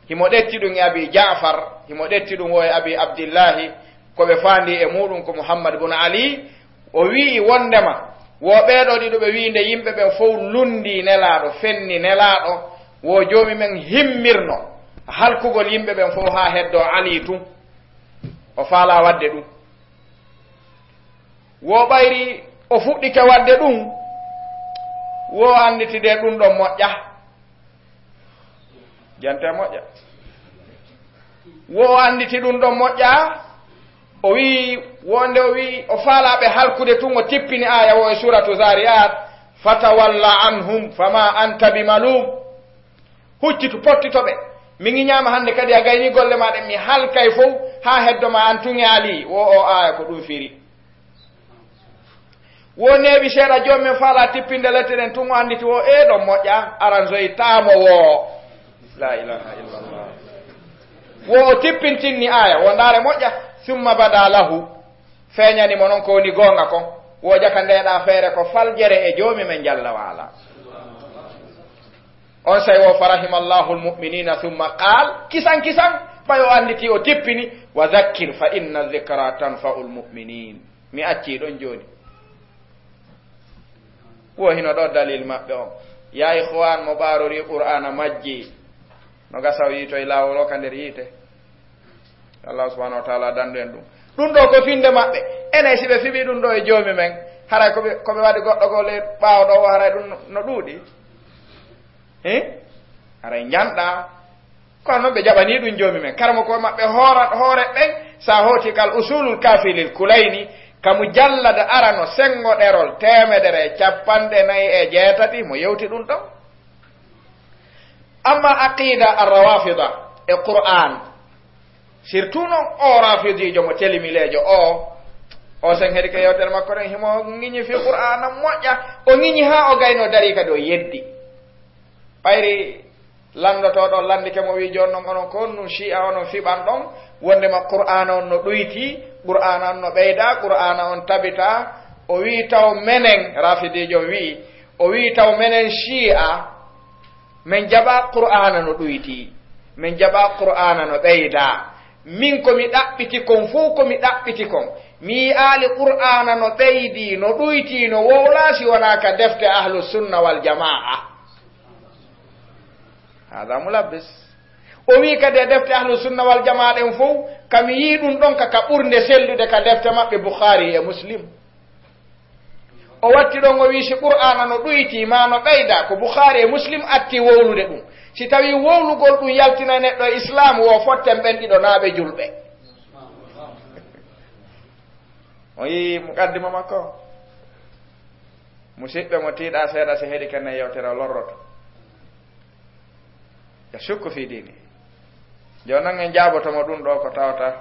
himo ɗetti ɗum e Abi Ja'far, himo ɗetti ɗum wo e Abi Abdillahi, ko ɓe faandi e muuɗum ko Muhammad bun Ali, o wi'i wondema, wo ɓeeɗo ɗiɗo ɓe wi'i nde yimɓe ɓen fof lunndii Nelaaɗo, fenni Nelaaɗo, wo Joomi men himmirno halkugol yimɓe ɓen fof haa heddoo Ali tun, o faalaa waɗde ɗum. Wo ɓayri o fuɗɗike waɗde ɗum, wo annditi de ɗum ɗon moƴƴa. Jante moƴƴa. Wo o annditi ɗum ɗon moƴƴa, o wi'i, wonde o wi'i, o faalaa ɓe halkude tun, o tippini aaya wo e Suuratu Zariyat, "Fatawalla anhum, fama anta bi malum." Huccitu, pottito ɓe. Mi ŋiñaama hannde kadi a gayni golle ma ɗen, mi halkay fow, Haa heddo ma an tun e Ali, wo o aaya ko ɗum firi. Wo neeɓi seeɗa joom men faala tippinde lette ɗen tun o annditi wo e ɗon moƴƴa, aran soyi taamo wo. La ilaha illallah. Wo o tippintinni aaya, wo ndaare moƴƴa, summa bada lahu. Feeñani mo non ko woni goonga kon, wo jaka ndeeɗa feere ko faljere e joomi men jalla waala. On say wo farahimallahu almu'minina summa qaal, kisan kisan, ɓay o annditi o tippini, wa dhakkir fa inna dhikra tanfa'u almu'minin. Mi acci ɗon jooni. Wo hino ɗo dalil maɓɓe on. Ya ikhwan, mo ɓaarori Qur'aana majji, no gasa o yiitoy laawol o ka nder yiite. Allah subhanahu wa ta'ala dandu en ɗum. Ɗum ɗo ko finde maɓɓe. Enen si ɓe fiɓi ɗum ɗo e joomi men, haray ko ɓe, ko ɓe waɗi goɗɗo goo ley ɓaawo ɗo o, haray ɗum no, no ɗuuɗi. He? Haray njanɗa. Kono noon ɓe jaɓanii ɗum joomi men. Karamoko maɓɓe hoora, hoore ɓen, sa hooti kal usulul kafi lil kulayni, ka mujallada arano senngo ɗerol teemedere e capanɗe nayi e jeetati, mo yewti ɗum ɗon. Amma aqida arrawafida e Qur'an, surtout noon o rafidijo mo telimileejo o, o sen heɗi ke yewtere makko ɗen, himo ŋiñi fi Qur'ana moƴƴa, o ŋiñi haa o gayno dari kadi o yeddi. Ɓayri lanndotooɗo lanndike mo, wi jooni noon onon ko honɗum Shi'a onon fiɓan ɗon, wonndema Qur'ana on no ɗuyti, Qur'ana on no ɓeyda, Qur'ana on tabita. O wi taw menen, rafidijo on wi, o wi taw menen Shi'a, men jaɓa Qur'aana no ɗuyti, men jaɓa Qur'aana no ɓeyda. Min ko mi ɗaɓɓiti kon fow, ko mi ɗaɓɓiti kon, mi yi'aali Qur'aana no ɓeydi, no ɗuyti, no wowla, si wonaa ka defte Ahlu Sunna wal Jamaa. Hada mulabbis. O wi kadi e defte Ahlu Sunna wal Jamaa ɗen fow, ka mi yii ɗum ɗon ka, ka ɓurnde sellude ka defte maɓɓe Bukhari e Muslim. O watti ɗon, o wii, si Qur'aana no ɗuyti, maa no ɓeyda, ko Bukhaari e Muslim atti wowlude ɗum. Si tawii wowlugol ɗum yaltinay neɗɗo e Islaam, wo fotten ɓen ɗiɗo naa ɓe julɓe. O yii muqaddima makko. Musiɓɓe mo tiiɗaa seeɗa, si heɗi kene yewtere, o lorroto. Yasukku fii diini. Jooni non en jaaboto mo ɗum ɗo ko tawata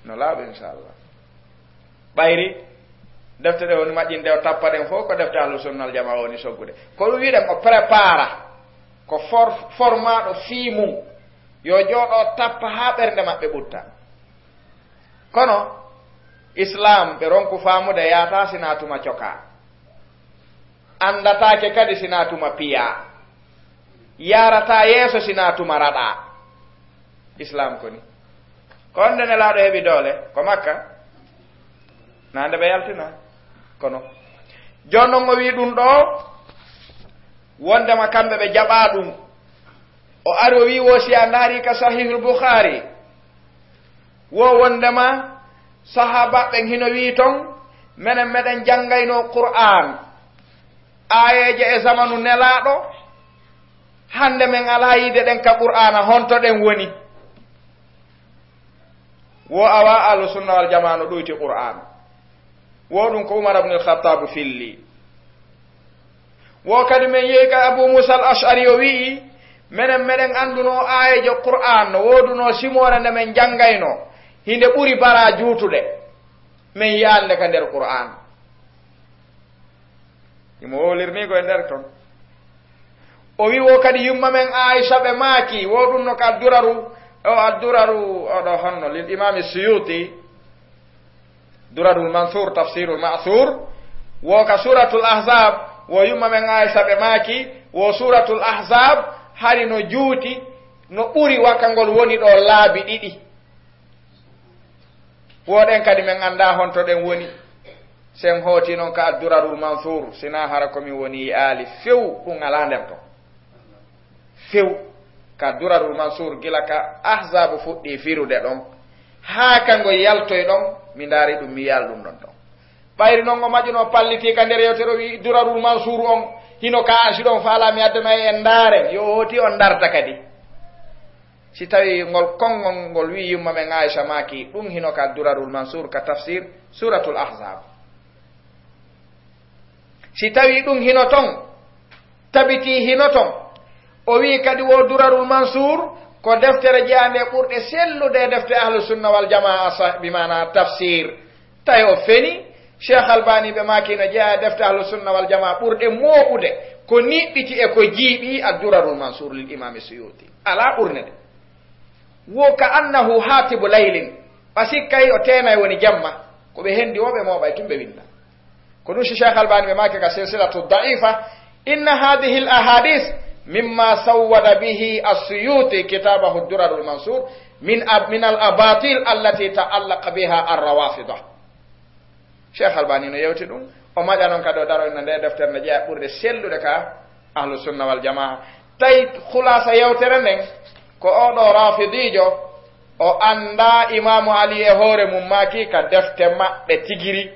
no laaɓi, inchallah. Ɓayri, defte ɗe woni majjinde o tappa ɗen fof ko defte Ahlu Sunna wal Jamaa woni soggude. Ko ɗum wiɗen o prépara, ko for-, formaaɗo fii mum. Yo jooɗo tappa haa ɓernde maɓɓe ɓutta. Kono, Islaam ɓe ronku faamude yaata sina tuma cokaa. Anndataake kadi sina tuma piyaa. Yaarataa yeeso sina tuma raɗaa. Islaam ko ni. Ko honde Nelaaɗo heɓi doole? Ko Makka. Naa nde ɓe yaltina. Kono, jooni non o wii ɗum ɗo, wondema kamɓe ɓe jaɓaa ɗum. O ari o wii wo si a ndaari ka Sahihul Bukhaari, wo wondema sahaaba ɓen hino wii ton, menen meɗen janngaynoo Qur'aan, aayeeje e zamanu Nelaaɗo, hande men alaa yiide ɗen ka Qur'aana, honto ɗen woni? Wo awa Ahlu Sunna wal Jamaa no ɗuyti Qur'aan. Wo ɗum ko Umar ibn al-Khattab filli. Wo kadi men yehi ka Abu Musa al-Ash'ari, o wi'i, menen meɗen anndunoo aayeeje Qur'aan no woodunoo simoore nde men janngaynoo, hinde ɓuri bara juutude. Men yi'aali nde ka nder Qur'aan. Imo wowlirni ko e nder ton. O wi wo kadi yumma men Aisha ɓe maaki, wo ɗum no ka Adduraru, o Adduraru, oɗo honno, lil Imami Suyuti, Durarul Mansur, Tafsirul Ma'thur, wo ka Suratul Ahzab, wo yumma men Aisha ɓe maaki, wo Suratul Ahzab, hari no juuti, no ɓuri wa ka ngol woni ɗo laabi ɗiɗi. Wo ɗen kadi men anndaa honto ɗen woni. Sen hooti non ka Addurarul Mansuur, sinaa hara ko min woni yi'aali few, ɗum alaa nder ton. Few. Ka Durarul Mansuur, gila ka Ahzaabu fuɗɗii firude ɗon, haa ka ngo yaltoy ɗon, mi ndaari ɗum, mi yi'aali ɗum ɗon ton. Ɓayri non o maƴuno pallitii ka nder yewtere, o wi'i Durarul Mansuur on, hino ka arsi ɗon, faalaa mi addana en ndaare, yo hooti on ndarta kadi. Si tawii ngol konngol ngol wi'i yumma men Aisha maaki, ɗum hino ka Durarul Mansuur ka tafsir Suratul Ahzab. Si tawii ɗum hino ton, tabitii hino ton, o wi'i kadi wo Durarul Mansuur, Ko deftere jeyaande e ɓurɗe sellude e defte Ahlu Sunna wal Jamaa, sa-, bi maana tafsir. Tawi o feni, Cheikh Albani ɓe maaki no jeyaa e defte Ahlu Sunna wal Jamaa ɓurɗe mooɓude, ko niɓɓiti e ko jiiɓi, Ad-Durarul Mansur lil Imam Suyuti. Alaa ɓurnde nde. Wo ka annahu hatibu laylin, ɓa sikkay o teenay woni jamma, ko ɓe hendi o ɓe mooɓay tun ɓe winda. Ko ɗum si Cheikh Albani ɓe maaki ka silsilatu da'ifa, inna hadhihi al ahadith mimma sawwada bihi as-Suyuti kitabahu ad-Durarul Mansur min ab-, min al abatil allati ta'allaqa biha ar-rawafida. Cheikh Albani no yewti ɗum, o maƴa noon kadi o daro inna nde deftere nde jeeya ɓurde sellude ka Ahlu Sunna wal Jamaa. Tawi khulasa yewtere nden ko oɗo rafidijo, o annda Imamu Ali e hoore mum maaki ka defte maɓɓe tigiri.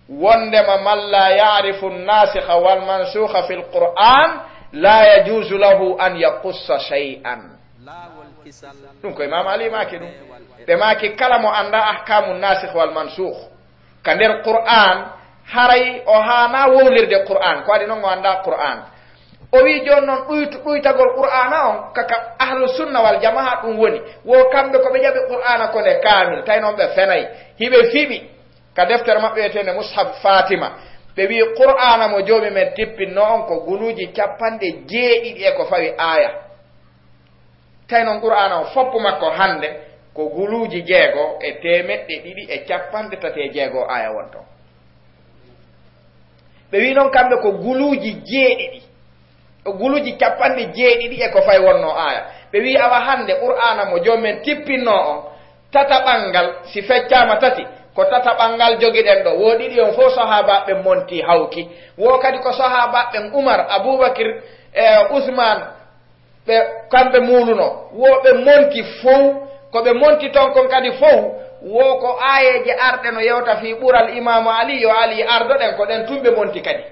Wondema man la ya'rifu an-nasikha wal mansukha fil Qur'an la yajuzu lahu an yaqussa shay'an. Ɗum ko Imam Ali maaki ɗum. Ɓe maaki kala mo annda ahkamu nasikh wal mansukh ka nder Qur'an, haray o haana wowlirde Qur'an, ko adi noon o annda Qur'an. O wi jooni noon ɗuytu-, ɗuytagol Qur'ana on ka, ka Ahlu Sunna wal Jamaa ɗum woni, wo kamɓe ko ɓe jaɓi Qur'ana ko nde kaamil, tawi noon ɓe fenay, hiɓe fiɓi. Ka deftere maɓɓe wiyeteende Mushaf Fatima, ɓe wi'i Qur'aana mo Joomi men tippinno on ko guluuji capanɗe jeeɗiɗi e ko fawi aaya. Tawi noon Qur'aana o foppu makko hannde ko guluuji jeego e teemeɗɗe ɗiɗi e capanɗe tati e jeego aaya won ton. Ɓe wi'i noon kamɓe ko guluuji jeeɗiɗi. Guluuji capanɗe jeeɗiɗi e ko fay wonnoo aaya. Ɓe wi'i, awa hannde Qur'aana mo Joomi men tippinno on, tataɓal ngal, si feccaama tati, ko tataɓal ngal jogiɗen ɗo. Wo ɗiɗi on fof sahaabaaɓe monti hawki. Wo kadi ko sahaabaaɓe Umar, Abubakir, e Usmaan, ɓe kamɓe muulunoo. Wo ɓe monti fof, ko ɓe monti ton kon kadi fof, wo ko aayeeje arɗe no yewta fii ɓural Imaamu Ali, yo Ali ardo ɗen, ko ɗen tun ɓe monti kadi.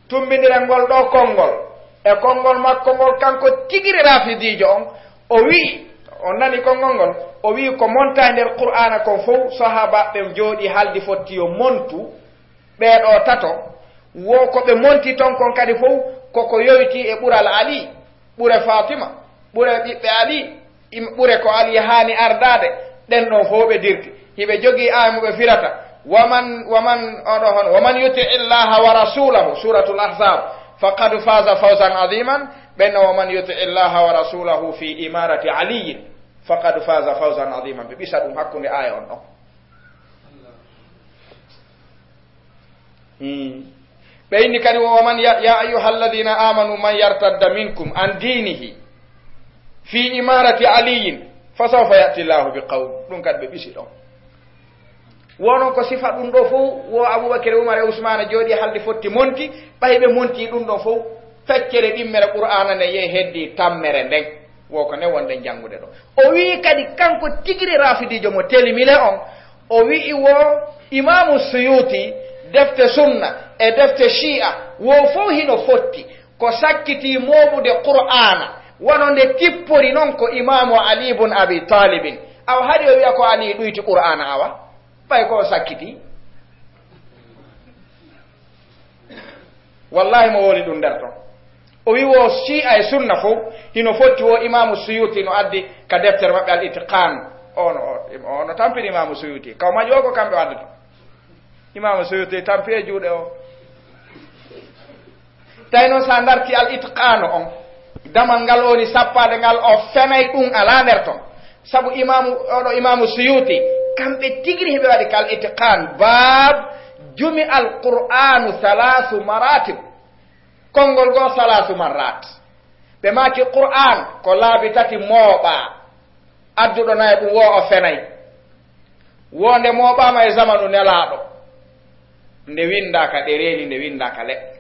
Tumbindiren ngol ɗoo konngol e konngol makko ngol, kanko tigiri rafidiijo on. O wi'i, on nani konngol ngol? O wi'i ko monta e nder Qur'aana kon fof, sahaabaaɓe ɓen jooɗii haldi fotti yo montu, ɓee ɗoo tato, wo ko ɓe monti ton kon kadi fof, koko yowitii e ɓural Ali, ɓure Fatima, ɓure ɓiɓɓe Ali, im-, ɓure ko Ali haani ardaade, ɗen ɗon fof ɓe dirti. Hiɓe jogii aaya mo ɓe firata, "Waman, waman," oɗo hono, "Waman yuti illaha wa rasulahu," Suratul Ahzab, "faqad faza fawzan aziman," ɓen no, "Waman yuti illaha wa rasulahu fi imarati Aliyin, faqad faza fawzan aziman." Ɓe ɓisa ɗum hakkunde aaya on ɗon. Hmm. Ɓe inni kadi, "Wa man ya, ya ayyuha alladhina amanu man yartadda minkum an dinihi fi imarati Aliyin fa sawfa ya'ti Allahu bi qawm." Ɗum kadi ɓe ɓisi ɗon. Wonon ko sifa ɗum ɗo fof, wo Abubakar, Umar e Usmana jooɗi haldi fotti monti, ɓay ɓe monti ɗum ɗon fof, feccere ɗimmere Qur'aana nde yehi heddi tammere nden. Wo ko nden wonɗen janngude ɗo. O wi'i kadi kanko tigiri rafidiijo mo telimile on, o wi'i wo Imaamu Suyuti, defte sunna e defte shi'a, wo fof hino fotti. Ko sakkitii mooɓude Qur'aana, wano nde tippori non ko Imaamu Ali ibn Abi Talibin. Awa haɗi o wi'a ko Ali ɗuyti Qur'aana awa? Ɓay ko o sakkitii. Wallahi mo woli ɗum nder ton. O wi wo Shi'a e Sunna fof hino fotti, wo Imaamu Suyuti no addi ka deftere maɓɓe Al Itqan. Ono, ono tampini Imaamu Suyuti. Kaw maƴo ko kamɓe waddata. Imaamu Suyuti tampi e juuɗe o. Tawi noon sa darti Al Itqan on, damal ngal woni sappaade ngal, o fenay ɗum alaa nder ton. Sabu imaamu, oɗo Imaamu Suyuti, kamɓe tigiri hiɓe waɗi kal itqan, baab jumi al Qur'anu thalathu maratib. Konngol goo thalathu marat. Ɓe maaki Qur'an ko laabi tati mooɓa. Adduɗo nayi ɗum wo o fenay. Wo nde mooɓaama e zamanu Nelaaɗo. Nde winndaa ka ɗereeli, nde winndaa ka leɗɗe.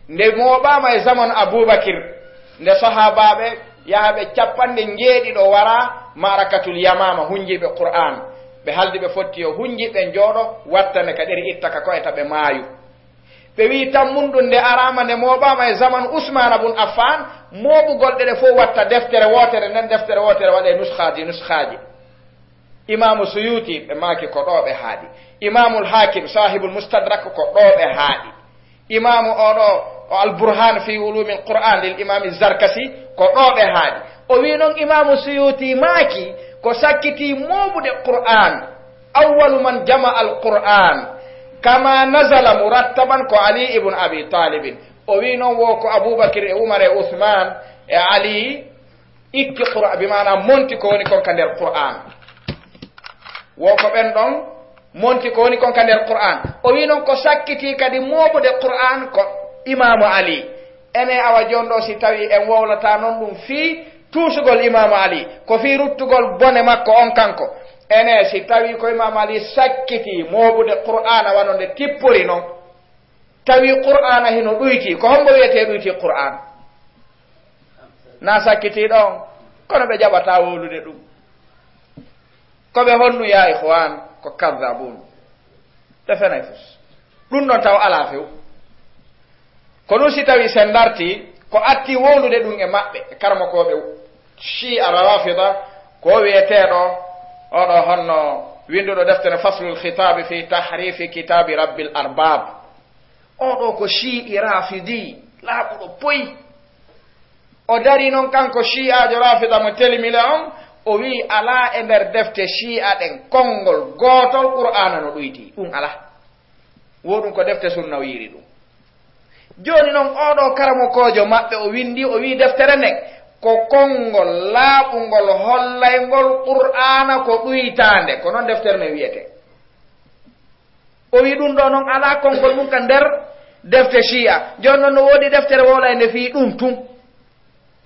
Nde mooɓaama e zamanu Abubakir, nde sahaabaaɓe yahaaɓe capanɗe njeeɗiɗo wara Ma'rakatul Yamaama, hunjiiɓe Qur'aan. Ɓe haldi ɓe fotti yo hunji, ɓe njooɗo, wattane ka ɗeri, itta ka ko'e ta ɓe maayu. Ɓe wi'i tammunɗum nde araama, nde mooɓaama e zamanu Usmaana bun Affaan, mooɓugol ɗe ɗe fof watta deftere wootere, nden deftere wootere waɗee nuskhaaji, nuskhaaji. Imaamu Suyuti, ɓe maaki ko ɗo ɓe haaɗi. Imaamul Haakim, Saahibul Mustadrak, ko ɗo ɓe haaɗi. Imaamu oɗo, o Al Burhaan fi Uluumil Qur'aan lil Imaami Zarkasi, Ko ɗo ɓe haaɗi. O wi noon Imaamu Suyuti maaki, ko sakkiti mooɓude Qur'aan. Awwalu man jama al Qur'aan kama nazala murattaban ko Ali ibn Abi Talibin. O wi noon wo ko Abubakir e Umar e Usman e Ali itti Qur'aan, bi maana monti ko woni kon ka nder Qur'aan. Wo ko ɓen ɗon monti ko woni kon ka nder Qur'aan. O wi noon ko sakkiti kadi mooɓude Qur'aan ko Imaamu Ali. Ene awa jooni ɗo si tawi en wowlata noon ɗum fii tuusugol Imaamu Ali, ko fii ruttugol bone makko on kanko. Ene si tawi ko Imaamu Ali sakkiti mooɓude Qur'aana wano nde tippori noon, tawi Qur'aana hino ɗuyti, ko hombo wiyetee ɗuyti Qur'aan? Na sakkiti ɗon, kono ɓe jaɓataa wowlude ɗum. Ko ɓe honnu, yaa ikhwaan? Ko kaddabuun. Ɓe fenay fus. Ɗum ɗon taw alaa few. Ko ɗum si tawi sen darti, ko atti wowlude ɗum e maɓɓe, e karamokooɓe Shi'a Rawafida, ko wiyeteeɗo, oɗo honno winduɗo deftere Faslul Khitaabi fi Tahrifi Kitaabi Rabbil Arbaab. Oɗo ko Shi'i Rafidi, laaɓuɗo poy. O dari noon kanko Shi'aajo Rafida mo telimile on, o wi'i alaa e nder defte Shi'a ɗen konngol gootol Qur'aana no ɗuyti. Ɗum alaa. Wo ɗum ko defte sunna o yiiri ɗum. Jooni noon, oɗo karamokoojo maɓɓe, o windi, o wi'i deftere nden ko konngol laaɓungol hollayngol Qur'aana ko ɗuytaande. Ko noon deftere nden wiyetee. O wi'i ɗum ɗo noon alaa konngol mum ka nder defte Shi'a. Jooni noon, no woodi deftere wowlaynde fii ɗum tun.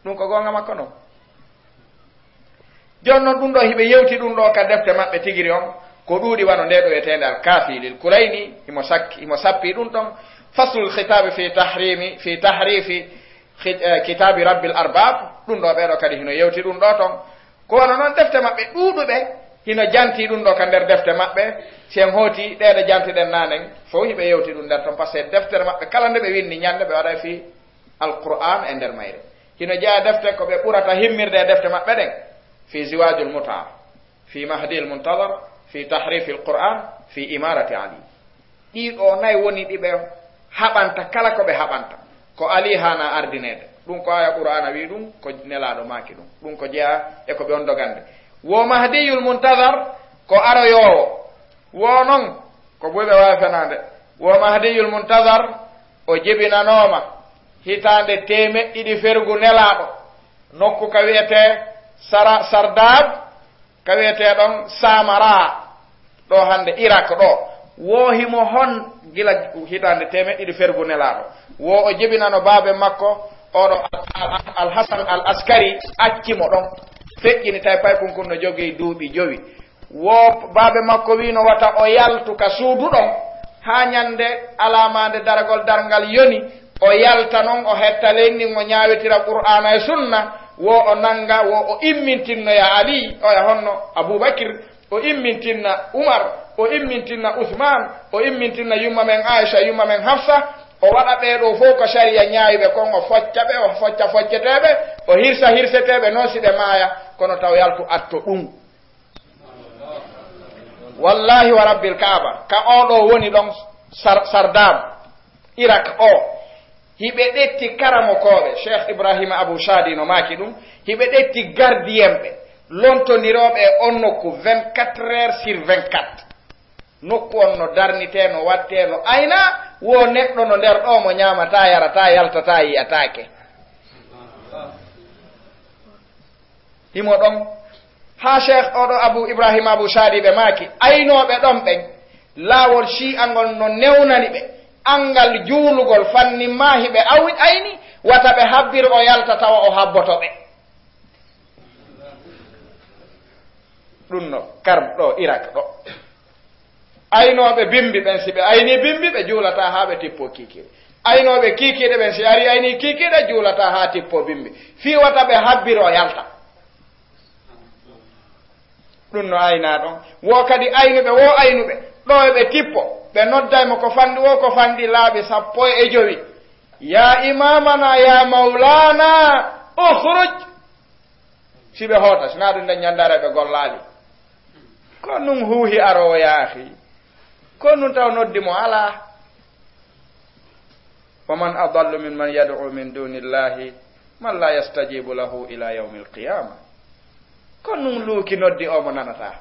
Ɗum ko goonga makko non. Jooni noon, ɗum ɗo hiɓe yewti ɗum ɗo ka defte maɓɓe tigiri on, ko ɗuuɗi wano nde ɗo wiyeteende Al-Kaafi lil Kulayni, himo sakki, himo sappi ɗum ɗon, Faslul Khitaabi fi Tahrimi, fi Tahrifi Khi-, eh, Kitaabi Rabbil Arbaab, ɗum ɗo ɓee ɗo kadi hino yewti ɗum ɗo ton. Ko wano noon defte maɓɓe ɗuuɗuɓe hino janti ɗum ɗo ka nder defte maɓɓe, si en hooti ɗee ɗo jantuɗen naanen, fow hiɓe yewti ɗum nder ton, par ce que deftere maɓɓe kala nde ɓe winndi ñande ɓe waɗay fii Alqur'aan e nder mayre. Hino jeyaa defte ko ɓe ɓurata himmirde e defte maɓɓe ɗen, fii Ziwaajul Mutaa, fii Mahdiyil Muntazar, fii Tahrifil Qur'aan, fii Imaarati Ali. Ɗii ɗoo nay woni ɗi ɓe haɓanta kala ko ɓe haɓanta. Ko Ali haana ardineede. Ɗum ko aya Qur'aana wi'i ɗum, ko Nelaaɗo maaki ɗum. Ɗum ko jeyaa e ko ɓe on dogande. Wo Mahdiyul Muntazar ko aroyoowo. Wo non ko buy ɓe waawi fenaande. Wo Mahdiyul Muntazar, o jibinanooma hitaande teemeɗɗe ɗiɗi fergu Nelaaɗo, nokku ka wi'etee Sara-, Sardaab, ka wi'etee ɗon Samara, ɗo hannde Irak ɗo. Wo himo hon gila hitaande teemeɗɗe ɗiɗi fergu Nelaaɗo. Wo o jibinano baabe makko, oɗo Al-, Al-, Al-Hasan Al-Askari acci mo ɗon. Feƴƴini tawi paykun kun no jogii duuɓi jowi. Wo baabe makko wiino wata o yaltu ka suudu ɗon, haa ñande alaamaande daragol darngal yoni, o yalta non, o hetta leydi ndin, o ñaawitira Qur'aana e Sunna, wo o nanga, wo o immintinnoya Ali, oya honno Abubakir, o immintinna Umar, o immintinna Usman, o immintinna yumma men Aisha, yumma men Hafsa, o waɗa ɓee ɗoo fow ko sariya ñaawi ɓe kon, o focca ɓe, o focca focceteeɓe, o hirsa hirseteeɓe, non si ɓe maaya, kono taw yaltu atto ɗum. Wallahi wa rabbil Kaaba, ka oɗo woni ɗon Sar-, Sardam, Irak o, hiɓe ɗetti karamokooɓe, Cheikh Ibrahima Abu Shadi no maaki ɗum, hiɓe ɗetti gardiyenɓe, lontondirooɓe e on nokku vingt-quatre heures sur vingt-quatre. Nokku on no darnitee, no wattee, no ayna, wo neɗɗo no nder ɗo mo ñaamataa, yarataa, yaltataa, yi'ataake. Himo ɗon. Haa Cheikh oɗo Abu Ibrahim Abu Shadi ɓe maaki, aynooɓe ɗon ɓen, laawol Shi'a ngol no newnani ɓe, anngal juulugol fannin maa hiɓe aw-, ayni, wata ɓe habbir o yalta tawa o habboto ɓe. Ɗum no kar ɗo Irak ɗo. Aynooɓe bimbi ɓen, si ɓe aynii bimbi, ɓe juulataa haa ɓe tippoo kiikiiɗe. Aynooɓe kiikiiɗe ɓen, si arii aynii kiikiiɗe, juulataa haa tippoo bimbi. Fii wata ɓe habbir o yalta. Ɗum no aynaa ɗon. Wo kadi aynuɓe, wo aynuɓe. Ɗo e ɓe tippo, ɓe nodday mo ko fanɗi, wo ko fanɗi laabi sappo e jowi. Yaa imaamana, yaa mawlaana, ukhruj. Si ɓe hoota, si naa ɗum nden ñanndaare ɓe gollaali. Ko nun huuhi aroowo yaahi. Ko nun taw noddi mo alaa. Wa man adallu mimman yad'u min dunillahi Man la yastajibu lahu ila yawmi alqiyama. Ko nun luuki noddi o mo nanataa.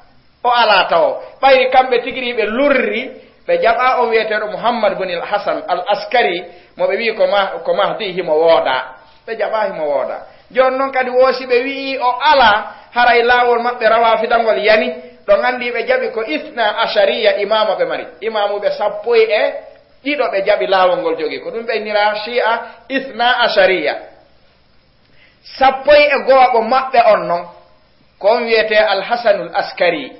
O alaa tawo. Ɓayri kamɓe tigiri ɓe lurri, ɓe jaɓaa on wi'eteeɗo Muhammad bun al Hasan al Askari, mo ɓe wi'i ko ma-, ko Mahdi himo woodaa. Ɓe jaɓaa himo woodaa. Jooni non kadi woo si ɓe wi'ii o alaa, haray laawol maɓɓe rawafida ngol yani. Ɗon anndi ɓe jaɓi ko isna ashariya imaama ɓe mari. Imaamuɓe sappo e ɗiɗo ɓe jaɓi laawol ngol jogii. Ko ɗum ɓe innira Shi'a isna ashariya. Sappo e go'oɓo maɓɓe on non, ko on wi'etee Al Hasanul Askari.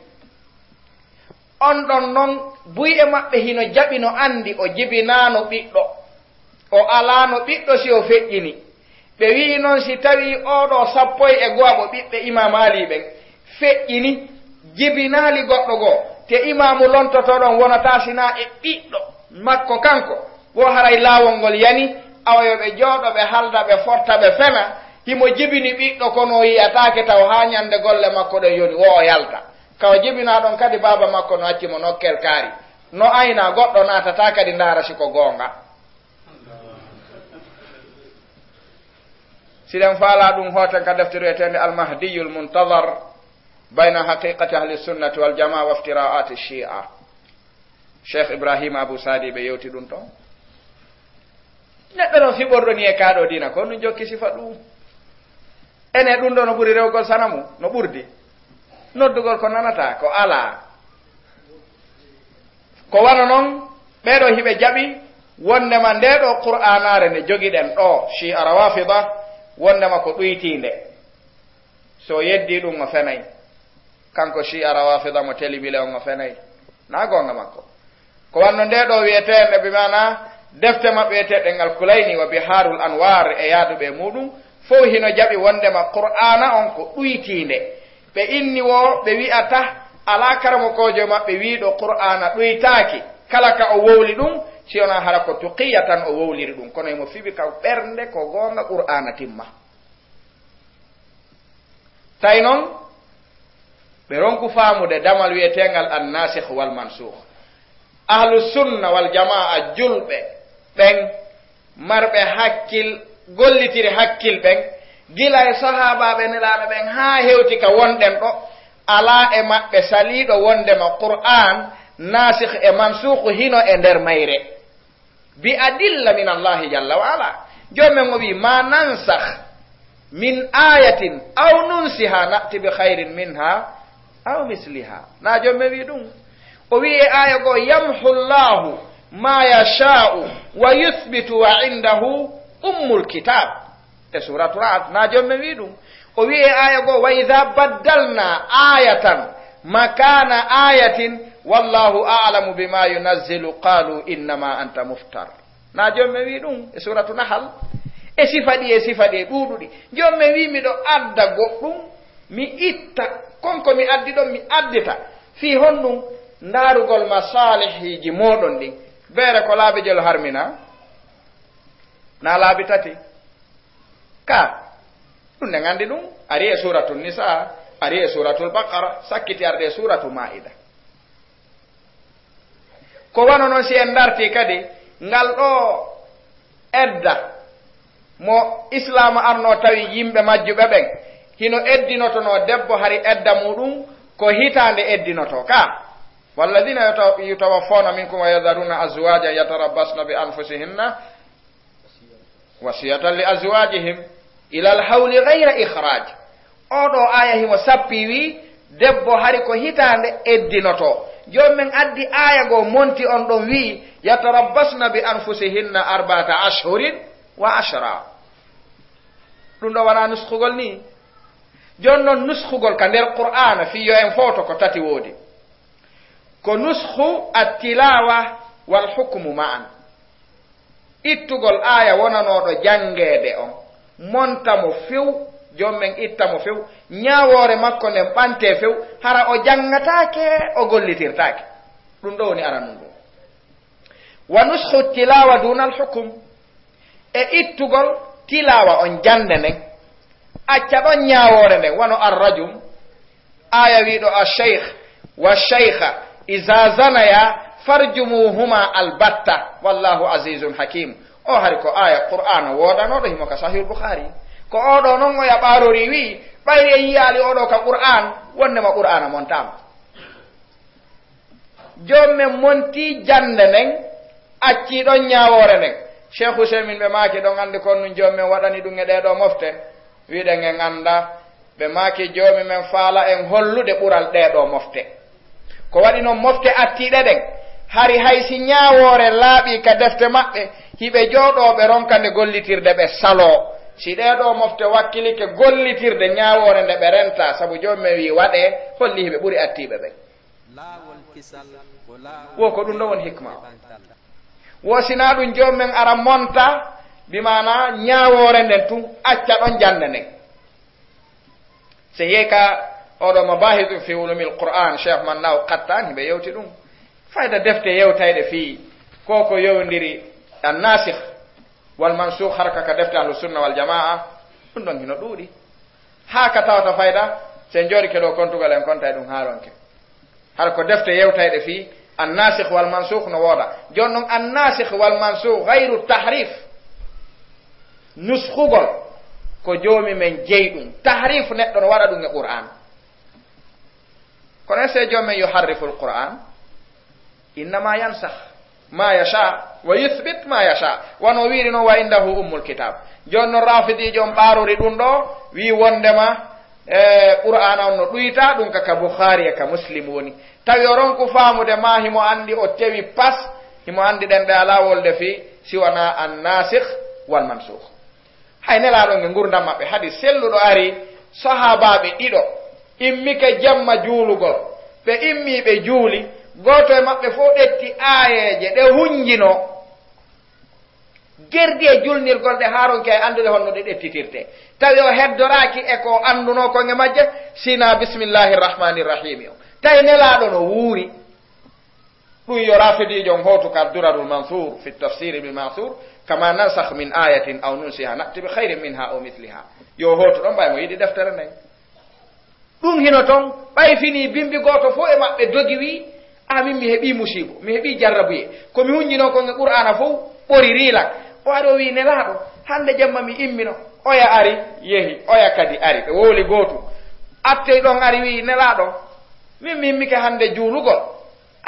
On ɗon non, buy e maɓɓe hino jaɓi no anndi o jibinaano ɓiɗɗo. O alaano ɓiɗɗo si o feƴƴini. Ɓe wi'i non si tawii oo ɗoo sappo e go'oɓo ɓiɓɓe Imaam Ali ɓen feƴƴini, jibinaali goɗɗo goo, te imaamu lontotoo ɗon wonataa sinaa e ɓiɗɗo makko kanko, wo haray laawol ngol yani, awa yo ɓe jooɗo, ɓe halda, ɓe forta, ɓe fena, himo jibini ɓiɗɗo, kono o yi'ataake taw haa ñande golle makko ɗen yoni, wo o yalta. Ka o jibinaa ɗon kadi, baaba makko no acci mo nokkel kaari. No ayna, goɗɗo naatataa kadi ndaara si ko goonga. Si ɗen faalaa ɗum, hooten ka defte wi'eteende Al-Mahdiyul Muntazar, bayna haqiqati ahli sunnati wal jamaa wa iftira'ati shi'a. Cheikh Ibrahim Abu Sadi ɓe yewti ɗum ton. Neɗɗo non fiɓorɗo ni e kaa ɗoo diina, ko ɗum jokki sifa ɗum. Ene ɗum ɗoo no ɓuri rewgol sanamu, no ɓurdi. Noddugol ko nanataa, ko alaa. Ko wano non, ɓee ɗoo hiɓe jaɓi wondema ndee ɗoo Qur'aanaare nde jogiɗen ɗoo, Shi'a Rawafida, wondema ko ɗuytiinde. So yeddii ɗum, o fenay. Kanko Shi'a Rawafida mo telibile on, o fenay. Na goonga makko. Ko wanno ndee ɗoo wi'eteende, bi maana defte maɓɓe wi'eteeɗe Al Kulayni wa Biharul Anwar e yaaduɓe e muuɗum, fow hino jaɓi wondema Qur'aana on ko ɗuytiinde. Ɓe inni wo ɓe wi'ata alaa karamokoojo maɓɓe wi'uɗo Qur'aana ɗuytaaki. Kala ka o wowli ɗum, si wonaa hara ko tuqiya tan o wowliri ɗum. Kono himo fiɓi ka ɓernde ko goonga Qur'aana timma. Tawi non, ɓe ronku faamude damal wi'eteengal an-nasikh wal mansukh. Ahlu sunna wal jamaa julɓe ɓen, marɓe hakkil, gollitiri hakkil ɓen, gila e sahaabaaɓe Nelaaɗo ɓen haa hewti ka wonɗen ɗoo, alaa e maɓɓe saliiɗo wondema Qur'aan, nasikh e mansukh hino e nder mayre. Bi adilla min Allahi jalla wa ala. Joom men o wi'i, "Ma nansakh min ayatin aw nunsiha na'ti bi khairin minha aw misliha." Na joom men wi'i ɗum? O wi'i e aya goo, "Yamhu Allahu ma yasha'u wa yuthbitu wa indahu ummul kitab." E suratu Ra'd, na joom men wi'i ɗum? O wi'i e aya goo, "Wa idha baddalna ayatan makana ayatin wallahu a'lamu bima yunazzilu qalu innama anta muftar." Na joom men wi'i ɗum e suratu Nahal? E sifa ɗi, e sifa ɗi e ɗuuɗuɗi. Joom men wi'i, "Miɗo adda goɗɗum, mi itta kon ko mi addi ɗon, mi addita." Fii honɗum? Ndaarugol masalihiiji mooɗon ɗin. Beere ko laabi jelo harmina? Na laabi tati. Ka, ɗum en anndi ɗum, ari e Suuratul Nisaa, ari e Suuratul Baqara, sakkiti arde e Suuratul Maa'ida. Ko wano non si en dartii kadi, ngal ɗoo edda mo Islaam arnoo tawi yimɓe majjuɓe ɓen, hino eddinotonoo debbo hari edda muuɗum ko hitaande eddinotoo ka. والذين يتو-، يتوفون منكم ويذرون أزواجا يتربصن بأنفسهن وصية لأزواجهم إلى الحول غير إخراج. Oo ɗoo aaya himo sappi, wi'i, debbo hari ko hitaande eddinotoo. Jooni men addi aaya goo monti on ɗon, wi'i, "يتربصن بأنفسهن أربعة أشهر وعشرا." Ɗum ɗoo wanaa nuskhugol nii? Jooni non nuskhugol ka nder Qur'aana, fii yo en footo ko tati woodi. Ko nuskhu at-tilaawa wal hukmu ma'an. Ittugol aaya wonanooɗo janngeede on, monta mo few, joom men itta mo few, ñaawoore makko nden ɓantee few, hara o janngataake, o gollitirtaake. Ɗum ɗoo woni aranun ɗum. Wa nuskhu tilaawa duunal hukum. E ittugol tilaawa on jannde nden, acca ɗon ñaawoore nden, wano arrajum, aaya wi'uɗo, "Ash-shaykh wa ash-shaykha iza zanaya farjumuhuma albatta, wallahu azizun hakim." O hari ko aaya Qur'aana woodanooɗo, himo ka Sahihul Bukhari. Ko oɗo non oya ɓaarori wi'i, ɓayri en yi'aali oɗo ka Qur'an, wonnde ma Qur'ana montaama. Joom men monti jannde nden, acci ɗon ñaawoore nden. Cheikh Huseymin ɓe maaki ɗon anndi kon nun joom men waɗani ɗum e ɗee ɗoo mofte. Wi'ɗen en annda, ɓe maaki joomi men faala en hollude ɓural ɗee ɗoo mofte. Ko waɗi non mofte attiiɗe ɗen, hari hay si ñaawoore laaɓii ka defte maɓɓe, hiɓe jooɗoo ɓe ronka nde gollitirde ɓe saloo. Si ɗee ɗoo mofte wakkilike gollitirde ñaawoore nde ɓe rentaa, sabu joom men wi'i waɗee, holli hiɓe ɓuri attiiɓe ɓen. Laawol kisal ko laawol Wo ko ɗum ɗo woni hikma o. Ɓantal. Wo sinaa ɗum joom men ara monta, bi maana ñaawoore nden tun, acca ɗon jannde nden. Se yehi ka oɗo Mabahisu fi Ulumil Qur'an, Cheikh Mannaw Qattan, hiɓe yewti ɗum. Fayda defte yewtayɗe fii ko ko yowndiri an-nasikh wal mansukh, harka ka defte Ahlu Sunna wal Jamaa, ɗum ɗon hino ɗuuɗi. Haa ka tawata fayda, se en jooɗike ɗo kontugol en konta e ɗum haa ronke. Hara ko defte yewtayɗe fii an-nasikh wal mansukh no wooda. Jooni non an-nasikh wal mansukh gayru tahrif. Nuskhugol ko joomi men jeyi ɗum. Tahrif neɗɗo no waɗa ɗum e Qur'an. Kono est-ce que joom men yuharriful Qur'an? Innama yansakh ma yasha wa yuthbit ma yasha. Wano wiiri non, wa indahu ummul kitab. Jooni non rafidiijo on ɓaarori ɗum ɗo, wii wondema, e, Qur'aana on no ɗuyta, ɗum ka, ka Bukhari e ka Muslim woni. Tawi o ronku faamude ma himo anndi o tewi pas, himo anndi ɗen ɗe alaa wolde fii, si wanaa an-nasikh wal mansukh. Hay Nelaaɗo nge ngurndan maɓɓe, hadi selluɗo ari, sahaabaaɓe ɗiɗo immike jemma juulugol. Ɓe immii ɓe juuli, gooto e maɓɓe fof ɗetti aayeeje ɗe hunjino, gerdi e julnirgol ɗe haa ronki e anndude honno ɗe ɗettitirtee. Tawi o heddoraaki e ko o anndunoo kon e majje, sinaa Bismillahi Rahmaani Rahimi o. Tawi Nelaaɗo no wuuri. Ɗum yo rafidiijo on hootu ka Durarul Mansuur fi Tafsiiri bil Ma'suur, kama nansakh min ayatin aw nunsiha na'ti bi khayrin minha aw mithliha. Yo hootu ɗon ɓay mo yiɗi deftere nden. Ɗum hino ton, ɓay fini bimbi gooto fof e maɓɓe dogi wi, a min mi heɓi musibo, mi heɓi jarrabuye. Ko mi hunjino kon e Qur'aana fof ɓoririi lan. O ari o wi, Nelaaɗo, hannde jemma mi immino. Oya ari, yehi, oya kadi ari. Ɓe wowli gootu. Attey ɗon ari wi, Nelaaɗo, min mi immike hannde juulugol.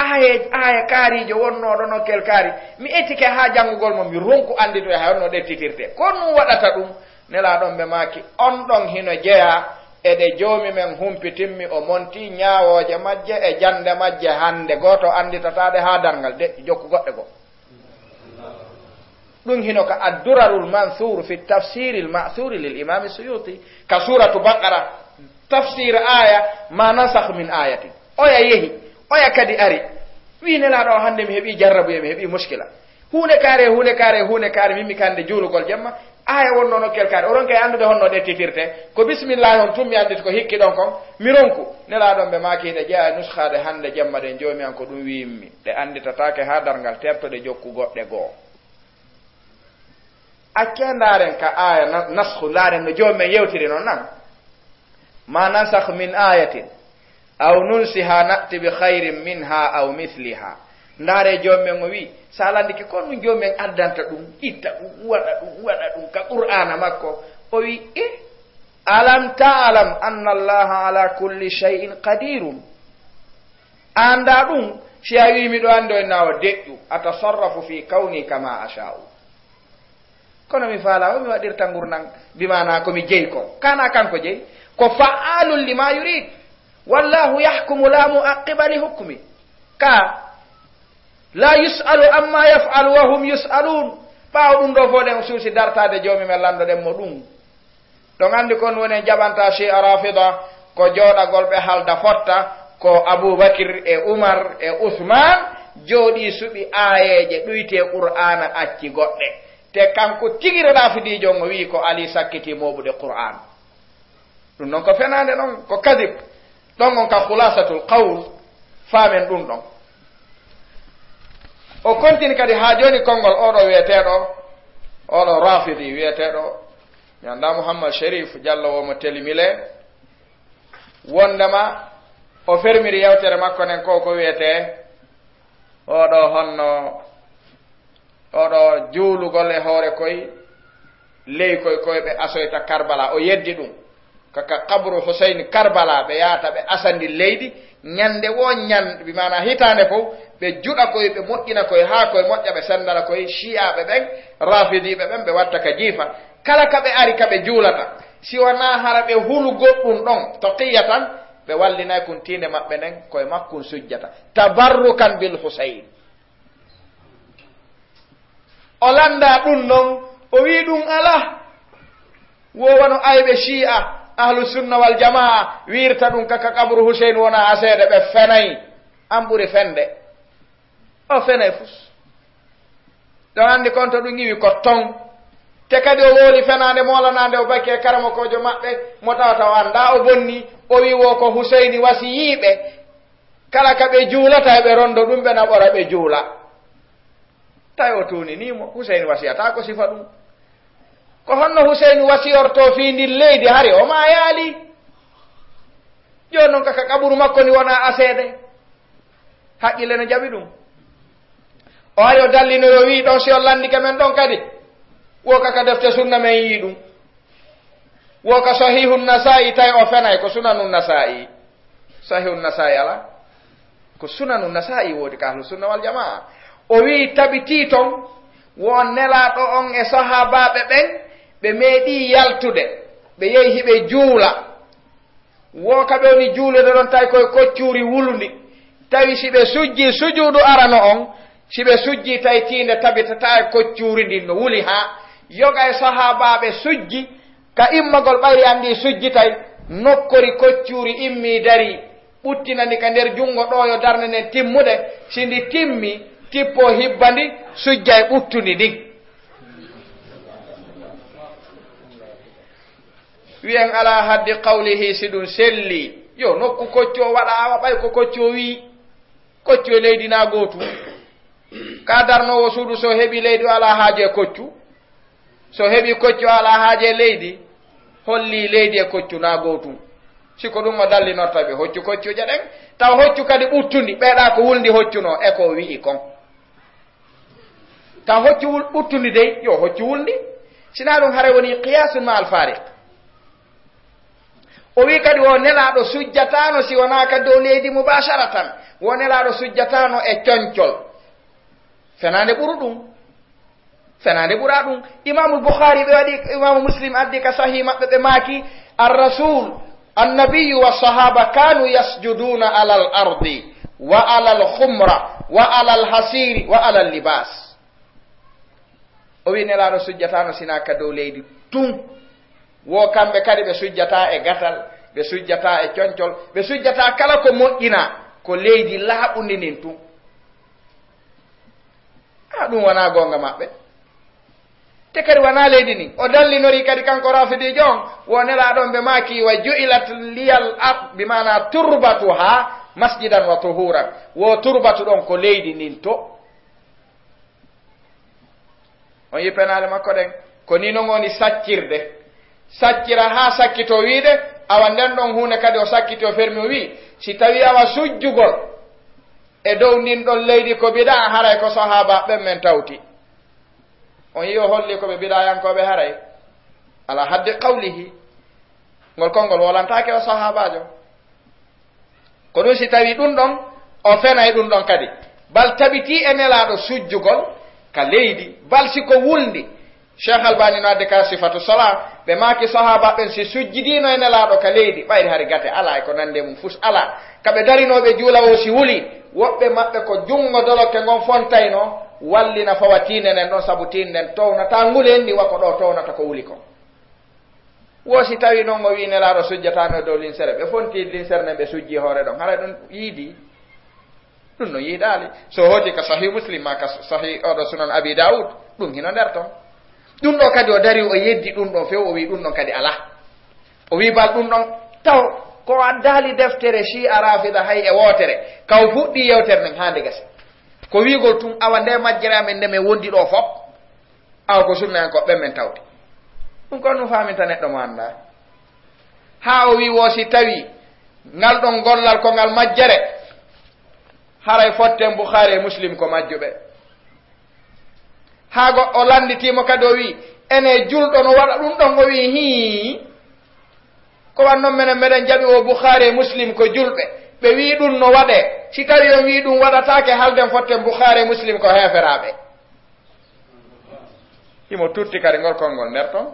Aaye, aaya kaariijo wonnooɗo nokkel kaari. Mi etike haa janngugol mo, mi ronku annditoya hay honno ɗettitirtee. Ko ɗum waɗata ɗum? Nelaaɗo on ɓe maaki, on ɗon hino jeyaa e ɗe Joomi men humpitimmi, o montii ñaawooje majje e jannde majje hannde. Gooto annditataa ɗe haa darngal, de jokku goɗɗe goo. Ɗum hino ka Ad-Durarul Mansuur fi Tafsiiril Ma'suuri lil Imaami Suyuuti, ka Suuratu Baqara, tafsiir aaya, ma nansakh min aayatin. Oya yehi, oya kadi ari. Wii Nelaaɗo o, hannde mi heɓii jarrabuye, mi heɓii muskila. Huunde kaare, huunde kaare, huunde kaare, min mi kannde juulugol jemma. Aaya wonnoo nokkel kaare. O ronki e anndude honno ɗettitirtee. Ko bismillaahi on tun mi annditi ko hikki ɗon kon. Mi ronku. Nelaaɗo on ɓe maaki ɗe jeyaa e nuskhaade hannde jemma ɗen, Joomi an ko ɗum wi'immi. Ɗe annditataake haa darngal terto, ɗe jokku goɗɗe goo. Accee ndaaren ka aaya na-, naskhu, ndaaren no Joomi men yewtiri non nan. Ma nansakh min ayatin aw nunsiha na'ti bi khayrin minha aw mithliha. Ndaaree Joomi men o wii, si a landike ko ɗum Joomi men addanta ɗum, itta ɗum, waɗa ɗum, waɗa ɗum ka Qur'aana makko. O wii, e, alam ta'lam anna Allaha ala kulli shay'in qadirun. A anndaa ɗum, si a wii miɗo anndi on, na o deƴƴu, atasarrafu fi kawni kama asha'u. Kono mi faalaa, o mi waɗirta ngurndan, bi maanaa ko mi jeyi ko. Kana kanko jeyi, ko fa'aalun lima yurid. Wallahu yahkumu la mu'aqqiba li hukmi. Ka, la yus'alu amma yaf'alu wa hum yus'alun. Ɓaawo ɗum ɗo fof ɗen o suusi dartaade Joomi men lanndo ɗen mo ɗum. Ɗon anndi kon woni en jaɓanta Shi'a Rafida ko jooɗagol ɓe halda fotta, ko Abubakir e Umar e Usman jooɗii suɓi aayeeje ɗuyte Qur'aana acci goɗɗe. Te kanko tigi Rafidiijo on o wi'i ko Ali sakkitii mooɓude Qur'aan. Ɗum non ko fenaande non, ko kadib. Ɗon on ka khulasatul qawl, faamen ɗum ɗon. O kontini kadi haa jooni konngol oɗo wi'eteeɗo, oɗo Rafidi wi'eteeɗo, mi anndaa Muhammad Sherif Jallo wo mo telimile, wondema o fermiri yewtere makko nden ko ko wi'etee oɗo honno, oɗo juulugol e hoore koy, ley koy, koy ɓe asoyta Karbala, o yeddi ɗum. Kaka qabru Huseyn Karbala, ɓe yahata ɓe asandi leydi, ñande wo ñande, bi maana hitaande fof, ɓe juɗa koy, ɓe moƴƴina koy, haa koy moƴƴa, ɓe senndana koy Shi'aaɓe ɓen, Raafidiiɓe ɓen, ɓe watta ka jiifa. Kala ka ɓe ari, ka ɓe juulata, si wonaa hara ɓe hulu goɗɗum ɗon, toqiyatan, ɓe wallinay kun tiinde maɓɓe nden, koye makkun sujjata. Tabarrukan bil Huseyn. O lannda ɗum non, o wi'i ɗum alaa. Wo wano ayɓe Shi'a, Ahlu Sunna wal Jamaa, wiirta ɗum kaka qabru Huseyn wona aseede, ɓe fenay. An ɓuri fende. O fenay fus. Ɗo anndi kon to ɗum iwi ko ton. Te kadi o wooli fenaande moolanaande o bakki e karamokoojo maɓɓe, mo tawata o anndaa o bonni, o wi'i wo ko Huseyni wasiyiiɓe. Kala ka ɓe juulata e ɓe rondo ɗum, ɓe naɓora ɓe juula. Tawi o tuuninii mo, Huseyni wasiyataa ko sifa ɗum. Ko honno Huseyni wasiyortoo fii ndin leydi hari o maayaali? Jooni non kaka qaburu makko ni wona aseede. Haqqille no jaɓi ɗum. O ari o dallinoyi o wi'i ɗon si on lanndike men ɗon kadi. Wo kaka defte sunna men yi'i ɗum. Wo ka Sahihun Nasa'i tawi o fenay ko Sunanun Nasa'i. Sahihun Nasa'i ala. Ko Sunanun Nasa'i woodi ka Ahlu Sunna wal Jamaa. O wi'i tabitii ton wo Nelaaɗo on e sahaabaaɓe ɓen ɓe meeɗii yaltude. Ɓe yehi hiɓe juula. Wo ka ɓe woni juulude ɗon tawi koye koccuuri wulundi. Tawi si ɓe sujjii sujuudu arano on, si ɓe sujjii tawi tiinde tabitataa e koccuuri ndin no wuli haa yoga e sahaabaaɓe sujji, ka immagol ɓayri anndi sujjitay, nokkori koccuuri immii darii, ɓuttinani ka nder junngo ɗoo yo darnde nden timmude, si ndi timmii, tippoo hibba ndi, sujjay ɓuttundi ndin. Wi'en alaa haddi qawlihi si ɗum selli. Yo nokku koccu o waɗa awa ɓay ko koccu o wi'i. Koccu e leydi na gootu. Ka darnoowo suudu so heɓi leydi o alaa haaje e koccu. So heɓi koccu o alaa haaje e leydi. Holli leydi e koccu na gootu. Si ko ɗum o dallinorta ɓe hoccu koccuuje ɗen. Taw hoccu kadi ɓuttundi ɓeyɗa ko wulndi hoccuno e ko o wi'i kon. Taw hoccu wul-, ɓuttundi dey, yo hoccu wulndi. Sinaa ɗum haray woni qiyasun ma al fariq. O wi'i kadi wo Nelaaɗo sujjataano si wonaa ka dow leydi mubasharatan. Wo Nelaaɗo sujjataano e concol. Fenaande ɓuru ɗum. Fenaande ɓura ɗum. Imaamu Bukhari ɓe waɗi, Imaamu Muslim addi ka Sahih maɓɓe ɓe maaki, Ar-Rasul, Annabiyyu wa sahaba kanu yasjuduna alal ardi, wa alal khumra, wa alal hasiri, wa alal libas. O wi Nelaaɗo sujjataano sinaa ka dow leydi tun. Wo kamɓe kadi ɓe sujjataa e gatal, ɓe sujjataa e concol, ɓe sujjataa kala ko moƴƴinaa, ko leydi laaɓundi ndin tun. A ɗum wonaa goonga maɓɓe. Te kadi wonaa leydi ndin. O dallinori kadi kanko Rafidiijo on, wo Nelaaɗo on ɓe maaki, "Wa ju'ilat liyal ard", bi maana turbatuha masjidan wa tuhuran. Wo turbatu ɗon ko leydi ndin to. On yi penaale makko ɗen. Ko ni non woni saccirde. Saccira haa sakkito wiide, awa nden ɗon huunde kadi o sakkiti o fermi o wi'i, si tawi awa sujjugol e dow ndin ɗon leydi ko bidaa, haray ko sahaaba ɓen men tawti. On yi o holli ko ɓe bidaayankooɓe haray. Ala haddi qawlihi. Ngol konngol wolantaake o sahaabaajo. Ko ɗum si tawi ɗum ɗon, o fenay ɗum ɗon kadi. Bal tabitii e Nelaaɗo sujjugol ka leydi, bal si ko wulndi. Cheikh Albani no addi ka Sifatu Sala, ɓe maaki sahaaba ɓen si sujjidiino e Nelaaɗo ka leydi, ɓayri hari gate alaa e ko nandi e mum fus alaa. Ka ɓe darinoo ɓe juula o si wuli, woɓɓe maɓɓe ko junngo dolokke ngon fontaynoo, wallina fawa tiinde nden ɗon, sabu tiinde nden townataa nguli en ni wa ko ɗo townata ko wuli kon. Wo si tawi non o wi Nelaaɗo sujjataano e dow linsere, ɓe fonti linsere nden ɓe sujji hoore ɗon, haray ɗum yiidi? Ɗum no yiidaali. So hooti ka Sahih Muslim ma ka Sahih oɗo Sunan Abi Dawud, ɗum hino nder ton. Ɗum ɗo kadi o dari o yeddi ɗum ɗon few, o wi ɗum ɗon kadi alaa. O wi bal ɗum ɗon taw ko addaali deftere Shi'a Rafida hay e wootere, ka o fuɗɗi yewtere nden haa nde gasi. Ko wiigol tun awa nde majjere amen nde men wondi ɗo fop. Awa ko sunnayankooɓe ɓen men tawti. Ɗum ko ɗum faaminta neɗɗo mo anndaa. Haa o wi'i wo si tawi ngal ɗon gollal ko ngal majjere, haray fotten Bukhari e Muslim ko majjuɓe. Haa go-, o lannditiimo kadi o wi'i, Ene julɗo no waɗa ɗum ɗon, o wii, "Hii, ko wan non menen meɗen jaɓi o Bukhaari e Muslim ko julɓe." Ɓe wii ɗum no waɗee. Si tawi on wii ɗum waɗataake, halden fotten Bukhaari e Muslim ko heeferaaɓe. Himo tutti kadi ngol konngol nder ton.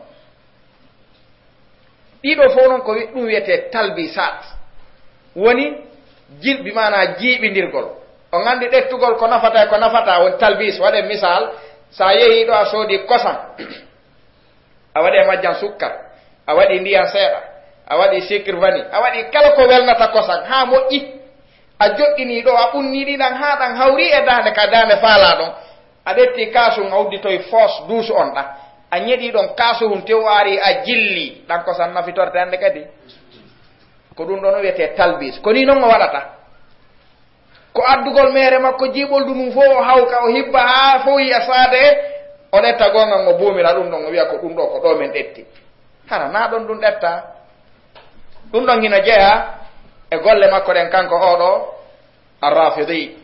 Ɗiɗo fof noon ko wi-, ɗum wiyetee talbisaat. Woni jilɓi, maanaa jiiɓindirgol. On anndi ɗettugol ko nafata e ko nafataa, woni talbis. Waɗen misal, so a yehii ɗo a soodii kosan, a waɗi e majjan sukkar, a waɗi ndiyan seeɗa, a waɗi sucre vanille, a waɗi kala ko welnata kosan haa moƴƴi. A joɗɗinii ɗo, a ɓunnii ɗi ɗan haa ɗan hawri e daande ka daande faalaa ɗon. A ƴetti kaasun, a udditoyi foos duusu on ɗa. A ñeɗii ɗon kaasu hun tew, a ari a jilli. Ɗan kosan nafitorte hannde kadi. Ko ɗum ɗon o wiyetee talbis. Ko nii non o waɗata. Ko addugol meere makko jiiɓoldu ndun fof o hawka, o hibba haa fof yiya saade, o ƴetta goonga ngo buumira ɗum ɗon, o wiya ko ɗum ɗo, ko ɗo men ƴetti. Hara naa ɗon ɗum ƴetta. Ɗum ɗon hino jeyaa e golle makko ɗen, kanko oo ɗoo Arrafidi.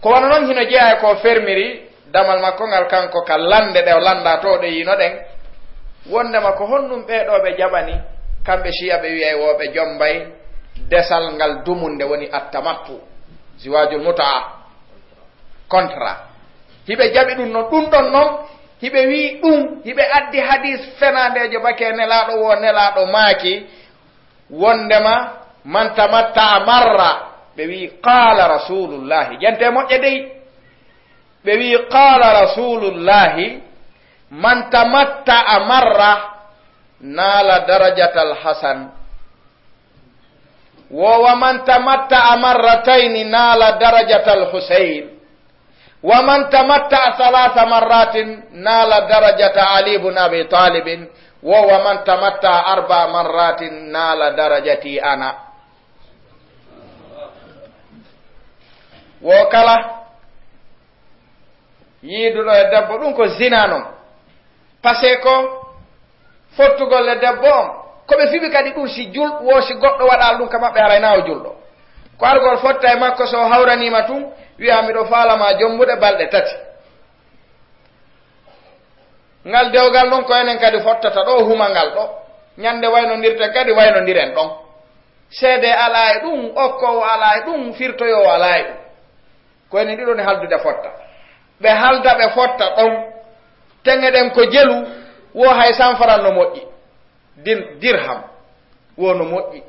Ko wano non hino jeyaa e ko fermiri damal makko ngal, kanko ka lande ɗe o lanndaa to ɗe yiino ɗen, wondema ko honɗum ɓee ɗoo ɓe jaɓani, kamɓe Shiya ɓe wi'ay wo ɓe jommbay desal ngal dumunde, woni attamattu, ziwaajul mutaa, contrat. Hiɓe jaɓi ɗum non, ɗum ɗon non, hiɓe wi'i ɗum, hiɓe addi hadiis fenaandeejo bake Nelaaɗo, wo Nelaaɗo maaki, wondema, "Man tamatta'a marra," ɓe wi'i, "Qaala Rasulullahi." Jante moƴƴe dey. Ɓe wi'i, "Qaala Rasulullahi, man tamatta'a marra, naala darajatal Hasan. Wo wa man tamatta'a marratayni, naala darajatal Husayn. Wa man tamatta'a salaasa marratin, naala darajata Ali ibn Abi Talibin. Wo wa man tamatta'a arba'a marratin, naala darajati ana." Wo kala yiiduɗo e debbo, ɗum ko zina non. Parce que ko fottugol e debbo on, ko ɓe fiɓi kadi ɗum, si jul-, wo si goɗɗo waɗaali ɗum ka maɓɓe, haray naa o julɗo. Ko argol fotta e makko, so o hawraniima tun, wi'a, "Miɗo faalama jombude balɗe tati." Ngal dewgal non ko enen kadi fottata ɗo, huma ngal ɗo. Ñande waynondirten kadi waynondiren ɗon. Seede alaa e ɗum, okkoowo alaa e ɗum, firtoyoowo alaa e ɗum. Ko enen ɗiɗo ni haldude fotta. Ɓe halda ɓe fotta ɗon. Teŋe ɗen ko jelu, wo hay sanfaran no moƴƴi. Din-, dirham, wo no moƴƴi.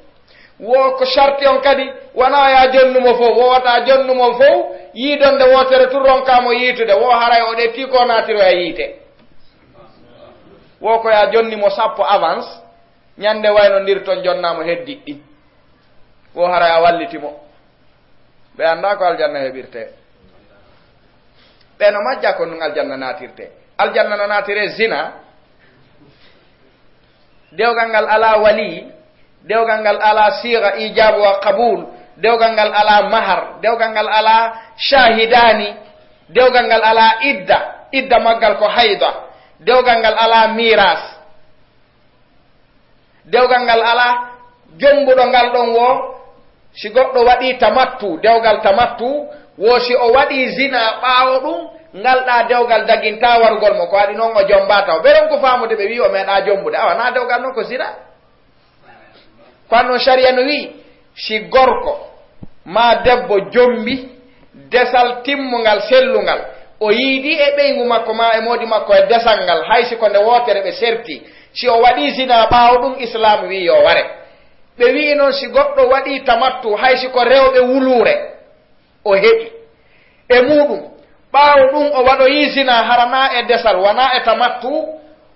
Wo ko sarti on kadi, wonaa ya jonnumo fow, wo wata jonnumo fow, yiidonde wootere tun ronkaa mo yiitude, wo haray o ɗetti ko naatiroya yiite. Wo ko ya jonni mo sappo avance, ñande waynondirton jonnaa mo heddi ɗin. Wo haray a walliti mo. Ɓe anndaa ko aljanna heɓirtee. Ɓe no majja ko ɗum aljanna naatirtee. Aljanna no naatiree zina. Dewgal ngal alaa wali, dewgal ngal alaa siiga ijaabu wa qabul, dewgal ngal alaa mahar, dewgal ngal alaa shahidani, dewgal ngal alaa idda, idda maggal ko hayda, dewgal ngal alaa miras. Dewgal ngal alaa jombuɗo ngal ɗon wo, si goɗɗo waɗii tamattu, dewgal tamattu, wo si o waɗii zina ɓaawo ɗum, ngal ɗaa dewgal dagintaa warugol mo, ko waɗi non o jombaa taw. Ɓe ronku faamude, ɓe wi'i o meeɗaa jombude. Awa, naa dewgal non ko zina? Ko non sariya no wi'i, si gorko maa debbo jombi, desal timmungal, sellungal. O yiidi e ɓeyngu makko, maa e moodi makko e desal ngal, hay si ko nde wootere ɓe serti. Si o waɗii zina ɓaawo ɗum, Islaam wi'i yo ware. Ɓe wi'i noon si goɗɗo waɗii tamattu, hay si ko rewɓe wuluure, o heɓi. E muuɗum, ɓaawo ɗum o waɗoyii zina, hara naa e desal, wanaa e tamattu,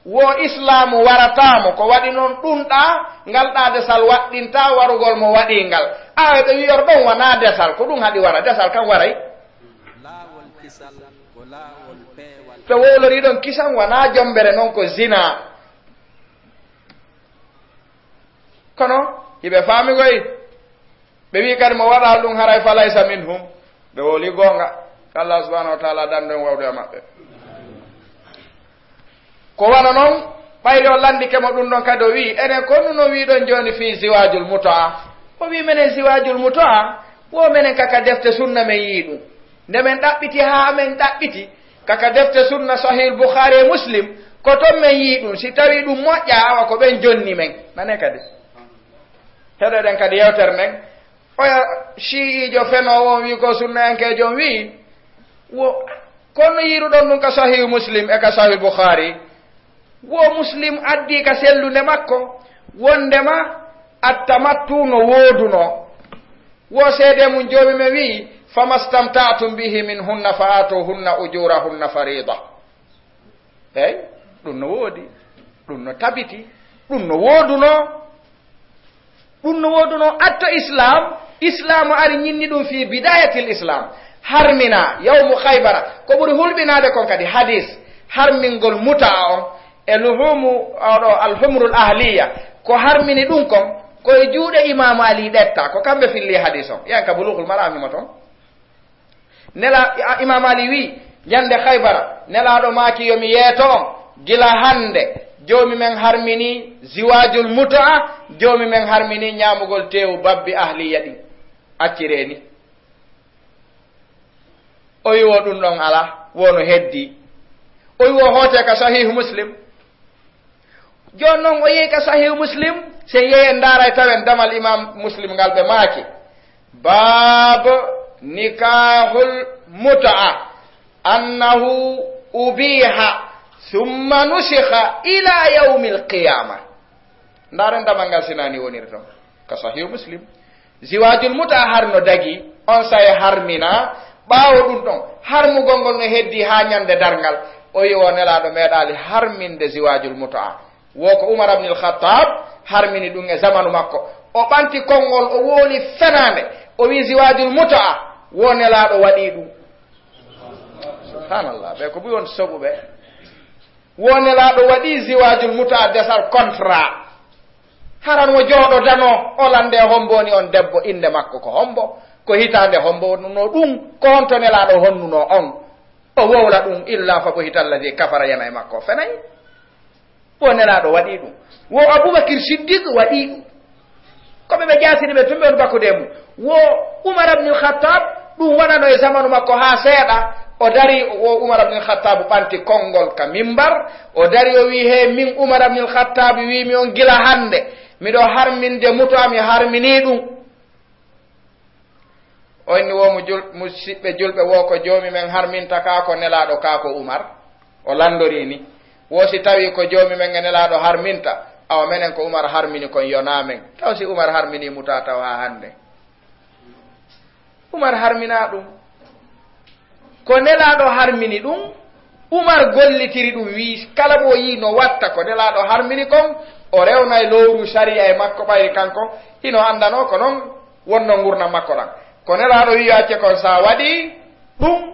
wo Islaamu warataa mo. Ko waɗi noon ɗum ɗaa, ngal ɗaa desal waɗɗintaa warugol mo waɗii ngal. Awa ɓe wi'or ɗon wanaa desal, ko ɗum haɗi wara, desal kan waray. Laawol kisal ko laawol peewal. Ɓe wowlorii ɗon kisan wanaa jombere, noon ko zina. Kono hiɓe faami koy. Ɓe wi'i kadi mo waɗaali ɗum haray falaysa minhum. Ɓe wowlii goonga. Ko Allah subhanahu wa taala dandu en wawdu e maɓɓe. Ko wano non, ɓayri o landike mo ɗum ɗon kadi, o wi'i, enen ko no wi'uɗon jooni fii ziwaajul mutu'a? O wi'i, menen ziwaajul mutu'a, wo menen kaka defte sunna men yi'i ɗum. Nde men ɗaɓɓiti haa men ɗaɓɓiti, kaka defte sunna Sahih Bukhari e Muslim, Ko toon men yii ɗum, si tawii ɗum moƴƴaa, awa ko ɓen jonni men. Nane kadi. Heɗoɗen kadi yewtere nden. Oya shii'iijo fenoowo on wii ko sunnayankeejo on wii, wo, kono yiiruɗon ɗum ka Sahih Muslim e ka Sahih Bukhari, wo Muslim addii ka sellunde makko, wondema attamattu no woodunoo. Wo seede mun joomi men wii, "Fama stamta'tum bihi minhunna fa atuhunna ujurahunna farida." Eey, ɗum no woodi, ɗum no tabiti, ɗum no woodunoo. Ɗum no woodunoo atto Islam, Islaamu ari ñinni ɗum fii bidayatil Islam. Harmina, yawmu Khaybara, ko ɓuri hulɓinaade kon kadi hadis, harmingol muta'a on, e luhumu, oɗo, alhumrul ahliya, ko harmini ɗum kon, ko e juuɗe Imaamu Ali ɗetta, ko kamɓe filli hadis on. Yan ka Bulughul Maram himo ton. Nela, a, Imam Ali wi, ñande Khaybara, Nelaaɗo maaki, "Yo mi yeeto on, gila hannde, joomi men harmini ziwaajul mutu'a, joomi men harmini ñaamugol teewu babbi ahliya ɗin. Acciree ni." O wi wo ɗum ɗon alaa, wo no heddii. O wi wo hootee ka Sahihu Muslim. Jooni non o yehi ka Sahihu Muslim, si en yehi en ndaaray tawen damal Imam Muslim ngal ɓe maaki, "Bab nikahul mut'a, annahu ubiha summa nusikha ila yawmil qiyama." Ndaaren damal ngal sinani woniri ton ka Sahihu Muslim. Ziwaajul muta har no dagi, on say harmina, ɓaawo ɗum ɗon, harmugol ngol no heddi haa ñande darngal. O wi o Nelaaɗo meeɗaali harminde ziwaajul muta. Wo ko Umar ibn al-Khattab harmini ɗum e zamanu makko. O ɓanti konngol, o wooli fenaande, o wi ziwaajul muta, wo Nelaaɗo waɗi ɗum. Subhanallah, ɓe ko buy on soɓuɓe. Wo Nelaaɗo waɗi ziwaajul muta, desal contrat. Haran wo jooɗo dano, o lande hombo woni on debbo, innde makko ko hombo, ko hitaande hombo wonunoo ɗum, ko honto Nelaaɗo honnunoo on. O wowla ɗum, illa fa buhita alladhi kafara, yana e makko o fenay. Wo Nelaaɗo waɗi ɗum. Wo Abubakir Siddiq waɗi ɗum. Ko ɓe, ɓe jaasiri ɓe tun ɓe on bakkude mum. Wo Umar ibn al-Khattab, ɗum wonano e zamanu makko haa seeɗa. O dari, wo Umar ibn al-Khattab ɓanti konngol ka mimbar. O dari o wi, "He min Umar ibn al-Khattab wi mi on gila hannde. Miɗo harminde muto am, mi harmini ɗum." O inni wo mo jul-, musiɓɓe julɓe wo ko joomi men harminta kaa ko Nelaaɗo kaa ko Umar. O landori ni. Wo si tawi ko joomi men e Nelaaɗo harminta, awa menen ko Umar harmini kon yonaa men. Taw si Umar harmini muta taw haa hannde. Umar harminaa ɗum. Ko Nelaaɗo harmini ɗum, Umar gollitiri ɗum, wii kala mo yii no watta ko Nelaaɗo harmini kon, o rewnay lowru sariya e makko, ɓayri kanko hino anndanoo ko non wonno ngurndan makko ɗan. Ko Nelaaɗo wii yo acce kon, si a waɗii ɗum,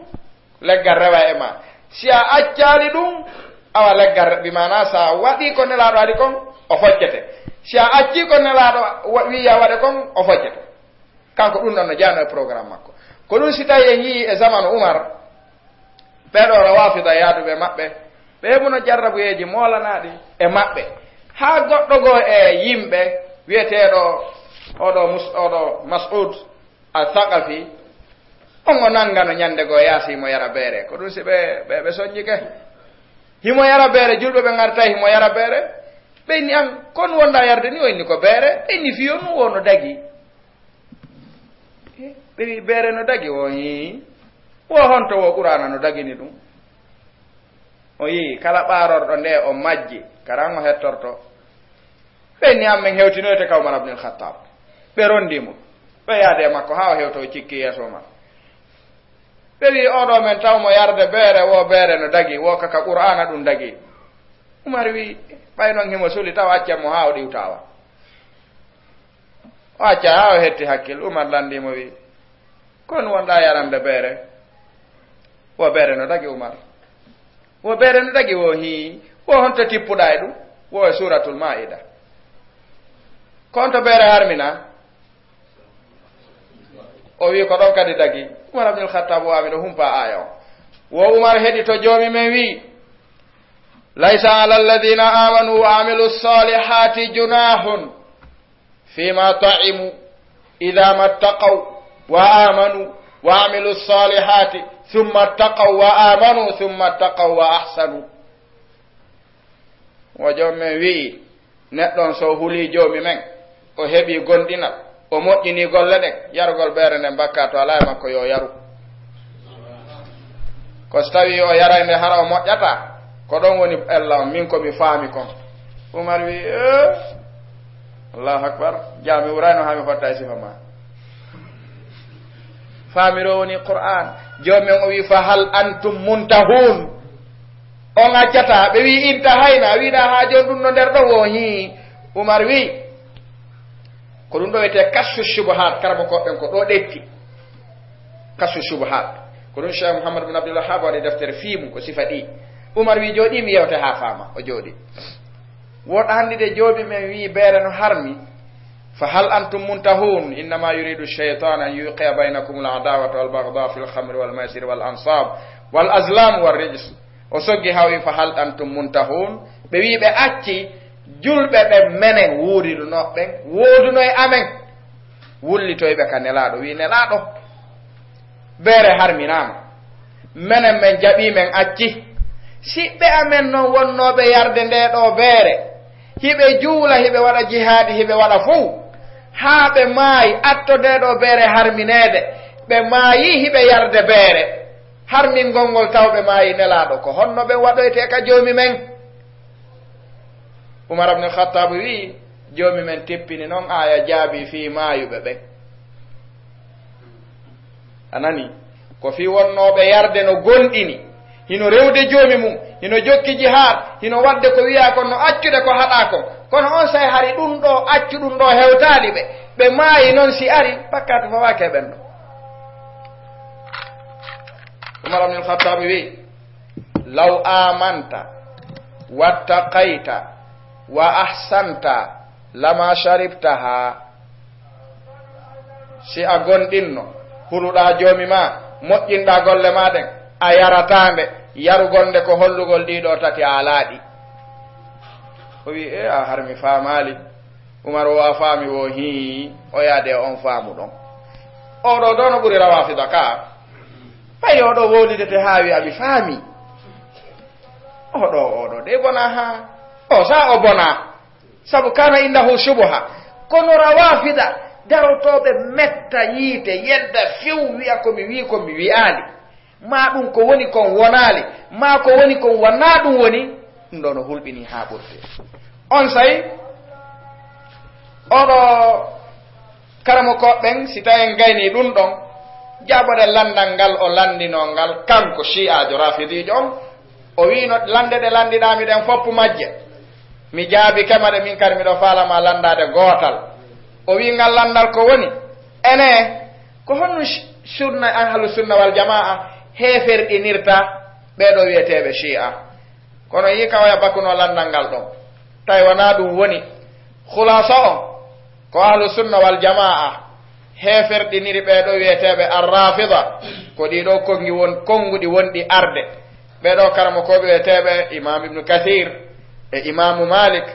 leggal rewa e ma. Si a accaali ɗum, awa leggal re-, bi maanaa si a waɗii ko Nelaaɗo haɗi kon, o foccete. Si a accii ko Nelaaɗo wa-, wii yo a waɗe kon, o foccete. Kanko ɗum ɗon no jaano e programme makko. Ko ɗum si tawi en yii e zamanu Umar, ɓee ɗoo Rawafida yaaduɓe maɓɓe, ɓe heɓuno jarrabuyeeji moolanaaɗi e maɓɓe. Haa goɗɗo goo e yimɓe wi'eteeɗo oɗo Mus-, oɗo Mas'ud Al-Thaqafi, on o nanngano ñannde goo yaasi himo yara beere. Ko ɗum si ɓe, ɓe, ɓe sonjike. Himo yara beere, julɓe ɓe ngartay himo yara beere. Ɓe inni an, kon wonɗaa yarde ni? O inni ko beere. Ɓe inni fiyo nu wo no dagi. Ɓe wi, "Beere no dagi?" O, "Hii." "Wo honto wo Qur'aana no dagini ɗum?" O yi, "Kala ɓaarorɗo nde o majji, karan o hettorto." Ɓe ni, "An men hewtinoyte ka Umar ibn al-Khattab." Ɓe rondi mo. Ɓe yaade e makko haa o hewto, o cikki yeeso Umar. Ɓe wi, "Oɗo men taw mo yarde beere, wo beere no dagi, wo ka, ka Qur'aana ɗum dagi." Umar wi, "Ɓay non himo suli, taw accen mo haa o ɗiwtawa." O acca haa o hetti hakkil. Umar lanndii mo, wi, "Kon wonɗaa yarande beere?" "Wo beere no dagi, Umar." "Wo beere no dagi?" "Wo hii." "Wo honto tippuɗaa e ɗum?" "Wo e Suuratul Maa'ida." "Ko honto beere harmina?" O wi, "Ko ɗon kadi dagi." Umar Abdul Khattab o wi, "Miɗo humpa aaya on." Wo Umar heɗi to Joomi men wi, "Laysa ala alladhina amanu wa amilu salihati junahun fima ta'imu idha mattaqaw wa amanu wa amilu salihati thumma taqaw wa amanu thumma taqaw wa ahsanu." Mo joom men wi'i, neɗɗo on so o hulii joomi men, o heɓii gomɗinal, o moƴƴinii golle ɗen, yarugol ɓeere nden bakkaatu alaa e makko, yo yaru. Ko so tawii o yaray nde hara o moƴƴataa, ko ɗon woni ella on, min ko mi faami kon. Umar wi'i, "Eh, Allahu Akbar, jaa mi wurayno haa mi fotta e sifa ma." Faamiroo woni Qur'aan. Joom men o wi'i, "Fa hal antum muntahun?" On accataa? Ɓe wi'i, "Intahayna." Wi'uɗaa haa jooni ɗum no nder ɗon? Wo hii. Umar wi'i, ko ɗum ɗo wiyetee kashfu shubuhaat, karamokooɓe ɓen ko ɗo ɗetti. Kashfu shubuhaat. Ko ɗum Cheikh Mouhammad bin Abdul Wahhab waɗi deftere fii mum, ko sifa ɗi. Umar wi'i, "Jooɗii mi yewte haa faama." O jooɗii. Woɗa hannde de joomi men wi'i beere no harmi. "Fa hal antum muntahun? Innama yuridu shaytan an yuqi'a baynakum al adawata wal baghdha fil khamri wal maisir wal ansab wal azlam wal rijs." O soggi haa o wi'i, "Fa hal antum muntahun?" Ɓe wi'i ɓe acci julɓe ɓen menen wuurirunoo ɓen, wooduno e amen. Wullitoyɓe ka Nelaaɗo, wi'i, "Nelaaɗo, beere harminaama. Menen men jaɓii, men acci. Siɓɓe amen non wonnooɓe yarde ndee ɗoo beere, hiɓe juula, hiɓe waɗa jihaadi, hiɓe waɗa fow. Haa ɓe maayi, atto ndee ɗoo beere harmineede. Ɓe maayii, hiɓe yarde beere. Harmingol ngol taw ɓe maayi, Nelaaɗo, ko honno ɓen waɗoytee ka joomi men?" Umar ibn Khattab wi'i, "Joomi men tippini non aaya jaabii fii maayuɓe ɓen." A nani? Ko fii wonnooɓe yarde no gomɗini, hino rewde joomi mum, hino jokki jihaad, hino waɗde ko wi'aa kon, no accude ko haɗaa kon. Kono on saa'i hari ɗum ɗoo accu, ɗum ɗoo hewtaali ɓe. Ɓe maayi non, si ari, bakkaatu fawaaki e ɓen ɗoo. Umar ibn Khattab wi'i, "Law amanta, wattaqayta, wa ahsanta, lama sharibtaha." Si a gomɗinno, huluɗaa joomi maa, moƴƴinɗaa golle maa ɗen, a yarataa nde. Yarugol nde ko hollugol ɗii ɗoo tati a alaa ɗi. O wi'i, "E, a har mi faamaali." Umar o a faami wo hii, o yaade on faamu ɗon. O ɗoo ɗoo no ɓuri Rawafida ka. Ɓay o ɗoo wowlidete haa wi'a mi faami. O ɗoo, o ɗoo de bona haa. O sa o bona. Sabu kana indahu shubuha. Kono Rawafida, darotooɓe metta yiite, yedda few, wi'a ko mi wi'i, ko mi wi'aali. Maa ɗum ko woni kon wonaali, maa ko woni kon wonaa ɗum woni, ɗum ɗoo no hulɓinii haa ɓurti. On saa'i, oɗo karamokooɓe ɓen, si tawi en gaynii ɗum ɗon, jaaboɗen lanndal ngal o lanndinoo ngal, kanko Shi'aajo Raafidiijo on, o wi'no, "Lannde ɗe lanndiɗaa mi ɗen fof majje, mi jaabike ma ɗe, min kadi miɗo faala ma lanndaade gootal." O wi'i ngal lanndal ko woni, ene, ko honno sh-, sunna, ahlu sunna wal jamaa heeferɗinirta ɓee ɗoo wi'eteeɓe Shi'a? Kono yii ka oya bakunoo lanndal ngal ɗon. Tawi wonaa ɗum woni khulaasa on, ko ahlu sunna wal jamaa heeferɗiniri ɓee ɗoo wi'eteeɓe ar-Rafida, ko ɗii ɗoo konngi won-, konnguɗi wonɗi arde. Ɓee ɗoo karamokooɓe wi'eteeɓe Imam Ibn Kathir, e Imamu Malik,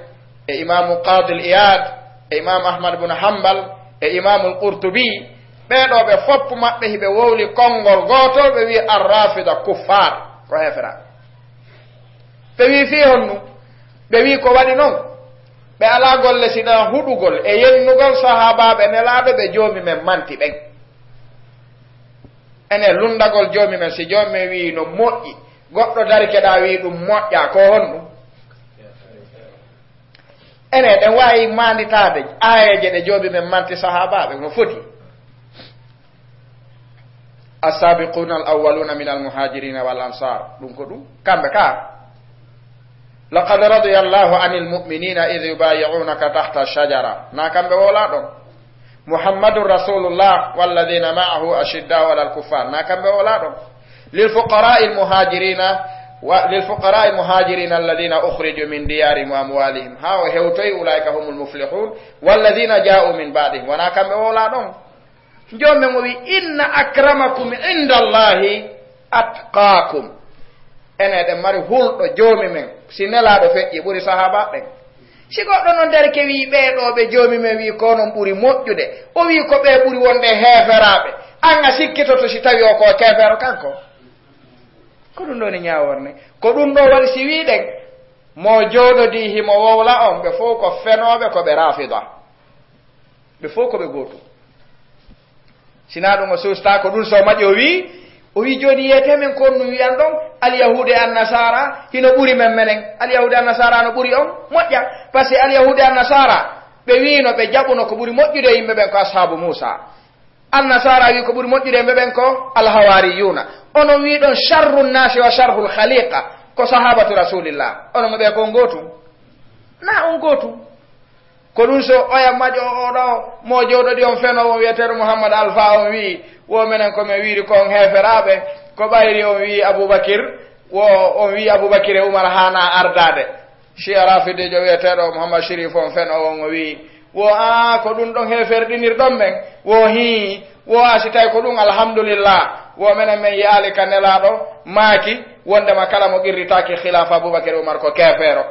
e Imamu Qadil Iyad, e Imam Ahmad ibn Hanbal, e Imamul Qurtubi, ɓee ɗoo ɓe fof maɓɓe hiɓe wowli konngol gootol, ɓe wi'i ar-Rafida kuffar, ko heeferaaɓe. Ɓe wi'i fii honɗum? Ɓe wi'i ko waɗi non, ɓe alaa golle sina huɗugol e yennugol sahaabaaɓe Nelaaɗo ɓe Joomi men manti ɓen. Enen lunndagol Joomi men, si Joomi men wi'i no moƴƴi, goɗɗo darike ɗaa wi'i ɗum moƴƴaa, ko honɗum? Enen ɗen waawi maanditaade aayeeje ɗe Joomi men manti sahaabaaɓe, no foti. As-sabiquna al-awwaluna min al-muhajirina wal ansar. Ɗum ko ɗum. Kamɓe ka. Laqad radiyallahu anil mu'minina idh yubayi'unaka tahta ash-shajara. Na kamɓe wola ɗon. Muhammadur Rasulullah walladhina ma'ahu ashidda'u alal kuffar. Na kamɓe wola ɗon. Lil fuqara'il muhajirina wa, lil fuqara'il muhajirina alladhina ukhriju min diyarihim wa amwalihim. Ha o hewtoy ulaika humul muflihun. Walladhina ja'u min ba'dihim. Wona kamɓe wola ɗon. Joomi men o wi, "Inna akramakum indallahi atqakum." Enen eɗen mari hulɗo Joomi men, si Nelaaɗo feƴƴi, ɓuri sahaaba ɓen. Si goɗɗo non darike wi, "Ɓee ɗoo ɓe Joomi men wi ko non ɓuri moƴƴude," o wi ko ɓee ɓuri wonde heeferaaɓe, an a sikkitoto si tawi o ko keefeero kanko? Ko ɗum ɗoo ni ñaaworne. Ko ɗum ɗoo waɗi si wiɗen, Mo jooɗodii himo wowla on, ɓe fow ko fenooɓe, ko ɓe Raafida. Ɓe fow ko ɓe gootum. Sinaa ɗum o suustaako ɗum, so maƴi o wii, o wii, "Jooni yeetee men ko on ɗum wiyan ɗon, Alyahuudu e Annasaara hino ɓuri men menen. Alyahuudu e Annasaara no ɓuri on?" Moƴƴa, parce que Alyahuudu e Annasaara, ɓe wiino ɓe jaɓuno ko ɓuri moƴƴude e yimɓe ɓen ko Ashaabu Muusaa. Annasaara wii ko ɓuri moƴƴude e yimɓe ɓen ko Alhawaariyuuna. Onon wii ɗon sharru nnaasi wa sharrul khaliqa, ko sahaabatu Rasuulillah. Onon ɓe ko on gootum? Naa on gootum. Ko ɗum so oya maƴo o ɗo mo jooɗodi on fenoowo wi'eteeɗo Muhammad Alfa on wi'i, "Wo menen ko men wiiri ko on heeferaaɓe, ko ɓayri on wi'i Abubakir, wo on wi'i Abubakir e Umar haanaa ardaade." Shiya Rafidiijo wi'eteeɗo Muhammad Shirif on fenoowo on o wi'i, "Wo a ko ɗum ɗon heeferɗinirɗon men, wo hii, wo a si tawi ko ɗum alhamdulillah, wo menen men yi'aali ka Nelaaɗo maaki, wondema kala mo qirritaaki khilaafa Abubakir e Umar ko keefeero."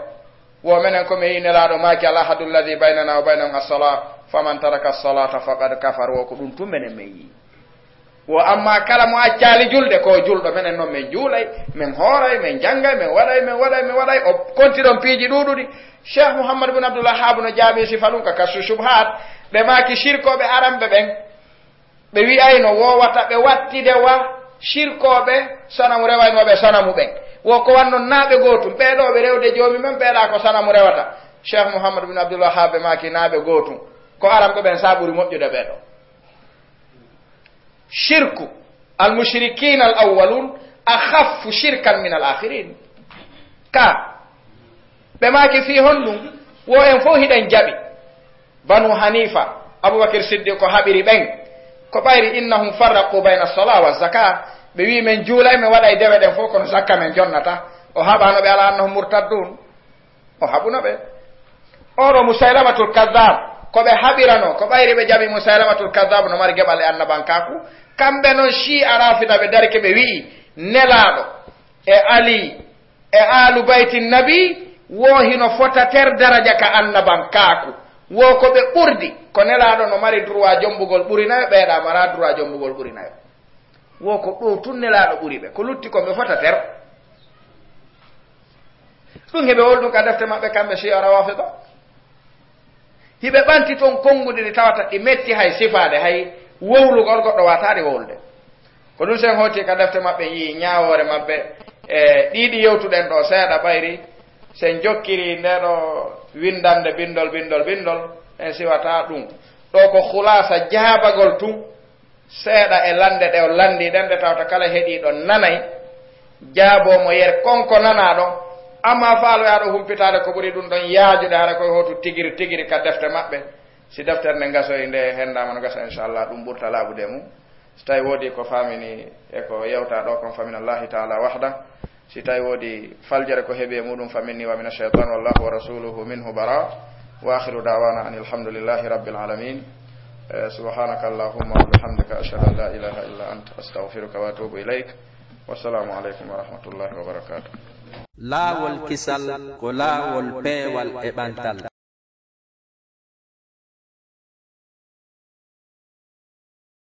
Wo menen ko men yi'i Nelaaɗo maaki, "Al ahadu alladhi baynana wa baynahum as-salah, faman taraka as-salata faqad kafar." Wo ko ɗum tun menen men yi'i. Wo amma kala mo accaali julde, ko julɗo, menen non men juulay, men hooray, men janngay, men waɗay, men waɗay, men waɗay. O konti ɗon piiji ɗuuɗuɗi. Cheikh Mouhammad bin Abdul Wahhab no jaabi sifa ɗum ka Kashfu Shubhat. Ɓe maaki shirkooɓe aranɓe ɓen. Ɓe wi'ayno wowata ɓe wattide wa shirkooɓe sanamu rewaynooɓe sanamu ɓen. Wo ko wanno naa ɓe gootum, ɓee ɗoo ɓe rewde joomi men, ɓee ɗaa ko sanamu rewata. Cheikh Mouhammad bin Abdul Wahhab ɓe maaki naa ɓe gootum. Ko aranɓe ɓen saa ɓuri moƴƴude ɓee ɗoo. Shirku al-mushrikiina al-awwaluun akhaffu shirkan min al-aakhiriin. Ka ɓe maaki fii honɗum? Wo en fow hiɗen jaɓi Banu Haniifa, Abubakir Siddiq ko haɓiri ɓen. Ko ɓayri innahum farraqu bayna as-salaa wa zakaa. Ɓe wi'i men juulay, men waɗay dewe ɗen fow, kono zakka men jonnata. O haɓaano ɓe alaa annahum murtadduun. O haɓuno ɓe. Oɗo Musaylamatul Kaddaab, ko ɓe haɓirano, ko ɓayri ɓe jaɓi Musaylamatul Kaddaab no mari geɓal e annabankaaku. Kamɓe non Shi'a Raafida ɓe darike ɓe wi'i Nelaaɗo e Ali e Aalu Bayti Nabi wo hino fota ter daraja ka annabankaaku. Wo ko ɓe ɓurdi, ko Nelaaɗo no mari droit jombugol ɓuri nayo, ɓee ɗaa maraa droit jombugol ɓuri nayo. Wo ko ɗoo tun Nelaaɗo ɓuri ɓe, ko lutti ko ɓe fota ter. Ɗum hiɓe wowlu ɗum ka defte maɓɓe kamɓe Shi'a Rawaafida. Hiɓe ɓanti ton konnguɗi ɗi tawata ɗi metti hay sifaade, hay wowlugol goɗɗo waataade wowlude. Ko ɗum sen hooti ka defte maɓɓe, yi'i ñaawoore maɓɓe e ɗiiɗi yewtuɗen ɗoo seeɗa ɓayri. Sen jokkiri ndee ɗoo winndannde binndol, binndol, binndol, en siwata ɗum. Ɗoo ko khulaasa jaabagol tun. Seeɗa e lannde ɗe o lanndii ɗen, ɗe tawata kala heɗiiɗo nanay, jaaboo mo yer kon ko nanaa ɗon. Ammaa faalaa aɗo humpitaade ko ɓuri ɗum ɗon yaajude, hara koye hotu tigiri tigiri ka defte maɓɓe. Si deftere nden gasoyi, nde henndaama no gasa, inchallah, ɗum ɓurta laaɓude e mum. Si tawi woodi ko faamini e ko yewtaa ɗoo kon, fa min Allahi taala wahda. Si tawi woodi faljere ko heɓi e muɗum, fa minni wa min ash-shaytan, wallahu wa rasuluhu minhu bara. Wa akhiru da'wana anil hamdulillahi rabbil alamin. Eh, subhanaka allahumma wa bihamdika, ashhadu an la ilaha illa anta, astaghfiruka wa atubu ilaik. Wassalamu alaikum wa rahmatullahi wa barakatuh. Laawol kisal ko laawol peewal e ɓantal.